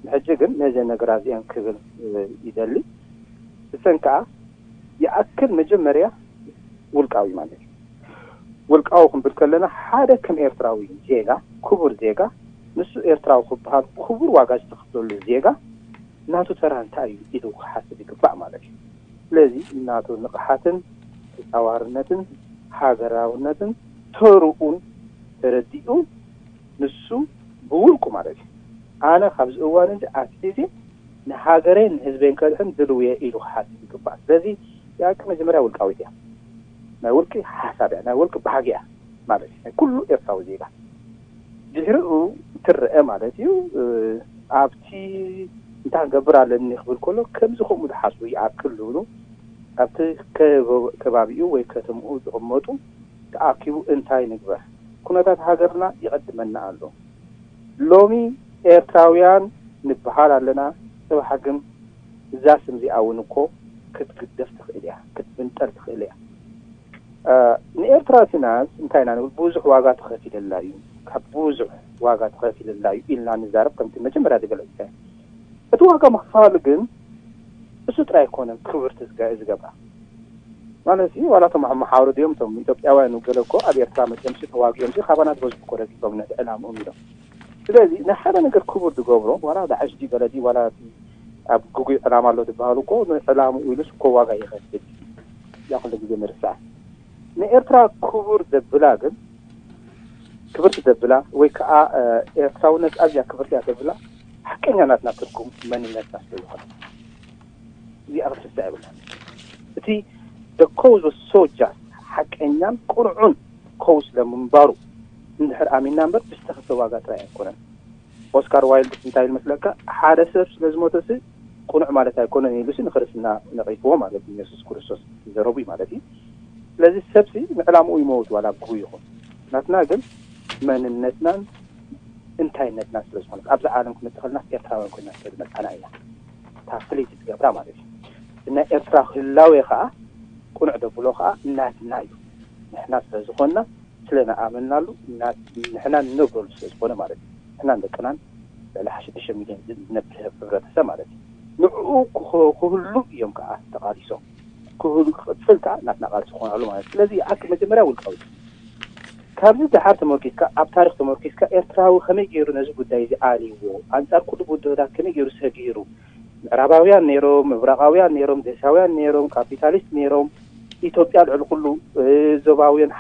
ንሕጂ ግን ነዘን ነገራት እዚአን ክብል ይደሊ። እሰን ከዓ ይኣክል መጀመርያ ውልቃዊ ማለት እዩ። ውልቃዊ ክንብል ከለና ሓደ ከም ኤርትራዊ ዜጋ፣ ክቡር ዜጋ፣ ንሱ ኤርትራዊ ክበሃል ክቡር ዋጋ ዝተኸፍለሉ ዜጋ ናቱ ተራ እንታይ እዩ ኢሉ ክሓስብ ይግባእ ማለት እዩ። ስለዚ ናቱ ንቕሓትን ተፃዋርነትን ሃገራውነትን ተርኡን ተረዲኡ ንሱ ብውልቁ ማለት እዩ ኣነ ካብዚ እዋን እዚ ኣትሒዜ ንሃገረይን ንህዝበይን ከድሕን ድልው እየ ኢሉ ክሓስብ ይግባእ። ስለዚ ያቂ መጀመርያ ውልቃዊት እያ፣ ናይ ውልቂ ሓሳብ እያ፣ ናይ ውልቂ ባህጊ እያ ማለት እዩ ናይ ኩሉ ኤርትራዊ ዜጋ። ድሕሪኡ ትረአ ማለት እዩ። ኣብቲ እንታይ ክገብር ኣለኒ ክብል ከሎ ከምዚ ከምኡ ዝሓስቡ ይኣክል ዝብሉ ኣብቲ ከባቢኡ ወይ ከተምኡ ዝቕመጡ ተኣኪቡ እንታይ ንግበር? ኩነታት ሃገርና ይቐድመና ኣሎ። ሎሚ ኤርትራውያን ንበሃል ኣለና፣ ጽባሕ ግን እዛ ስም እዚኣ እውን እኮ ክትግደፍ ትኽእል እያ፣ ክትብንጠል ትኽእል እያ። ንኤርትራ ሲናስ እንታይ ኢና ንብል? ብዙሕ ዋጋ ተኸፊለላ እዩ፣ ካብ ብዙሕ ዋጋ ተኸፊለላ እዩ ኢልና ንዛረብ። ከምቲ መጀመርያ ዝገለጽ እቲ ዋጋ ምኽፋል ግን እሱ ጥራይ ኣይኮነን ክብርቲ ዝገብራ ማለት እዩ። ዋላ እቶም ኣመሓውሩ ድዮም እቶም ኢትዮጵያውያን ገለ እኮ ኣብ ኤርትራ መፅኦም ሲ ተዋጊኦም ሲ ካባና ዝበዝሑ እኮ ረጊፎም ነቲ ዕላምኦም ኢሎም። ስለዚ ንሓደ ነገር ክቡር ዝገብሮ ዋላ ዳዕሽ ድዩ ገለ ድዩ ዋላ እቲ ኣብ ግጉይ ዕላማ ኣሎ ዝበሃሉ እኮ ንዕላምኡ ኢሉስ እኮ ዋጋ ይኸፍል። እዚኣ ኩሉ ግዜ ንርስዓ። ንኤርትራ ክቡር ዘብላ ግን ክብርቲ ዘብላ ወይ ከዓ ኤርትራውነት ኣዝያ ክብርቲ እያ ዘብላ ሓቀኛ ናትና ትርጉም መንነትና ስለ ዝኾነ እዚኣ ክትርሳዕ የብላ። እቲ the cause was so just ሓቀኛን ቅኑዑን cause ስለምንባሩ እንድሕር ኣሚንና እምበር ብዝተኸፍለ ዋጋ ጥራይ ኣይኮነን። ኦስካር ዋይልድ እንታይ ይመስለካ? ሓደ ሰብ ስለ ዝሞተሲ ቅኑዕ ማለት ኣይኮነን ኢሉሲ ንክርስትና ነቒፍዎ ማለት እዩ። የሱስ ክርስቶስ ዘረቡ ማለት እዩ። ስለዚ ሰብሲ ንዕላምኡ ይመውት ዋላ ብግቡ ይኹን። ናትና ግን መንነትናን እንታይነትና ስለ ዝኾነ ኣብዚ ዓለም ክንመፅእ ከለና ኤርትራውያን ኮይና ስለ ዝመፃና ኢና። እታ ፍልይቲ ትገብራ ማለት እዩ። ናይ ኤርትራ ህላዌ ከዓ ቅኑዕ ደብሎ ከዓ ናትና እዩ። ንሕና ስለ ዝኾንና ስለ ንኣመንናሉ ንሕና ንነብረሉ ስለ ዝኾነ ማለት እዩ። ንሕናን ደቅናን ልዕሊ ሽዱሽተ ሚልዮን ዝነብር ህብረተሰብ ማለት እዩ። ንዕኡ ክህሉ እዮም ከዓ ተቓሊሶም። ክህሉ ክቕፅል ከዓ ናትና ቃልሲ ክኾናሉ ማለት እዩ። ስለዚ ይኣክል መጀመርያ ውልቃዊ ካብዚ ደሓር ተመርኪስካ፣ ኣብ ታሪኽ ተመርኪስካ፣ ኤርትራዊ ከመይ ገይሩ ነዚ ጉዳይ እዚ ኣልይዎ፣ ኣንጻር ኩሉ ብድሆታት ከመይ ገይሩ ሰጊሩ፣ ምዕራባውያን ነይሮም፣ ምብራቓውያን ነይሮም፣ ደሳውያን ነይሮም፣ ካፒታሊስት ነይሮም፣ ኢትዮጵያ ልዕሊ ኩሉ ዞባውያን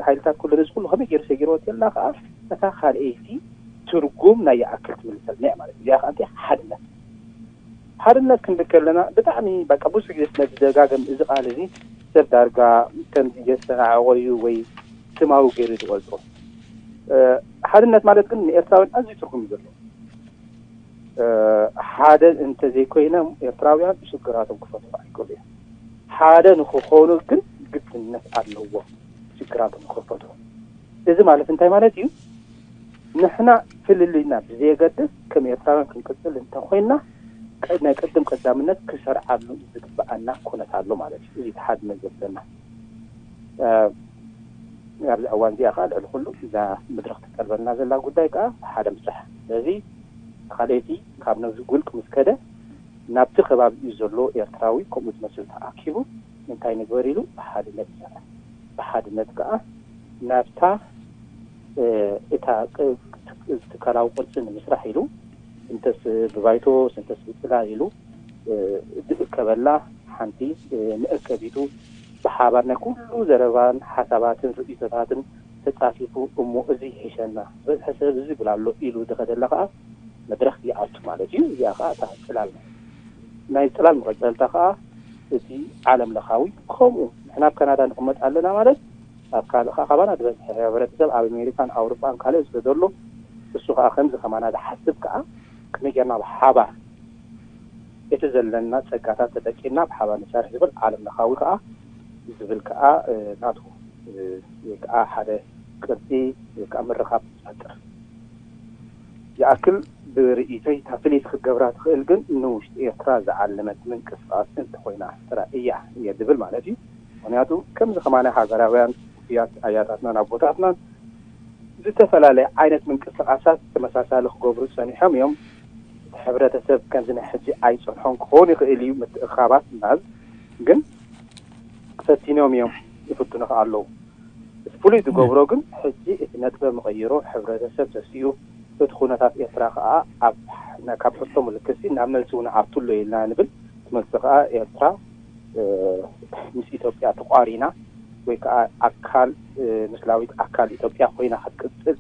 ሓይልታት ኩሉ ነዚ ኩሉ ከመይ ገይሩ ሰጊርዎ ተላ ከዓ እታ ካልኣይቲ ትርጉም ናይ ይኣክል ትምልሰልና እያ ማለት እዩ። እዚኣ ከዓ እንታይ ሓድነት ሓድነት ክንብል ከለና ብጣዕሚ በቃ ብዙሕ ግዜ ስለ ዝደጋገም እዚ ቃል እዚ ሰብ ዳርጋ ከምዚ የስተናዕቆ እዩ ወይ ስማዊ ገይሩ ዝገልጾ። ሓድነት ማለት ግን ንኤርትራውያን ኣዝዩ ትርጉም እዩ ዘለዎ። ሓደ እንተዘይኮይኖም ኤርትራውያን ሽግራቶም ክፈትሑ ኣይክእሉ እዮም። ሓደ ንክኾኑ ግን ግድነት ኣለዎም ሽግራቶም ክፈትሑ። እዚ ማለት እንታይ ማለት እዩ? ንሕና ፍልልይና ብዘየገድስ ከም ኤርትራውያን ክንቅጽል እንተኾይንና ናይ ቅድም ቀዳምነት ክሰርዓሉ ዝግበኣና ኩነት ኣሎ ማለት እዩ። እዚ ሓድነት ዘለና ኣብዚ እዋን እዚኣ ከዓ ልዕሊ ኩሉ እዛ መድረኽ ትቀርበልና ዘላ ጉዳይ ከዓ ሓደ ምስራሕ። ስለዚ ካልኣይቲ ካብ ነዚ ጉልቅ ምስ ከደ ናብቲ ከባቢኡ ዘሎ ኤርትራዊ ከምኡ ዝመስል ተኣኪቡ እንታይ ንግበር ኢሉ ብሓድነት ይሰርሕ። ብሓድነት ከዓ ናብታ እታ ትካላዊ ቅርፂ ንምስራሕ ኢሉ እንተስ ብባይቶ እንተስ ብፅላል ኢሉ ዝእከበላ ሓንቲ መእከቢቱ ብሓባር ናይ ኩሉ ዘረባን ሓሳባትን ርእይቶታትን ተጻፊፉ እሞ እዚ ይሕሸና ዝበዝሐ ሰብ እዚ ይብል ኣሎ ኢሉ ዝኸደላ ከዓ መድረኽ ይኣቱ ማለት እዩ። እዚኣ ከዓ እታ ፅላል ናይ ናይ ፅላል መቐፀልታ ከዓ እቲ ዓለም ለኻዊ ከምኡ ንሕና ኣብ ካናዳ ንቕመጥ ኣለና ማለት ኣብ ካልእ ከዓ ካባና ዝበዝሐ ሕብረተሰብ ኣብ ኣሜሪካን ኣውሮጳን ካልእ ስለ ዘሎ እሱ ከዓ ከምዚ ከማና ዝሓስብ ከዓ ከመይ ጌርና ብሓባር እቲ ዘለና ጸጋታት ተጠቂምና ብሓባር ንሰርሕ ዝብል ዓለም ለኻዊ ከዓ ዝብል ከዓ ናቱ ወይ ከዓ ሓደ ቅርፂ ወይ ከዓ ምርኻብ ዝፈጥር ይኣክል ብርእይቶይ እታ ፍልይቲ ክትገብራ ትኽእል ግን ንውሽጢ ኤርትራ ዝዓለመት ምንቅስቃስ እንተኾይና ጥራይ እያ እየ ዝብል ማለት እዩ። ምክንያቱ ከምዚ ከማና ሃገራውያን ውፍያት ኣያታትናን ኣቦታትናን ዝተፈላለየ ዓይነት ምንቅስቃሳት ተመሳሳሊ ክገብሩ ጸኒሖም እዮም። እቲ ሕብረተሰብ ከምዚ ናይ ሕጂ ኣይጸንሖን ክኸውን ይኽእል እዩ ምትእኻባት ምናዝ ግን ፈቲኖም እዮም ይፍትኑ ከኣ ኣለዉ። እቲ ፍሉይ ዝገብሮ ግን ሕጂ እቲ ነጥበ መቐይሮ ሕብረተሰብ ተሲኡ እቲ ኩነታት ኤርትራ ከኣ ኣብ ካብ ሕቶ ምልክሲ ናብ መልሲ እውን ኣትሎ ኢልና ንብል እቲ መልሲ ከኣ ኤርትራ ምስ ኢትዮጵያ ተቋሪና ወይ ከዓ ኣካል ምስላዊት ኣካል ኢትዮጵያ ኮይና ክትቅፅል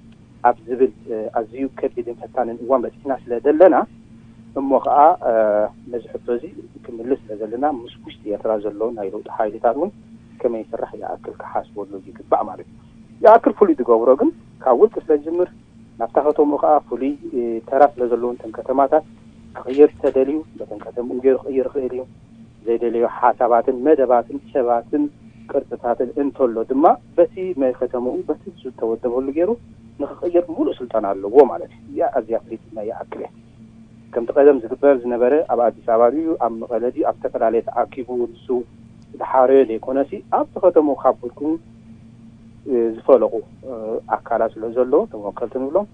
ኣብ ዝብል ኣዝዩ ከቢድን ፈታንን እዋን በፂሕና ስለ ዘለና እሞ ከዓ ነዚ ሕቶ እዚ ክምልስ ስለ ዘለና ምስ ውሽጢ ኤርትራ ዘለዉ ናይ ለውጢ ሓይልታት እውን ከመይ ይስራሕ ይኣክል ክሓስበሉ ይግባእ ማለት እዩ። ይኣክል ፍሉይ ዝገብሮ ግን ካብ ውልቂ ስለ ዝጅምር ናብታ ከተምኡ ከዓ ፍሉይ ተራ ስለ ዘለዎም እተን ከተማታት ክቕይር ተደልዩ በተን ከተምኡ ገይሩ ክቕይር ይኽእል እዩ። ዘይደለዮ ሓሳባትን መደባትን ሰባትን ቅርፅታትን እንተሎ ድማ በቲ ናይ ከተምኡ በቲ ዝተወደበሉ ገይሩ ንክቕይር ሙሉእ ስልጣን ኣለዎ ማለት እዩ። እዚኣ ኣዝያ ፍልይቲ ናይ ይኣክል እያ። ከምቲ ቀደም ዝግበር ዝነበረ ኣብ ኣዲስ ኣበባ ድዩ ኣብ መቐለ ድዩ ኣብ ዝተፈላለየ ተኣኪቡ ንሱ ዝሓረዮ ዘይኮነሲ ኣብቲ ከተምኡ ካብ ውልቁ ዝፈለቑ ኣካላት ስለ ዘሎ ተወከልቲ ንብሎም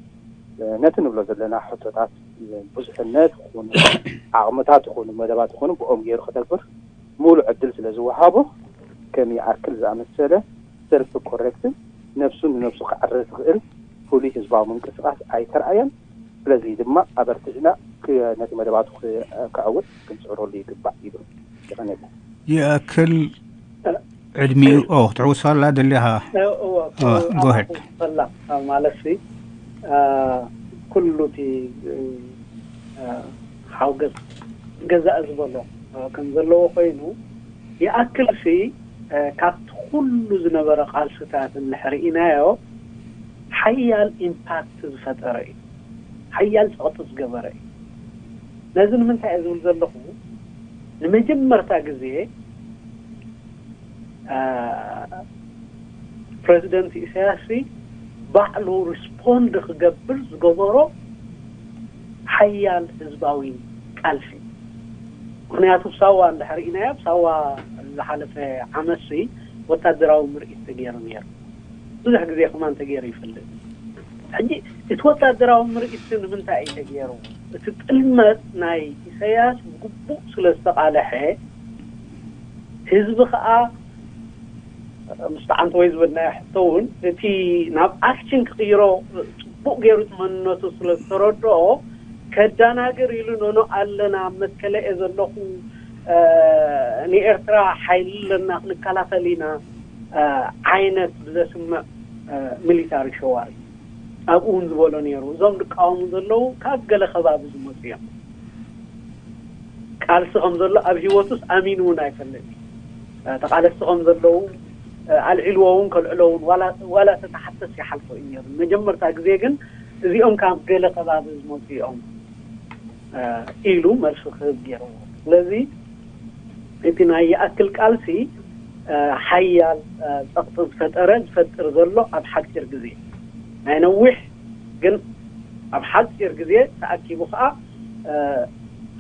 ነቲ ንብሎ ዘለና ሕቶታት ብዙሕነት ይኹን ዓቕምታት ይኹን መደባት ይኹን ብኦም ገይሩ ክተግብር ሙሉእ ዕድል ስለ ዝወሃቦ ከም ይኣክል ዝኣመሰለ ሰልፊ ኮረክትን ነብሱ ንነብሱ ክዕረ ዝኽእል ፍሉይ ህዝባዊ ምንቅስቃስ ኣይተርኣየን። ስለዚ ድማ ኣበርቲዕና ነቲ መደባቱ ከዕውት ክንፅዕረሉ ይግባእ ይብል። ይቐነልና። ይኣክል ዕድሚኡ ክትዕውሶ ኣላ ደሊኻ? ጎሄድ ፈላ ማለት ኩሉ እቲ ሓውገዝ ገዛእ ዝበሎ ከም ዘለዎ ኮይኑ ይኣክል ሲ ካብቲ ኩሉ ዝነበረ ቃልስታት እንድሕር ርኢናዮ ሓያል ኢምፓክት ዝፈጠረ እዩ። ሓያል ፀቕጢ ዝገበረ እዩ። ነዚ ንምንታይ እየ ዝብል ዘለኹ? ንመጀመርታ ግዜ ፕረዚደንት ኢሳያስ ባዕሉ ሪስፖንድ ክገብር ዝገበሮ ሓያል ህዝባዊ ቃልሲ። ምክንያቱ ሳዋ እንድሕር ኢናዮ ሳዋ ዝሓለፈ ዓመትሲ ወታደራዊ ምርኢት ተገይሩ ነይሩ። ብዙሕ ግዜ ከማን ተገይሩ ይፈልጥ። ሕጂ እቲ ወታደራዊ ምርኢት ንምንታይ እዩ ተገይሩ? እቲ ጥልመት ናይ ኢሳያስ ብግቡእ ስለ ዝተቓለሐ ህዝቢ ከዓ ምስ ተዓንተ ወይ ዝበልናዮ ሕቶ እውን እቲ ናብ ኣክሽን ክቕይሮ ጽቡቕ ገይሩ እቲ መንነቱ ስለ ዝተረድኦ ከዳናግር ኢሉ ኖኖ ኣለና ኣብ መትከለ እየ ዘለኹ፣ ንኤርትራ ሓይሊ ኣለና ክንከላኸል ኢና ዓይነት ብዘስምዕ ሚሊታሪ ሸዋሪ ኣብኡ እውን ዝበሎ ነይሩ። እዞም ዝቃወሙ ዘለዉ ካብ ገለ ከባቢ ዝመፁ እዮም። ቃልሲ ከም ዘሎ ኣብ ህይወቱስ ኣሚኑ እውን ኣይፈልጥ። ተቃለስቲ ከም ዘለዉ ኣልዒልዎ እውን ከልዕሎ እውን ዋላ ተተሓተስ ይሓልፎ እዩ ነይሩ። መጀመርታ ግዜ ግን እዚኦም ካብ ገለ ከባቢ ዝመፁ እዮም ኢሉ መልሲ ክህብ ገይርዎ። ስለዚ እቲ ናይ ይኣክል ቃልሲ ሓያል ፀቕጢ ዝፈጠረ ዝፈጥር ዘሎ ኣብ ሓፂር ግዜ ናይ ነዊሕ ግን ኣብ ሓፂር ግዜ ተኣኪቡ ከዓ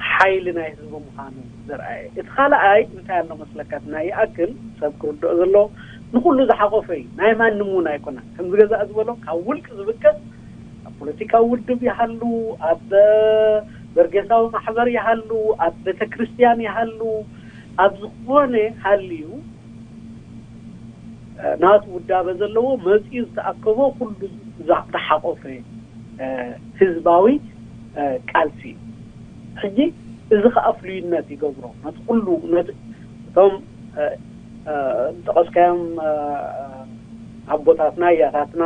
ሓይሊ ናይ ህዝቢ ምዃኑ ዘርኣየ። እቲ ካልኣይ እንታይ ኣሎ መስለካ? ናይ ይኣክል ሰብ ክርድኦ ዘሎ ንኩሉ ዝሓቆፈ እዩ። ናይ ማንም እውን ኣይኮነን። ከምዚ ገዛእ ዝበሎ ካብ ውልቂ ዝብገስ ኣብ ፖለቲካዊ ውድብ ይሃሉ፣ ኣብ በርጌሳዊ ማሕበር ይሃሉ፣ ኣብ ቤተክርስትያን ይሃሉ፣ ኣብ ዝኾነ ሃልዩ ናቱ ውዳበ ዘለዎ መፂኡ ዝተኣከቦ ኩሉ ዝሓቆፈ ህዝባዊ ቃልሲ እዩ። ሕጂ እዚ ከዓ ፍሉይነት ይገብሮ ነቲ ኩሉ ነቲ እቶም ዝጠቐስካዮም ኣቦታትና ኣያታትና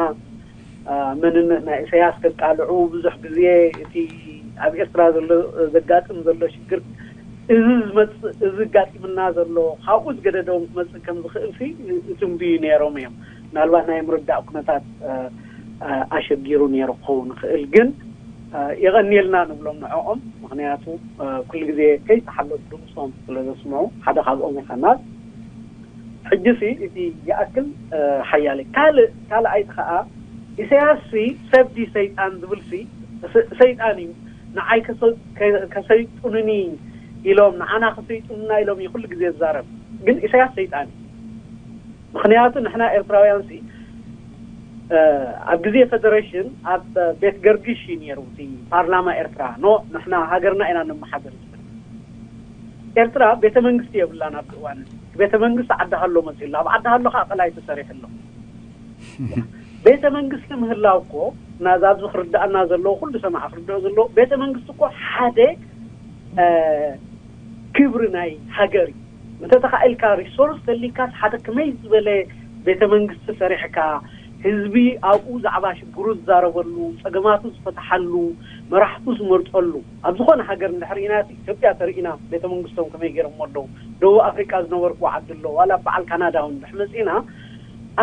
መንነት ናይ ኢሳያስ ከቃልዑ ብዙሕ ግዜ እቲ ኣብ ኤርትራ ዘሎ ዘጋጥም ዘሎ ሽግር እዚ ዝመፅእ እዚ ጋጢምና ዘሎ ካብኡ ዝገደደዎም ክመፅእ ከም ዝኽእል ሲ ትንብዩ ነይሮም እዮም። ምናልባት ናይ ምርዳእ ኩነታት ኣሸጊሩ ነይሩ ክኸውን ይኽእል፣ ግን የቐንየልና ንብሎም ንዕኦም። ምኽንያቱ ኩሉ ግዜ ከይተሓለሉ ድምፆም ስለ ዘስምዑ ሓደ ካብኦም ይኸናል። ሕጂ ሲ እቲ ይኣክል ሓያለ ካልእ ካልኣይቲ ከዓ ኢሳያስ ሲ ሰብ ዲ ሰይጣን ዝብል ሲ ሰይጣን እዩ። ንዓይ ከሰይጡንኒ ኢሎም ንዓና ከሰይጡንና ኢሎም እዩ ኩሉ ግዜ ዝዛረብ። ግን ኢሳያስ ሰይጣን እዩ። ምኽንያቱ ንሕና ኤርትራውያን ሲ ኣብ ግዜ ፌደሬሽን ኣብ ቤት ገርግሽ እዩ ነይሩ እቲ ፓርላማ ኤርትራ። ኖ ንሕና ሃገርና ኢና ነመሓደር ዝብል። ኤርትራ ቤተ መንግስቲ የብላን ኣብዚ እዋን እዚ። ቤተ መንግስቲ ዓዲ ሃሎ መፅኡ ኣሎ። ኣብ ዓዲ ሃሎ ከዓ ቀላይ ተሰሪሑ ኣሎ። ቤተ መንግስቲ ምህላው እኮ ናዛ ኣብዚ ክርዳእና ዘለዎ ኩሉ ሰማዕ ክርድኦ ዘለዎ ቤተ መንግስቲ እኮ ሓደ ክብሪ ናይ ሃገር እዩ። እንተተኻኢልካ ሪሶርስ ተሊካስ ሓደ ከመይ ዝበለ ቤተ መንግስቲ ሰሪሕካ ህዝቢ ኣብኡ ዛዕባ ሽግሩ ዝዛረበሉ ፀገማቱ ዝፈትሓሉ መራሕቱ ዝመርፀሉ ኣብ ዝኾነ ሃገር እንድሕር ኢና ኢትዮጵያ ተርኢና ቤተ መንግስቶም ከመይ ገይሮም ኣለዉ ደቡብ ኣፍሪቃ ዝነበርኩ ዓዲ ኣሎ ዋላ በዓል ካናዳ እውን እንድሕ መፂና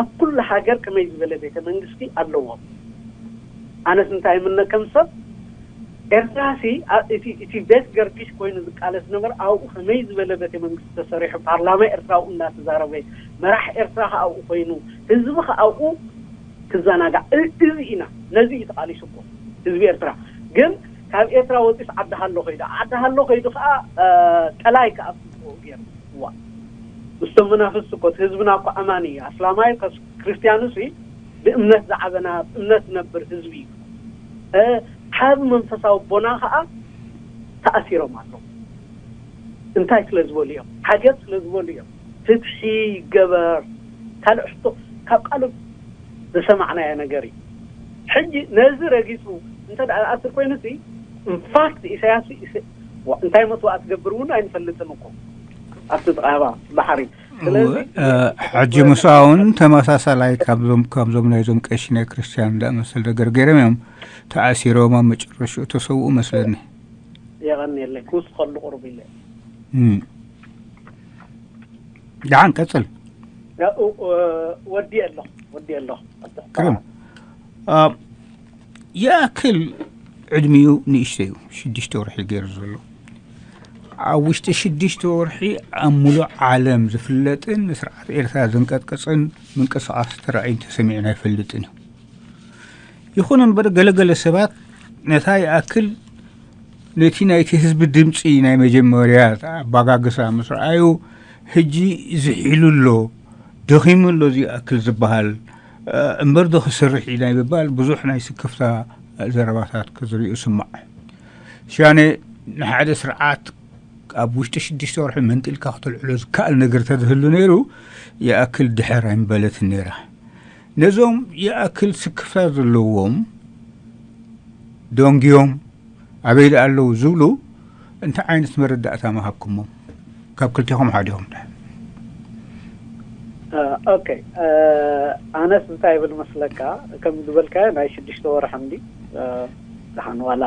ኣብ ኩሉ ሃገር ከመይ ዝበለ ቤተ መንግስቲ ኣለዎም። ኣነስ እንታይ ምነ ከም ሰብ ኤርትራ ሲ እቲ ቤት ገርግሽ ኮይኑ ዝቃለስ ነበር ኣብኡ ከመይ ዝበለ ቤተ መንግስቲ ተሰሪሑ ፓርላማ ኤርትራ ኣብኡ እናተዛረበ መራሕ ኤርትራ ከ ኣብኡ ኮይኑ ህዝቢ ከ ኣብኡ ክዘናጋዕ እዚ ኢና ነዚ እዩ ተቃሊሱ እኮ ህዝቢ ኤርትራ። ግን ካብ ኤርትራ ወፂስ ዓዲ ሃሎ ከይዱ ዓዲ ሃሎ ከይዱ ከዓ ቀላይ ከዓ ገይሩ ዋ ምስቶም መናፍስቲ እኮ ህዝብና እኮ ኣማኒ እዩ ኣስላማይ ክርስትያኑ ሲ ብእምነት ዝዓበና እምነት ዝነብር ህዝቢ እዩ። ዓብ መንፈሳዊ ኣቦና ከዓ ተኣሲሮም ኣለዉ። እንታይ ስለ ዝበሉ እዮም? ሓገዝ ስለ ዝበሉ እዮም። ፍትሒ ይገበር ካልእ ሕቶ ካብ ቃሎም ዝሰማዕናዮ ነገር እዩ። ሕጂ ነዚ ረጊፁ እንተ ኣስር ኮይኑ ሲ ኢንፋክት ኢሳያስ እንታይ መስዋእቲ ትገብር እውን ኣይንፈልጥን እኮ ኣብቲ ጥቓባ ባሕሪ። ስለዚ ሕጂ ምሳውን ተመሳሳላይ ካብዞም ናይዞም ቀሺ ናይ ክርስትያን ዝኣመሰል ነገር ገይሮም እዮም ተኣሲሮም ኣብ መጨረሽኡ ተሰውኡ መስለኒ። የቐንየለይ ክውስኸሉ ቁሩብ ኢለ። ደሓን ቀፅል። ወዲ ኣሎ ወዲ ኣሎ ክርም ይኣክል ዕድሚኡ ንእሽተይ እዩ ሽዱሽተ ወርሒ ገይሩ ዘሎ ኣብ ውሽጢ ሽዱሽተ ወርሒ ኣብ ሙሉእ ዓለም ዝፍለጥን ንስርዓት ኤርትራ ዘንቀጥቀፅን ምንቅስቃስ ተራእዩን ተሰሚዑን ኣይፈልጥን እዩ። ይኹን እምበር ገለገለ ሰባት ነታ ይኣክል ነቲ ናይቲ ህዝቢ ድምፂ ናይ መጀመርያ ኣባጋግሳ ምስ ረኣዩ ሕጂ ዝሒሉ ኣሎ ደኺሙ ኣሎ እዚ ይኣክል ዝበሃል እምበር ዶ ክሰርሕ እዩ ናይ ምባል ብዙሕ ናይ ስክፍታ ዘረባታት ክዝርኡ ስማዕ። ሽያነ ንሓደ ስርዓት ኣብ ውሽጢ ሽዱሽተ ወርሒ መንጢልካ ክተልዕሎ ዝከኣል ነገር ተዝህሉ ነይሩ፣ ይኣክል ድሕር ኣይምበለትን ነይራ። ነዞም ይኣክል ስክፍታ ዘለዎም ደንግዮም ኣበይ ኣለዉ ዝብሉ እንታይ ዓይነት መረዳእታ መሃብኩሞም? ካብ ክልቴኹም ሓዲኹም። ኦኬ፣ ኣነስ እንታይ ይብል መስለካ፣ ከም ዝበልካዮ ናይ ሽዱሽተ ወርሒ እንዲ ደሓን ዋላ